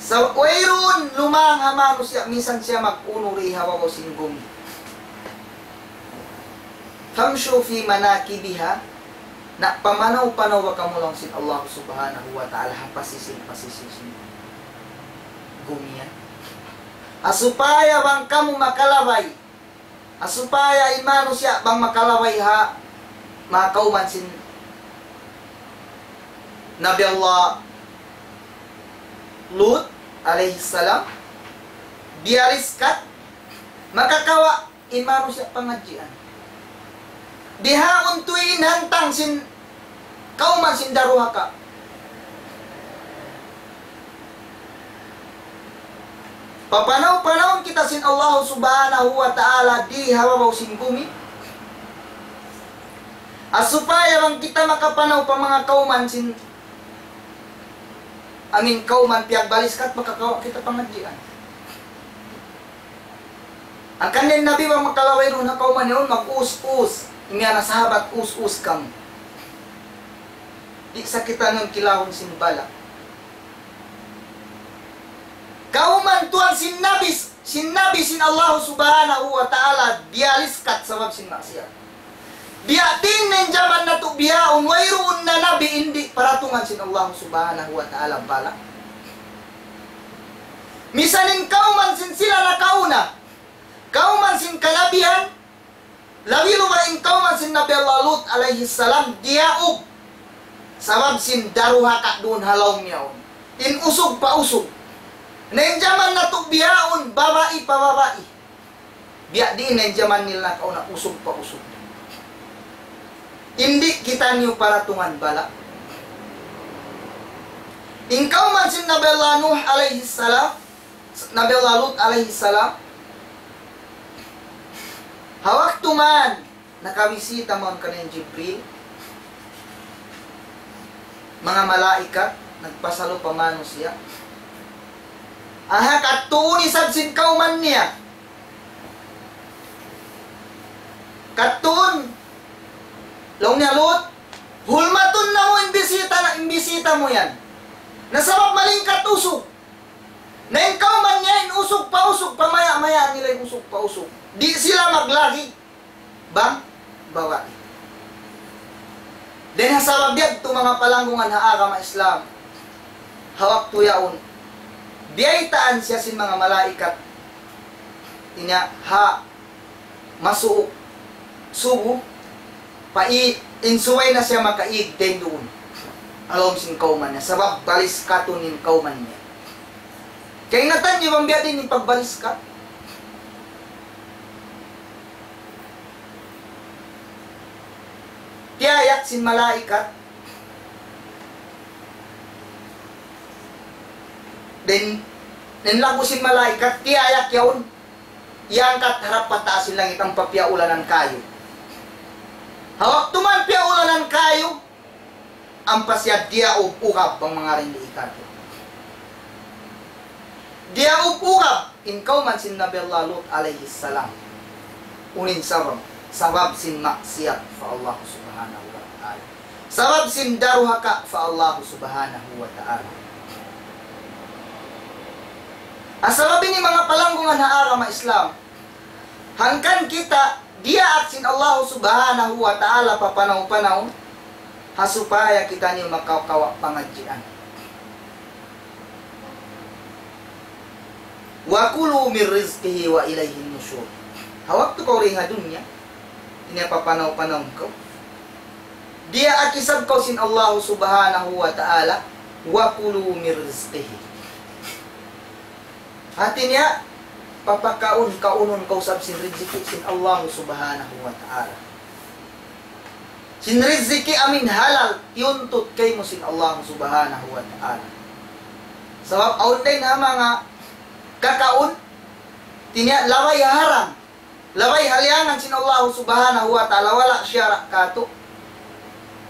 Sa' wayruun lumang ha manusiya' minsan siya mag-unu di ha babaw sin gumi. فامشوا في مناكبها, na pamanaw-panaw ba kamu laung sin Allah Subhanahu wa Ta'ala ha pasisil-pasisil sin gumi yan. Ha supaya bang kamu makalabay, ha supaya in manusiya' bang makalabay ha manga kawman sin Nabi Allah Lut alayhi salam, biyaliskat, makakawa' in manusiya' pangadjian. Bihaun tuud in hantang sin kawman sin daruhaka. Papanaw-panawun kita sin Allah Subhanahu wa Ta'ala di ha babaw sin gumi. Ha supaya bang kita makapanaw pa manga kawman sin, amin kawman piyagbaliskat, makakawa' kita pangadjian. Hangkan in Nabi bang makalabay duun ha kawman yaun, mag-us-us. Imiyan na sahabat, us-us kamu. Di' sa kitaniyu kilahun sin bala'. Kawman tuwan sin Nabi, sin Nabi sin Allah Subhanahu wa Ta'ala, biyaliskat sabab sin maksiyat. Biya' diin na in jaman natu' bihaun, wayruun na nabi, di' paratungan sin Allah Subhanahu wa Ta'ala bala'. Misan in kawman sin sila nakauna, kawman sin kanabihan, labi luba' in kawman sin Nabi Allah Lut alayhi salam, diyaug. Sabab sin daruhaka duun ha lawm yaun. In usug pa usug. Na in jaman natu' bihaun, babai pa babai. Biya' diin na in jaman nila nakauna, usug pa usug. Di' kitaniyu paratungan bala'. In kawman sin Nabi Allah Nuh alayhi salam, Nabi Allah Lut alayhi salam, ha waktu man nakabisita mawn kaniya in Jibril, manga malaikat, nagpasalu pa manusiya'. Aha, kadtuun isab sin kawman niya. Kadtuun, laung niya, Lut, hulmatun na mu in bisita, in bisita mu yan. Na sabab malingkat usug. Na in kawman niya in usug pa usug, pamaya-maya nila in usug pa usug. Di' sila maglagi' bang babai. Dayn ha sabab yadtu, manga palanggungan ha agama Islam, ha waktu yaun, biyaytaan siya sin manga malaikat. Inya ha masuuk subu, pa i-, in subay na siya makaig dayn duun ha lawm sin kawman niya, sabab baliskatun in kawman niya. Kaingatan niyu bang biya' diin in pagbaliskat? Tiyayak sin malaikat. Then, in lagu sin malaikat, tiyayak yaun. Iyangkat harap pa taas sin langit ampa piyaulanan kayu. Ha waktu man piyaulanan kayu, ampa siya diyaug ugab bang manga rin di' ikatu. Diyaug ugab in kawman sin Nabi Allah Lut alayhi salam. Unu in sabab? Sabab sin maksiyat pa Allah Subhanahu wa Ta'ala. Sabab sin daruhaka pa Allah Subhanahu wa Ta'ala. Sabab ini manga palanggungan ha agama Islam. Hangkan kita diyaak sin Allah Subhanahu wa Ta'ala papanaw-panaw, ha supaya kitaniyu makakawa' pangadjian. وكلوا من رزقه وإليه النشور. Ha waktu kaw di ha dunya, ini papanaw-panaw kaw. Diyaak isab kaw sin Allah Subhanahu wa Ta'ala, وكلوا من رزقه. Hati niya, papakaun-kaunun kaw isab sin riziki sin Allah Subhanahu wa Ta'ala. Sin riziki amin halal, tiyuntut kaymu sin Allah Subhanahu wa Ta'ala. Sabab awn dayn ha manga kakaun, hati niya, labay haram. Labay haliangan sin Allah Subhanahu wa Ta'ala, wala' siyara' katu'.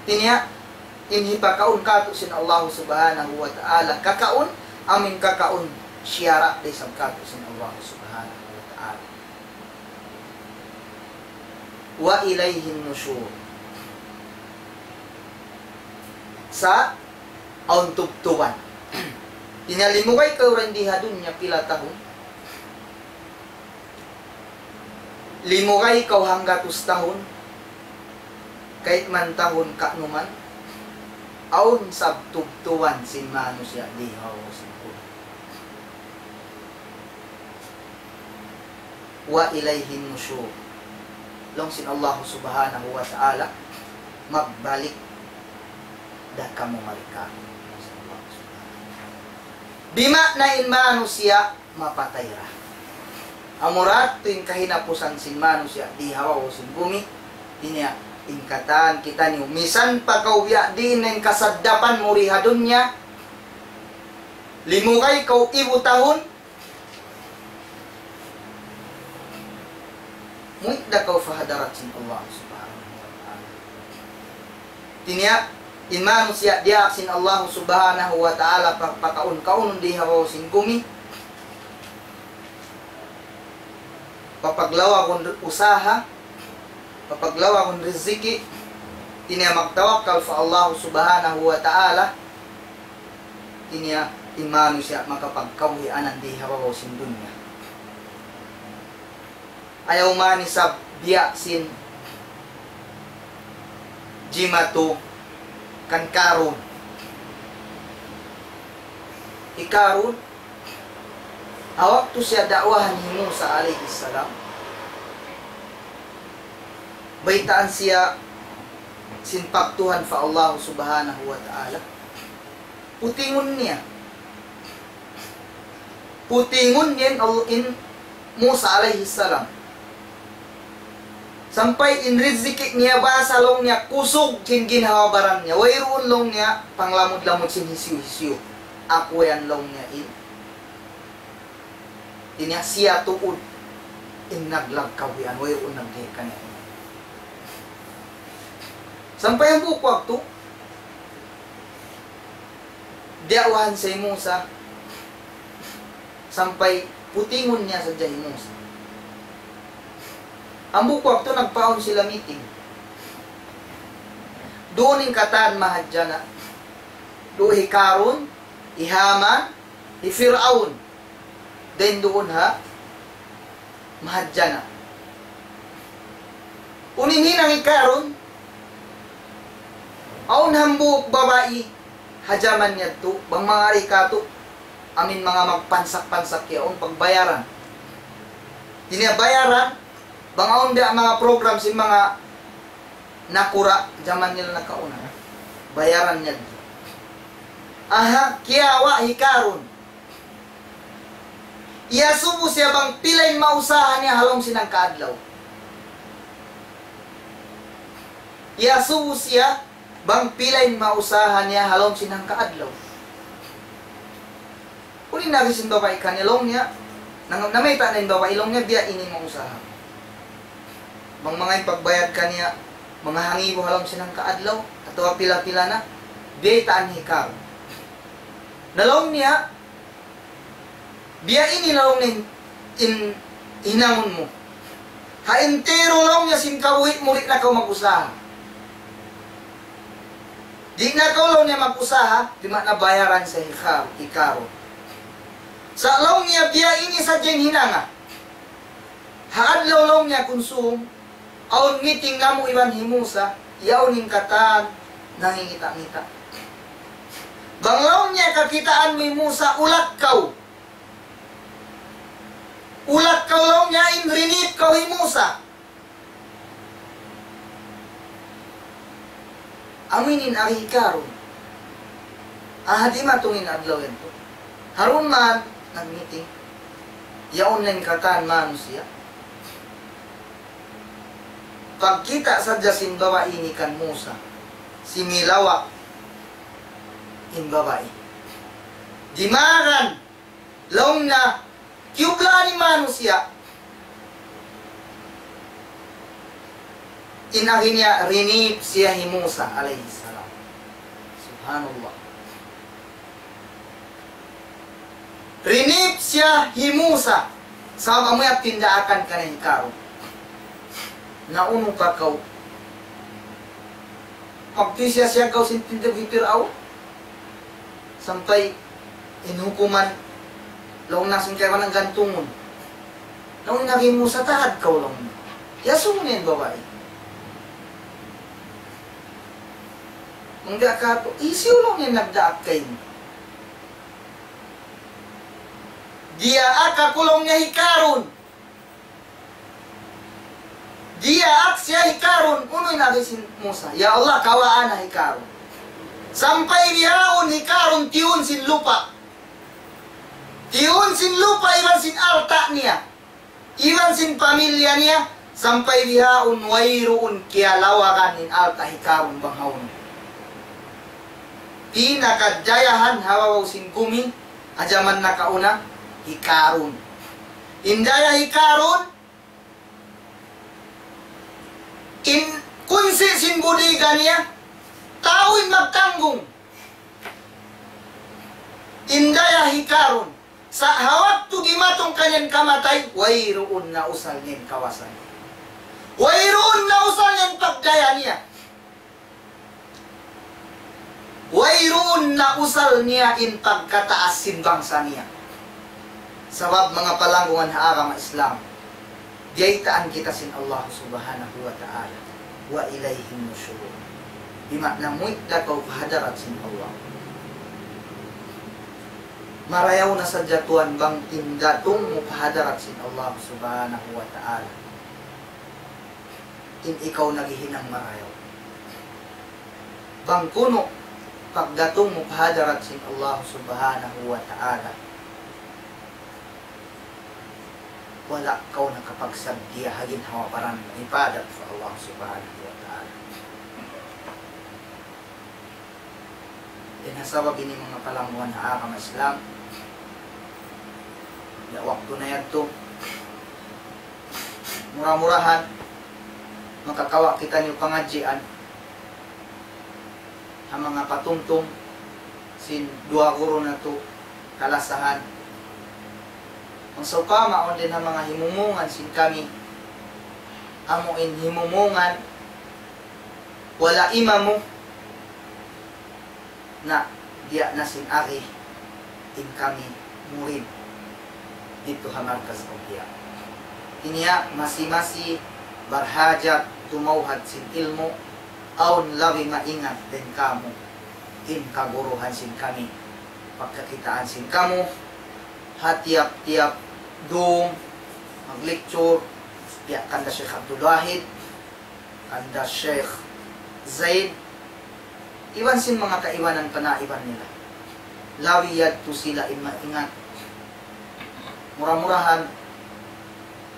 Hati niya, in hipakaun katu' sin Allah Subhanahu wa Ta'ala, kakaun, amin kakaun siyara' da isab katu' sin Allah Subhanahu wa Ta'ala. وإليه النشور. Sa' awn tubtuban. Hati niya limugay kaw dayn di ha dunya pila tahun. Limugay kaw hanggatus tahun, kayman tahun ka'numan, awn sab tubtuban sin manusiya' di ha babaw sin kubul. وإليه النشور. Laung sin Allah Subhanahu wa Ta'ala, magbalik da kamu mari kāku'. Bima'na in manusiya' mapatay ra. Amura tuud in kahinapusan sin manusiya' di ha babaw sin bumi. Hati niya, in katan kitaniyu, misan pa kaw biya' diin na in kasaddapan mu di ha dunya, limugay kaw ibu tahun, muwi' da kaw pa hadarat sin Allah Subhanahu wa Ta'ala. Hati niya, in manusiya' diyaak sin Allah Subhanahu wa Ta'ala pa-, pakaun-kaunun di ha babaw sin bumi, papaglawagun usaha, papaglawagun riziki, hati niya magtawakkal pa Allah Subhanahu wa Ta'ala, hati niya in manusiya' makapagkabuhianan di ha babaw sin dunya. Ayaw man isab biya' sin jimatu kan Karun. Hi Karun, ha waktu siya da'wahan hi Musa alayhi salam, baytaan siya sin pagtuhan pa Allah Subhanahu wa Ta'ala. Putingun niya. Putingun niya in Al-, in Musa alayhi salam. Sampay in riziki niya basa laung niya kusug sin ginhawa-baran niya. Wayruun laung niya panglamud-lamud sin hisiyu-hisiyu. Aku yan laung niya in. Hati niya siya tuud in naglagkaw yan. Wayruun nagdihil kaniya. Sampay hambuuk waktu, diya'wahan siya hi Musa, sampay putingun niya sadja hi Musa. Hambuuk waktu nagpaawn sila meeting. Duun in katan mahadjana'. Duun hi Karun, hi Haman, hi Fir'aun. Dayn duun ha mahadjana'. Unu in hinang hi Karun, awn hambuuk babai ha jaman yadtu, bang manga di katu', amin manga magpansak-pansak yaun pagbayaran. Hati niya bayaran, bang awn biya' manga program sin manga nakura' jaman nila nakauna. Bayaran yadtu. Aha, kiyawa' hi Karun. Iyasubu siya bang pila in mausaha niya ha lawm sin hangka adlaw. Iyasubu siya bang pila in mausaha niya ha lawm sin hangka adlaw. Uli na sin babai kaniya laung niya, nang-, namayta' na in babai laung niya, biya' ini in mausaha. Bang manga in pagbayad kaniya, manga hangibu ha lawm sin hangka adlaw, atawa pila-pila na, biyaytaan hi Karun. Na laung niya, biya' ini laung in, in hinangun mu. Ha intiru laung niya sin kabuhi' mu di' na kaw mag-usaha. Di' na kaw laung niya mag-usaha, di' ma na bayaran sa hi Kar-, hi Karun. Sa' laung niya biya' ini sadja in hinanga. Ha adlaw laung niya kunsum, awn meeting namu' iban hi Musa, yaun in katan nangingita'-ngita'. Bang laung niya kakitaan mu hi Musa, ulak kaw. Ulak kaw laung niya in rinip kaw hi Musa. Amu ini in agi hi Karun. Aha, dimatung in adlaw yadtu. Harun man nag-meeting. Yaun na in katan manusiya'. Pagkita' sadja sin babai ini kan Musa, similawak in babai. Dimagan, laung niya, kiyublaan in manusiya'. In agi niya, rinip siya hi Musa alayhi salam. Subhanallah. Rinip siya hi Musa. Sabab amu yan in daakan kaniya hi Karun. Na unu pa kaw? Pagtisiya siya kaw sin tindug hi Piraun. Sampay in hukuman, laung niya sin kaibanan gantungun. Laung niya hi Musa, tahad kaw laung niya. Iyasubu niya in babai. Mangga' katu', hisiyu laung niya in nagdaak kaymu? Diyaak aku laung niya hi Karun. Diyaak siya hi Karun, unu in agi sin Musa? Ya Allah, kawaa na hi Karun. Sampay bihaun hi Karun tiyun sin lupa'. Tiyun sin lupa' iban sin alta' niya. Iban sin pamilya niya, sampay bihaun wayruun kiyalawagan in alta' hi Karun bang hawnu. Pinakadayahan ha babaw sin gumi, ha jaman nakauna, hi Karun. In daya hi Karun, in kunsi sin budiga niya, tau in magtanggung. In daya hi Karun, sa' ha waktu dimatung kaniya in kamatay, wayruun na usal niya in kawasa niya. Wayruun na usal niya in pagdaya niya. Wayruun na usal niya in pagkataas sin bangsa niya. Sabab manga palanggungan ha agama Islam, biyaytaan kita sin Allah Subhanahu wa Ta'ala. وإليه النشور. Di' maana muwi' da kaw pa hadarat sin Allah. Marayaw na sadja tuwan bang in datung mu pa hadarat sin Allah Subhanahu wa Ta'ala. In ikaw naghihinang marayaw. Bang kunu' pagdatung mu pa hadarat sin Allah Subhanahu wa Ta'ala, wala' kaw nakapagsabdiya ha ginhawa-baran ibadat pa Allah Subhanahu wa Ta'ala. Dayn ha sabab ini manga palanggungan ha agama Islam, ya waktu na yadtu, mura-murahan makakawa' kitaniyu pangadjian ha manga patumtum sin duwa guru natu' kalasahan. Bang sawpama awn dayn ha manga himumungan sin kami, amu in himumungan wala' imamu, na diya' na sin agi in kami murid didtu ha Markaz Awliya. Ini ya masi-masi barhajat tumawhad sin ilmu', awn labi maingat dayn kamu in kaguruhan sin kami. Pagkakitaan sin kamu ha tiyap-tiyap dum mag-lecture, biya' kanda Sheikh Abdul Wahid, kanda Sheikh Zaid, iban sin manga kaibanan pa naiban nila. Labi yadtu sila in maingat. Mura-murahan,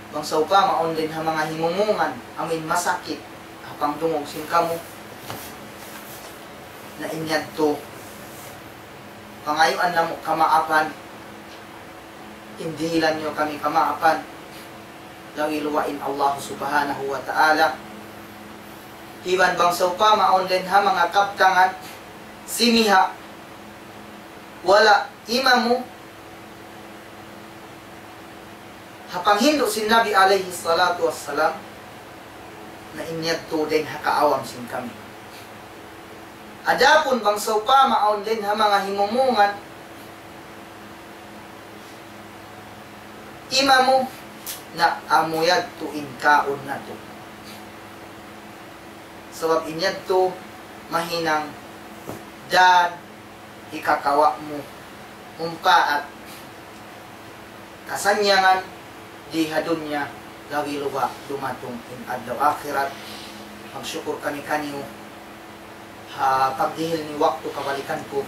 bang sawpama awn dayn ha manga himumungan, amu in masakit ha pangdungug sin kamu, na in yadtu, pangayuan namu' kamaapan, in dihilan niyu kami kamaapan, labi luba' in Allah Subhanahu wa Ta'ala. Iban bang sawpama awn dayn ha manga kabtangan, simiha', wala' imamu, ha panghindu' sin Nabi alayhi salatu wassalam, na in yadtu dayn ha kaawam sin kami. Adapun bang sawpama awn dayn ha manga himumungan, Timamu na amu yadtu in kaun natu'. Sabab in yadtu mahinang dan hikakawa' mu mumpaat kasannyangan di ha dunya, labi luba' dumatung in adlaw akhirat. Magsukul kami kaniyu ha pagdihil niyu waktu kabalikan ku,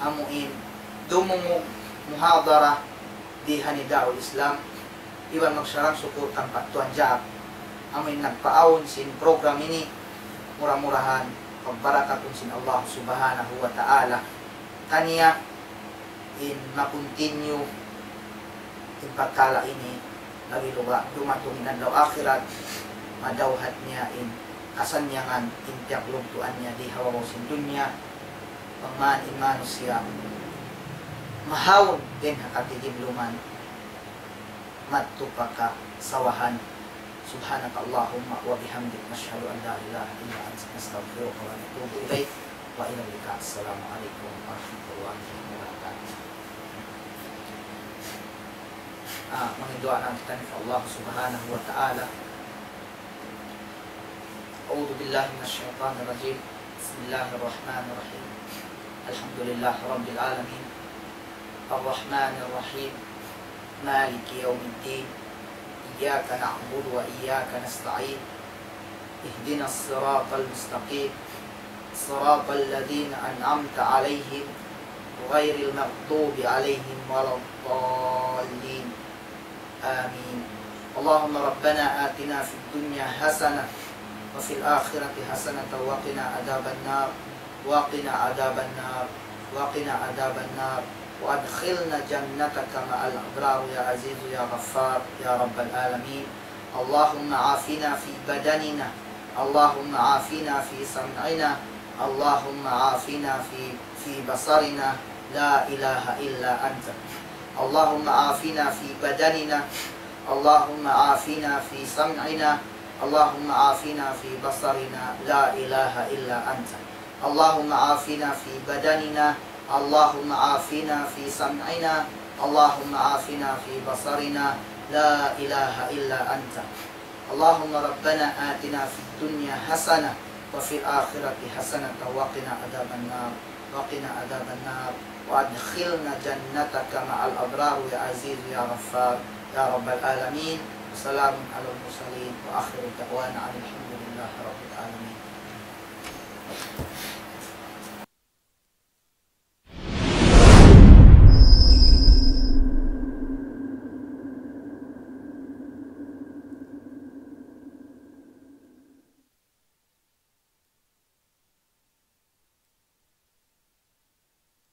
amu in dumungug muhadara di ha Nidaul Islam, iban magsarang-sukul kan pa Tuan Jack, amu in nagpaawn sin program ini, mura-murahan pagbarakatun sin Allah Subhanahu wa Ta'ala kaniya in ma-continue in parkala' ini, labi luba' dumatung in adlaw akhirat, madawhat niya in kasannyangan in piyaglugtuan niya di ha babaw sin dunya. Bang man in manusiya' mahawn dayn ha katigidluman, madtu pa kasawahan. سبحانك اللهم وبحمدك، نشهد أن لا إله إلا أنت، نستغفرك ونتوب إليك. وإلى اللقاء. السلام عليكم ورحمة الله وبركاته. Ah, mangayu' duwaa na kita pa Allah Subhanahu wa Ta'ala. أعوذ بالله من الشيطان الرجيم. بسم الله الرحمن الرحيم. الحمد لله رب العالمين. الرحمن الرحيم. مالك يوم الدين. إياك نعبد وإياك نستعين. اهدنا الصراط المستقيم. صراط الذين أنعمت عليهم غير المغضوب عليهم ولا الضالين. آمين. اللهم ربنا آتنا في الدنيا حسنة وفي الآخرة حسنة وقنا عذاب النار، وقنا عذاب النار، وقنا عذاب النار، وأدخلنا جنتك مع الأبرار يا عزيز يا غفار يا رب العالمين. اللهم عافنا في بدننا، اللهم عافنا في سمعنا، اللهم عافنا في، في بصرنا، لا إله إلا أنت. اللهم عافنا في بدننا، اللهم عافنا في سمعنا، اللهم عافنا في بصرنا، لا إله إلا أنت. اللهم عافنا في بدننا، اللهم عافنا في سمعنا، اللهم عافنا في بصرنا، لا إله إلا أنت. اللهم ربنا آتنا في الدنيا حسنة وفي الآخرة حسنة وقنا عذاب النار، وقنا عذاب النار، وأدخلنا جنتك مع الأبرار يا عزيز يا غفار يا رب العالمين. وسلام على المرسلين، وآخر دعوانا أن الحمد لله رب العالمين.